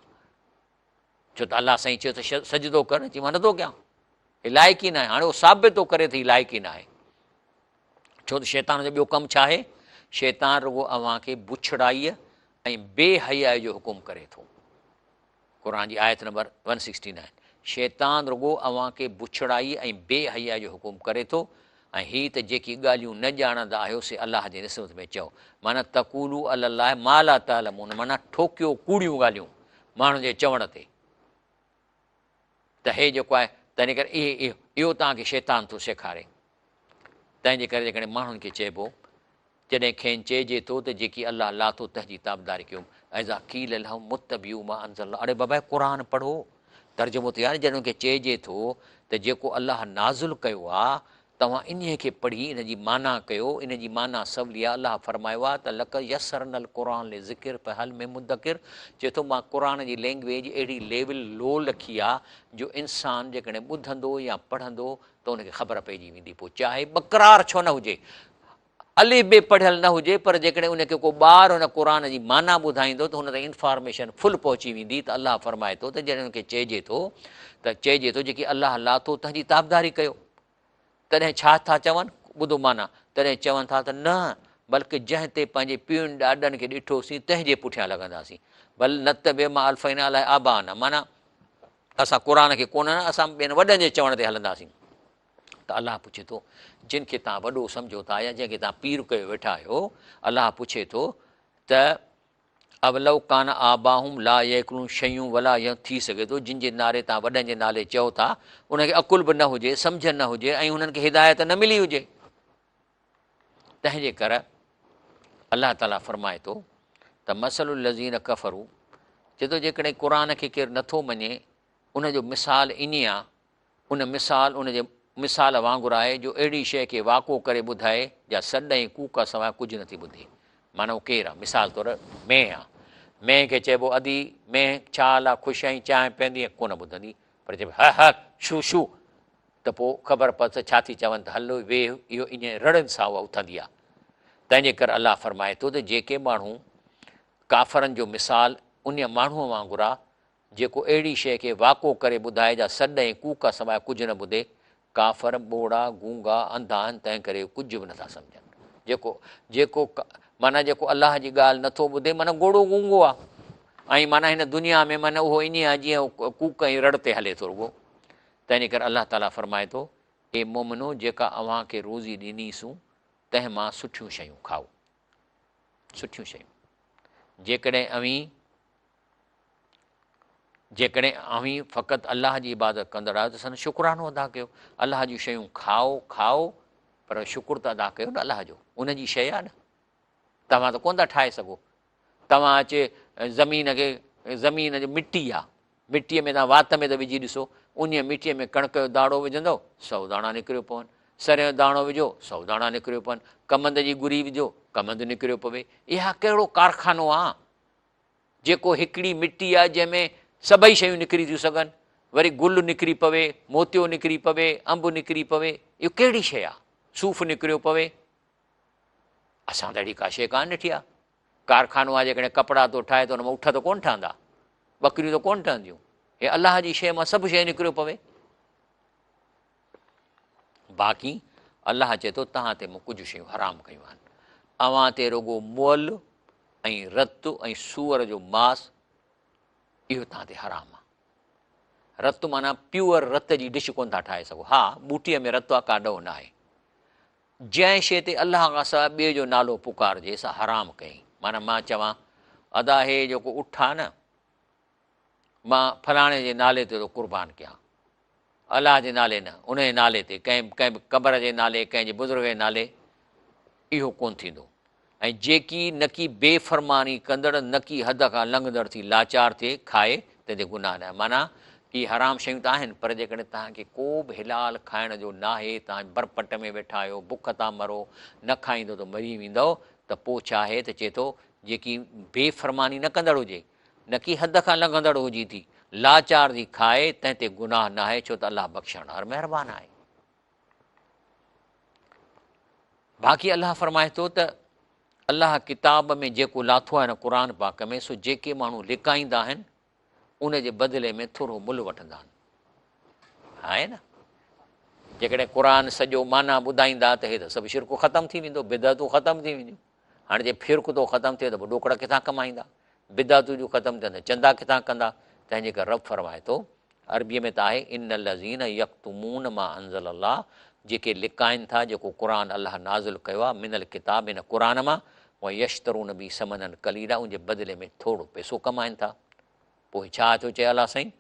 ڇو ته الله سائين چيو ته سجدو ڪر، چي مان نٿو ڪيان، هي لائق ئي ناهي. هاڻي اهو ثابت ٿو ڪري ته هي لائق ئي ناهي، ڇو ته شيطان جو ٻيو ڪم ڇا آهي؟ شيطان رڳو اوهان کي بڇڙائيء ۽ بي حيائيء جو حڪم ڪري ٿو. قرآن جي آيت نمبر 169، شيطان رڳو اوهان کي بڇڙائيء ۽ بي حيائيء جو حڪم ڪري ٿو ۽ هي ته جيڪي ڳالهيون نه ڄاڻندا آهيو سي الله جي نسبت ۾ چئو، معنيٰ تقولوا علي الله ما لا تعلمون معنيٰ ٺوڪيو ڪوڙيون ڳالهيون ماڻهن جي چوڻ تي ته هي جيڪو آهي تنهن ڪري اهي اهو توهان کي شيطان ٿو سيکاري تنهن جي ڪري جيڪڏهن ماڻهن کي چئبو جڏهن کين چئجي ٿو ته جيڪي الله لاٿو تنهن جي تابعداري ڪيو اذا قيل لهم اتبعوا ما انزل الله اڙي بابا قرآن پڙهو ترجمو ته يار جڏهن ان کي چئجي ٿو ته جيڪو الله نازل ڪيو آ توهان انهي کي پڙهي ان جي معنيٰ ڪيو ان جي معنيٰ سولي آ الله فرمايو آ ته لقد يسرنا القرآن للذڪر فهل من مدڪر چئي ٿو مان قرآن جي لينگويج اهڙي ليول لو لکي آ جو انسان جيڪڏهن ٻڌندو يا پڙهندو ته ان کي خبر پئجي ويندي پوء چاهي ٻڪرار ڇو نه هجي الف بي پڙهيل نه هجي پر جيڪڏهن ان کي ڪو ٻار ان قرآن جي معنيٰ ٻڌائيندو ته هن تائين انفارميشن فل پهچي ويندي ته الله فرمائي ٿو ته جڏهن ان کي چئجي ٿو ته چئجي ٿو جيڪي الله لاٿو تنهن جي تابعداري ڪيو تڏهن ڇا ٿا چون ٻڌو معنيٰ تڏهن چون ٿا ته نه بلڪ جنهن تي پنهنجي پيئن ڏاڏن کي ڏٺوسين تنهن جي پٺيان لڳنداسين بل نتبع ما الفينا عليه آباءنا معنيٰ اسان قرآن کي ڪونه اسان ٻين وڏن جي چوڻ تي هلنداسين ته الله پڇي ٿو، جن کي توهان وڏو سمجهو ٿا يا جنهن کي توهان پير ڪيو ويٺا آهيو، الله پڇي ٿو ته اولو ڪان آباهم لا يعقلون شيئا ولا يه ٿي سگهي ٿو جن جي ناري توهان وڏن جي نالي چئو ٿا انهن کي عقل به نه هجي، سمجهه نه هجي ۽ انهن کي هدايت نه ملي هجي. تنهن جي ڪر الله تعاليٰ فرمائي ٿو ته مثل الذين ڪفروا چئي ٿو جيڪڏهن قرآن کي ڪير نٿو مڃي ان جو مثال ائين آ ان مثال ان جي مثال وانگر آهي جو اهڙي شيء کي واڪو ڪري ٻڌائي جا سڏ ۽ ڪوڪ کان سواء ڪجهه نٿي ٻڌي. معنيٰ اهو ڪير آهي؟ مثال طور مينهن آهي. مينهن کي چئبو ادي مينهن ڇا حال آهي خوش آهين چانهه پيئندينء؟ ڪونه ٻڌندي پر چئبو هه هه شو شو ته پوء خبر پوي ته ڇا ٿي چون ته هل ويهه اهو ائين رڙين سان اها اٿندي آهي. تنهن جي ڪري الله فرمائي ٿو ته جيڪي ماڻهو ڪافرن جو مثال انهيء ماڻهوء وانگر آهي جيڪو اهڙي شيء کي واڪو ڪري ٻڌائي جا سڏ ۽ ڪوڪ کان سواء ڪجهه نه ٻڌي. ڪافر، ٻوڙا، گونگا، انڌا آهن، تنهن ڪري هو ڪجهه به نٿا سمجهن. جيڪو، جيڪو، معنيٰ جيڪو الله جي ڳالهه نٿو ٻڌي معنيٰ گوڙو گونگو آهي ۽ معنيٰ هن دنيا ۾ معنيٰ اهو ائين آهي جيئن ڪوڪ ۽ رڙ تي هلي ٿو رڳو. تنهن جي ڪري الله تعاليٰ فرمائي ٿو، اي مؤمنو! جيڪا اوهان کي روزي ڏني سون، تنهن مان سٺيون شيون کائو. سٺيون شيون. جيڪڏهن اوهين جيڪڏهن اوهين فقط الله جي عبادت ڪندڙ آهيو ته سندس شڪرانو ادا ڪيو. الله جون شيون کائو، کائو، پر شڪر ته ادا ڪيو نه الله جو، ان جي شيء آهي نه، توهان ته ڪونه ٿا ٺاهي سگهو. توهان اچي زمين کي، زمين جو مٽي آهي، مٽيء ۾ توهان وات ۾ ته وجهي ڏسو، انهيء مٽيء ۾ ڪڻڪ جو داڻو وجهندؤ، سو داڻا نڪريو پون، سرهه جو داڻو وجهو، سو داڻا نڪريو پون، ڪمند جي ڳري وجهو، ڪمند نڪريو پوي. اها ڪهڙو ڪارخانو آهي؟ جيڪو هڪڙي مٽي آهي جنهن ۾ سڀئي شيون نڪري ٿيون سگهن، وري گل نڪري پوي، موتيو نڪري پوي، انب نڪري پوي، اهو ڪهڙي شيء آهي؟ صوف نڪريو پوي، اسان ته اهڙي ڪا شيء ڪانه ڏٺي آهي. ڪارخانو آهي جيڪڏهن ڪپڙا ٿو ٺاهي ته ان مان اٺ ته ڪونه ٺهندا، ٻڪريون ته ڪونه ٺهنديون. هي الله جي شيء مان سڀ شيء نڪريو پوي. باقي الله چئي ٿو توهان تي مون ڪجهه شيون حرام ڪيون آهن. اوهان تي رڳو مئل ۽ رت ۽ سوئر جو ماس اهو توهان تي حرام آهي. رت معنيٰ پيور رت جي ڊش ڪونه ٿا ٺاهي سگهو. ها ٻوٽيء ۾ رت آهي ڪا ڏوهه ناهي. جنهن شيء تي الله کان سواء ٻئي جو نالو پڪارجي سا حرام ڪيائين. معنيٰ مان چوان ادا هي جيڪو اٺ آهي نه مان فلاڻي جي نالي تي ٿو قربان ڪيان. الله جي نالي نه، ان جي نالي تي، ڪنهن ڪنهن به قبر جي نالي، ڪنهن جي بزرگ جي نالي، اهو ڪونه ٿيندو. ۽ جيڪي نڪي بي فرماني ڪندڙ نڪي حد کان لنگهندڙ ٿي لاچار ٿئي کائي، تنهن تي گناهه ناهي. معنيٰ، اهي حرام شيون ته آهن، پر جيڪڏهن توهان کي ڪو به حلال کائڻ جو ناهي، توهان برپٽ ۾ ويٺا آهيو، بک ٿا مرو، نه کائيندو ته مري ويندؤ، ته پوء ڇا آهي ته چئي ٿو، جيڪي بي فرماني نه ڪندڙ هجي، نڪي حد کان لنگهندڙ هجي ٿي، لاچار ٿي کائي، تنهن تي گناهه ناهي، ڇو ته الله بخشڻهار مهربان آهي. باقي الله فرمائي ٿو ته الله ڪتاب ۾ جيڪو لاٿو آهي نه قرآن پاڪ ۾ سو جيڪي ماڻهو لڪائيندا آهن ان جي بدلي ۾ ٿورو ملهه وٺندا آهن. آهي نه؟ جيڪڏهن قرآن سڄو معنيٰ ٻڌائيندا ته هي ته سڀ شرڪ ختم ٿي ويندو، بدعتون ختم ٿي وينديون. هاڻي جي شرڪ ٿو ختم ٿئي ته پوء ڏوڪڙ ڪٿان ڪمائيندا؟ بدعتون جون ختم ٿين ته چندا ڪٿان ڪندا؟ تنهن جي ڪري رب فرمائي ٿو، عربيء ۾ ته آهي، ان الذين يڪتمون ما انزل الله جيڪي لڪائن ٿا جيڪو قرآن الله نازل ڪيو آهي، من الڪتاب ان قرآن مان، ويشترون به ثمنا قليلا ان جي بدلي ۾ ٿورو پئسو ڪمائن ٿا. پوء ڇا ٿو چئي الله سائين؟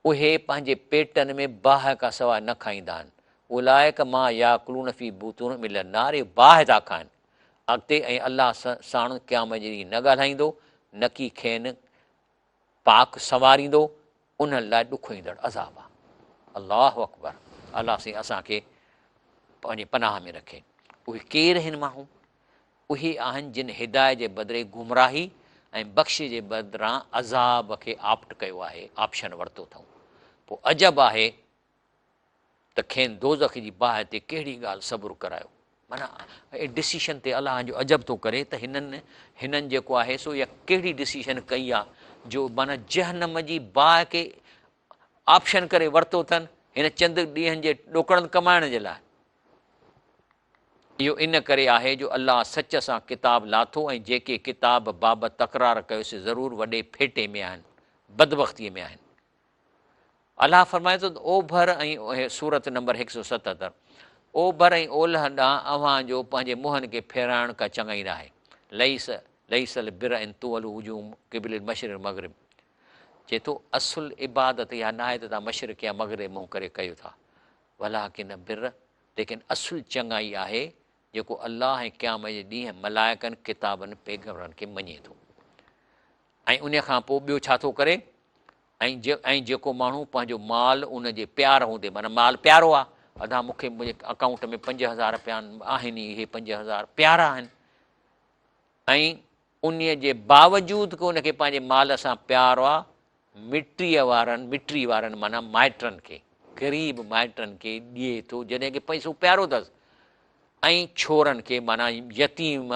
اهي پنهنجي پيٽن ۾ باهه کان سواء نه کائيندا آهن. اولئک ما ياڪلون في بطونهم الا النار اهي باهه ٿا کائن. اڳتي ۽ الله ساڻن قيامت جي ڏينهن نه ڳالهائيندو، نڪي کين پاڪ سنواريندو، انهن لاء ڏکوئيندڙ عذاب آهي. الله اڪبر الله سائين اسان کي پنهنجي پناهه ۾ رکي. اهي ڪير آهن ماڻهو؟ اهي آهن جن هدايت جي بدري گمراهي ۽ بخشش جي بدران عذاب کي آپٽ ڪيو آهي، آپشن ورتو اٿئون. پوء عجب آهي ته کين دوزخ جي باهه تي ڪهڙي ڳالهه صبر ڪرايو. معنيٰ ڊسيشن تي الله جو عجب ٿو ڪري ته هنن هنن جيڪو آهي سو اها ڪهڙي ڊسيشن ڪئي آهي جو معنيٰ جهنم جي باهه کي آپشن ڪري ورتو اٿن هن چند ڏينهن جي ڏوڪڙن ڪمائڻ جي لاء. اهو ان ڪري آهي جو الله سچ سان ڪتاب لاٿو ۽ جيڪي ڪتاب بابت تڪرار ڪيو سي ضرور وڏي ڦيٽي ۾ آهن، بدبختيء ۾ آهن. الله فرمائي ٿو ته اوڀر ۽ سورت نمبر 177 اوڀر ۽ اولهه ڏانهن اوهان جو پنهنجي منهن کي ڦيرائڻ ڪا چڱائي ناهي. ليس ليس البر ان تولوا وجوهڪم قبل المشرق والمغرب چئي ٿو اصل عبادت اها ناهي ته توهان مشرق يا مغرب منهن ڪري ڪيو ٿا ولڪن البر ليڪن اصل چڱائي آهي جيڪو الله ۽ قيامت جي ڏينهن، ملائڪن، ڪتابن، پيغمبرن کي مڃي ٿو ۽ انهي کان پوء ٻيو ڇا ٿو ڪري ۽ ۽ جيڪو ماڻهو پنهنجو مال ان جي پيار هوندي معنيٰ مال پيارو آهي ادا مون کي منهنجي اڪائونٽ ۾ 5000 پيا آهن ئي اهي 5000 پيارا آهن ۽ انهي جي باوجود ڪه ان کي پنهنجي مال سان پيار آ مٽيء وارن، مٽي وارن معنيٰ مائٽن کي، غريب مائٽن کي ڏئي ٿو جڏهن ڪه پئسو پيارو اٿس ۽ ڇورن کي معنيٰ يتيم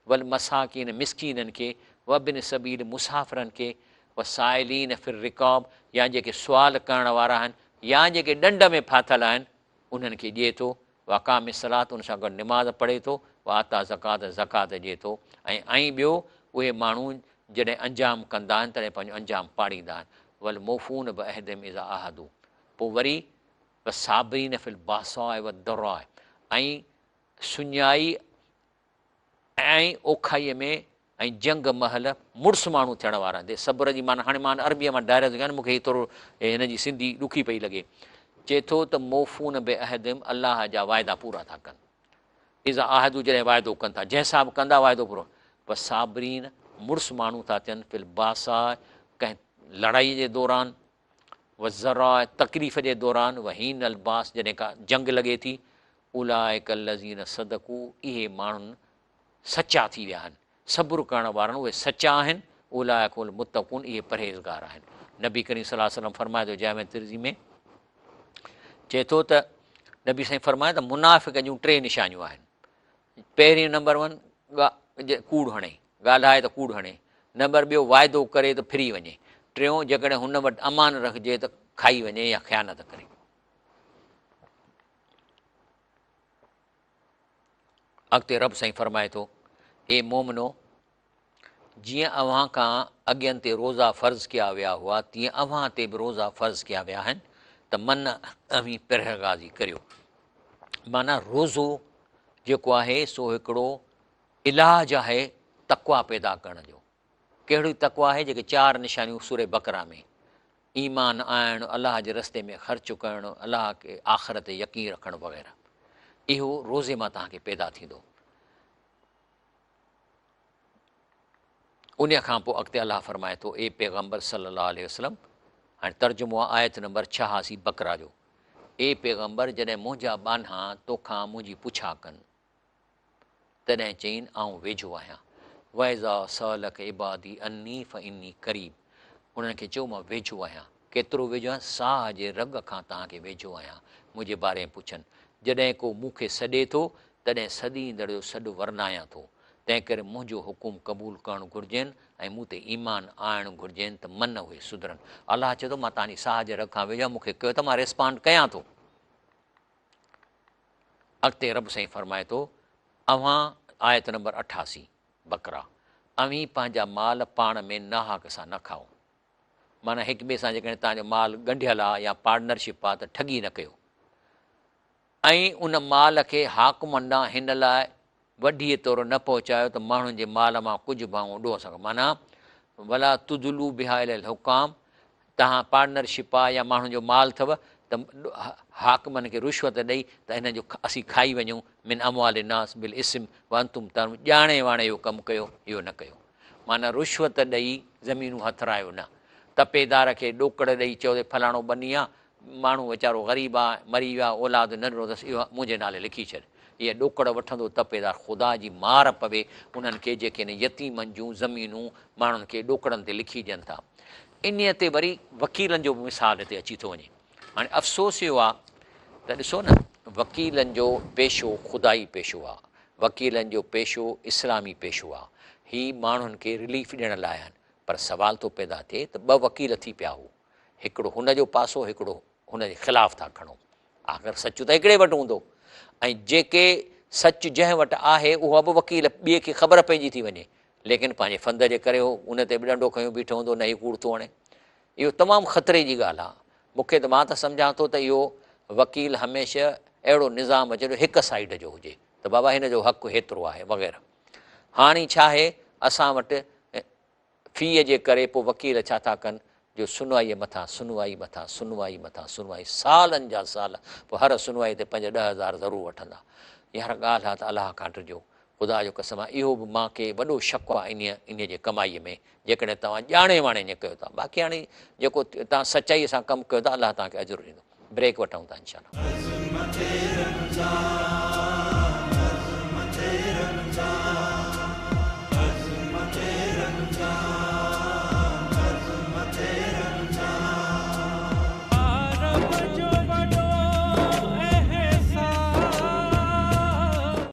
والمساڪين مسڪينن کي وابن السبيل مسافرن کي والسائلين في الرقاب يا جيڪي سوال ڪرڻ وارا آهن يا جيڪي ڏنڊ ۾ ڦاٿل آهن انهن کي ڏئي ٿو واقام الصلاة ان سان گڏ نماز پڙهي ٿو، وآتا الزڪاة زڪوات ڏئي ٿو ۽ ۽ ٻيو اهي ماڻهو جڏهن انجام ڪندا آهن تڏهن پنهنجو انجام پاڙيندا آهن والموفون بعهدهم اذا عاهدوا پوء وري والصابرين في الباساء والضراء ۽ سڃائي ۽ اوکائيء ۾ ۽ جنگ مهل مڙس ماڻهو ٿيڻ وارا آهن. صبر جي معنيٰ هاڻي مان عربيء مان ڊائريڪٽ ٿو ڪيان، مون کي هي ٿورو هن جي سنڌي ڏکي پئي لڳي. چئي ٿو ته موفون بعهدهم الله جا واعدا پورا ٿا ڪن. اذا عاهدوا جڏهن واعدو ڪن ٿا، جنهن سان به ڪندا واعدو پورو. والصابرين مڙس ماڻهو ٿا ٿين في الباساء ڪنهن لڙائيء جي دوران، والضراء تڪليف جي دوران، وحين الباس جڏهن ڪا جنگ لڳي ٿي، اولئک الذين صدقوا اهي ماڻهن سچا ٿي ويا آهن، صبر ڪرڻ وارن اهي سچا آهن، اولئک هم المتقون اهي پرهيزگار آهن. نبي ڪريم صلي الله عليه وسلم فرمائي ٿو جامع ترمذي ۾ چئي ٿو ته نبي سائين فرمايو ته منافق جون ٽي نشانيون آهن، پهرين نمبر ون ڪوڙ هڻي، ڳالهائي ته ڪوڙ هڻي. نمبر ٻيو واعدو ڪري ته ڦري وڃي. ٽيون جيڪڏهن هن وٽ امان رکجي ته کائي وڃي يا خيانت ڪري. اڳتي رب سائين فرمائي ٿو، اي مومنو! جيئن اوهان کان اڳين تي روزا فرض ڪيا ويا هئا، تيئن اوهان تي به روزا فرض ڪيا ويا آهن ته من اوهين پرهيزگاري ڪريو. معنيٰ روزو جيڪو آهي سو هڪڙو علاج آهي تقويٰ پيدا ڪرڻ جو. ڪهڙي تقويٰ آهي؟ جيڪي چار نشانيون سورة بقره ۾ ايمان آڻڻ، الله جي رستي ۾ خرچ ڪرڻ، الله کي آخرت تي يقين رکڻ وغيره. اهو روزي مان توهان کي پيدا ٿيندو. انهيء کان پوء اڳتي الله فرمائي ٿو، اي پيغمبر صلّي الله عليه وسلّم، هاڻي ترجمو آهي آيت نمبر 86 بقره جو، اي پيغمبر جڏهن منهنجا ٻانها توکان منهنجي پڇا ڪن، تڏهن چئين آئون ويجهو آهيان، واذا سالک عبادي عني فاني قريب، انهن کي چئو مان ويجهو آهيان، ڪيترو ويجهو آهيان، ساهه جي رڳ کان توهان کي ويجهو آهيان، منهنجي باري ۾ پڇن، جڏهن ڪو مون کي سڏي ٿو، تڏهن سڏيندڙ جو سڏ ورنايان ٿو، تنهنڪري منهنجو حڪم قبول ڪرڻ گهرجين ۽ مون تي ايمان آڻڻ گهرجين ته من اهي سڌرن. الله چئي ٿو مان توهان جي ساهه جي رڳ کان ويجهو آهيان، مون کي ڪيو ته مان ريسپانڊ ڪيان ٿو. اڳتي رب سائين فرمائي ٿو، اوهان، آيت نمبر 88، بقره، اوهين پنهنجا مال پاڻ ۾ ناحق سان نه کائو. معنيٰ هڪ ٻئي سان جيڪڏهن توهان جو مال ڳنڍيل آهي يا پارٽنرشپ آهي ته ٺڳي نه ڪيو. ۽ ان مال کي حاڪمن ڏانهن هن لاء وڍيء طور نه پهچايو ته ماڻهن جي مال مان ڪجهه ڀاڱو ڏوهه سان معنيٰ ولا تدلو بها الي الحڪام توهان پارٽنر شپ آ يا ماڻهن جو مال اٿو ته حاڪمن کي رشوت ڏئي ته هنن جو اسين کائي وڃون من اموال الناس بالاثم وانتم تعلمون ڄاڻي واڻي اهو ڪم ڪيو اهو نه ڪيو معنيٰ رشوت ڏئي زمينون هٿرايو نه تپيدار کي ڏوڪڙ ڏئي چئو ته فلاڻو ٻني آ ماڻهو ويچارو غريب آ، مري ويو آ، اولاد نه ڏنو اٿس، اهو منهنجي نالي لکي ڇڏ. اهي ڏوڪڙ وٺندو تپيدار خدا جي مار پوي انهن کي جيڪي هن يتيمن جون زمينون ماڻهن کي ڏوڪڙن تي لکي ڏين ٿا. انهيء تي وري وڪيلن جو به مثال هتي اچي ٿو وڃي. هاڻي افسوس اهو آ ته ڏسو نه وڪيلن جو پيشو خدائي پيشو آ، وڪيلن جو پيشو اسلامي پيشو آ، هي ماڻهن کي رليف ڏيڻ لاء آهن، پر سوال ٿو پيدا ٿئي ته ٻه وڪيل ٿي پيا هو، هڪڙو هن جو پاسو هڪڙو هن جي خلاف ٿا کڻو. آخر سچ ته هڪڙي وٽ هوندو ۽ جيڪي سچ جنهن وٽ آهي اها به وڪيل ٻئي کي خبر پئجي ٿي وڃي ليڪن پنهنجي فند جي ڪري هو ان تي به ڏنڊو کنيو بيٺو هوندو نه هي ڪوڙ ٿو هڻي. اهو تمام خطري جي ڳالهه آهي. مون کي ته مان ته سمجهان ٿو ته اهو وڪيل هميشه اهڙو نظام اچي جو هڪ سائيڊ جو هجي ته بابا هن جو حق هيترو آهي وغيره. هاڻي ڇا آهي اسان وٽ فيء جي ڪري پوء وڪيل ڇا ٿا ڪن جو سنوائيء مٿان سنوائي مٿان سنوائي مٿان سنوائي سالن جا سال پوء هر سنوائي تي پنج ڏهه هزار ضرور وٺندا. يار ڳالهه آ ته الله کان ڊڄو. خدا جو قسم آ اهو به مان کي وڏو شڪ آ انهيء انهيء جي ڪمائيء ۾ جيڪڏهن توهان ڄاڻي واڻي ائين ڪيو ٿا. باقي هاڻي جيڪو توهان سچائيء سان ڪم ڪيو ٿا الله توهان کي اجر ڏيندو. بريڪ وٺون ٿا انشاء الله.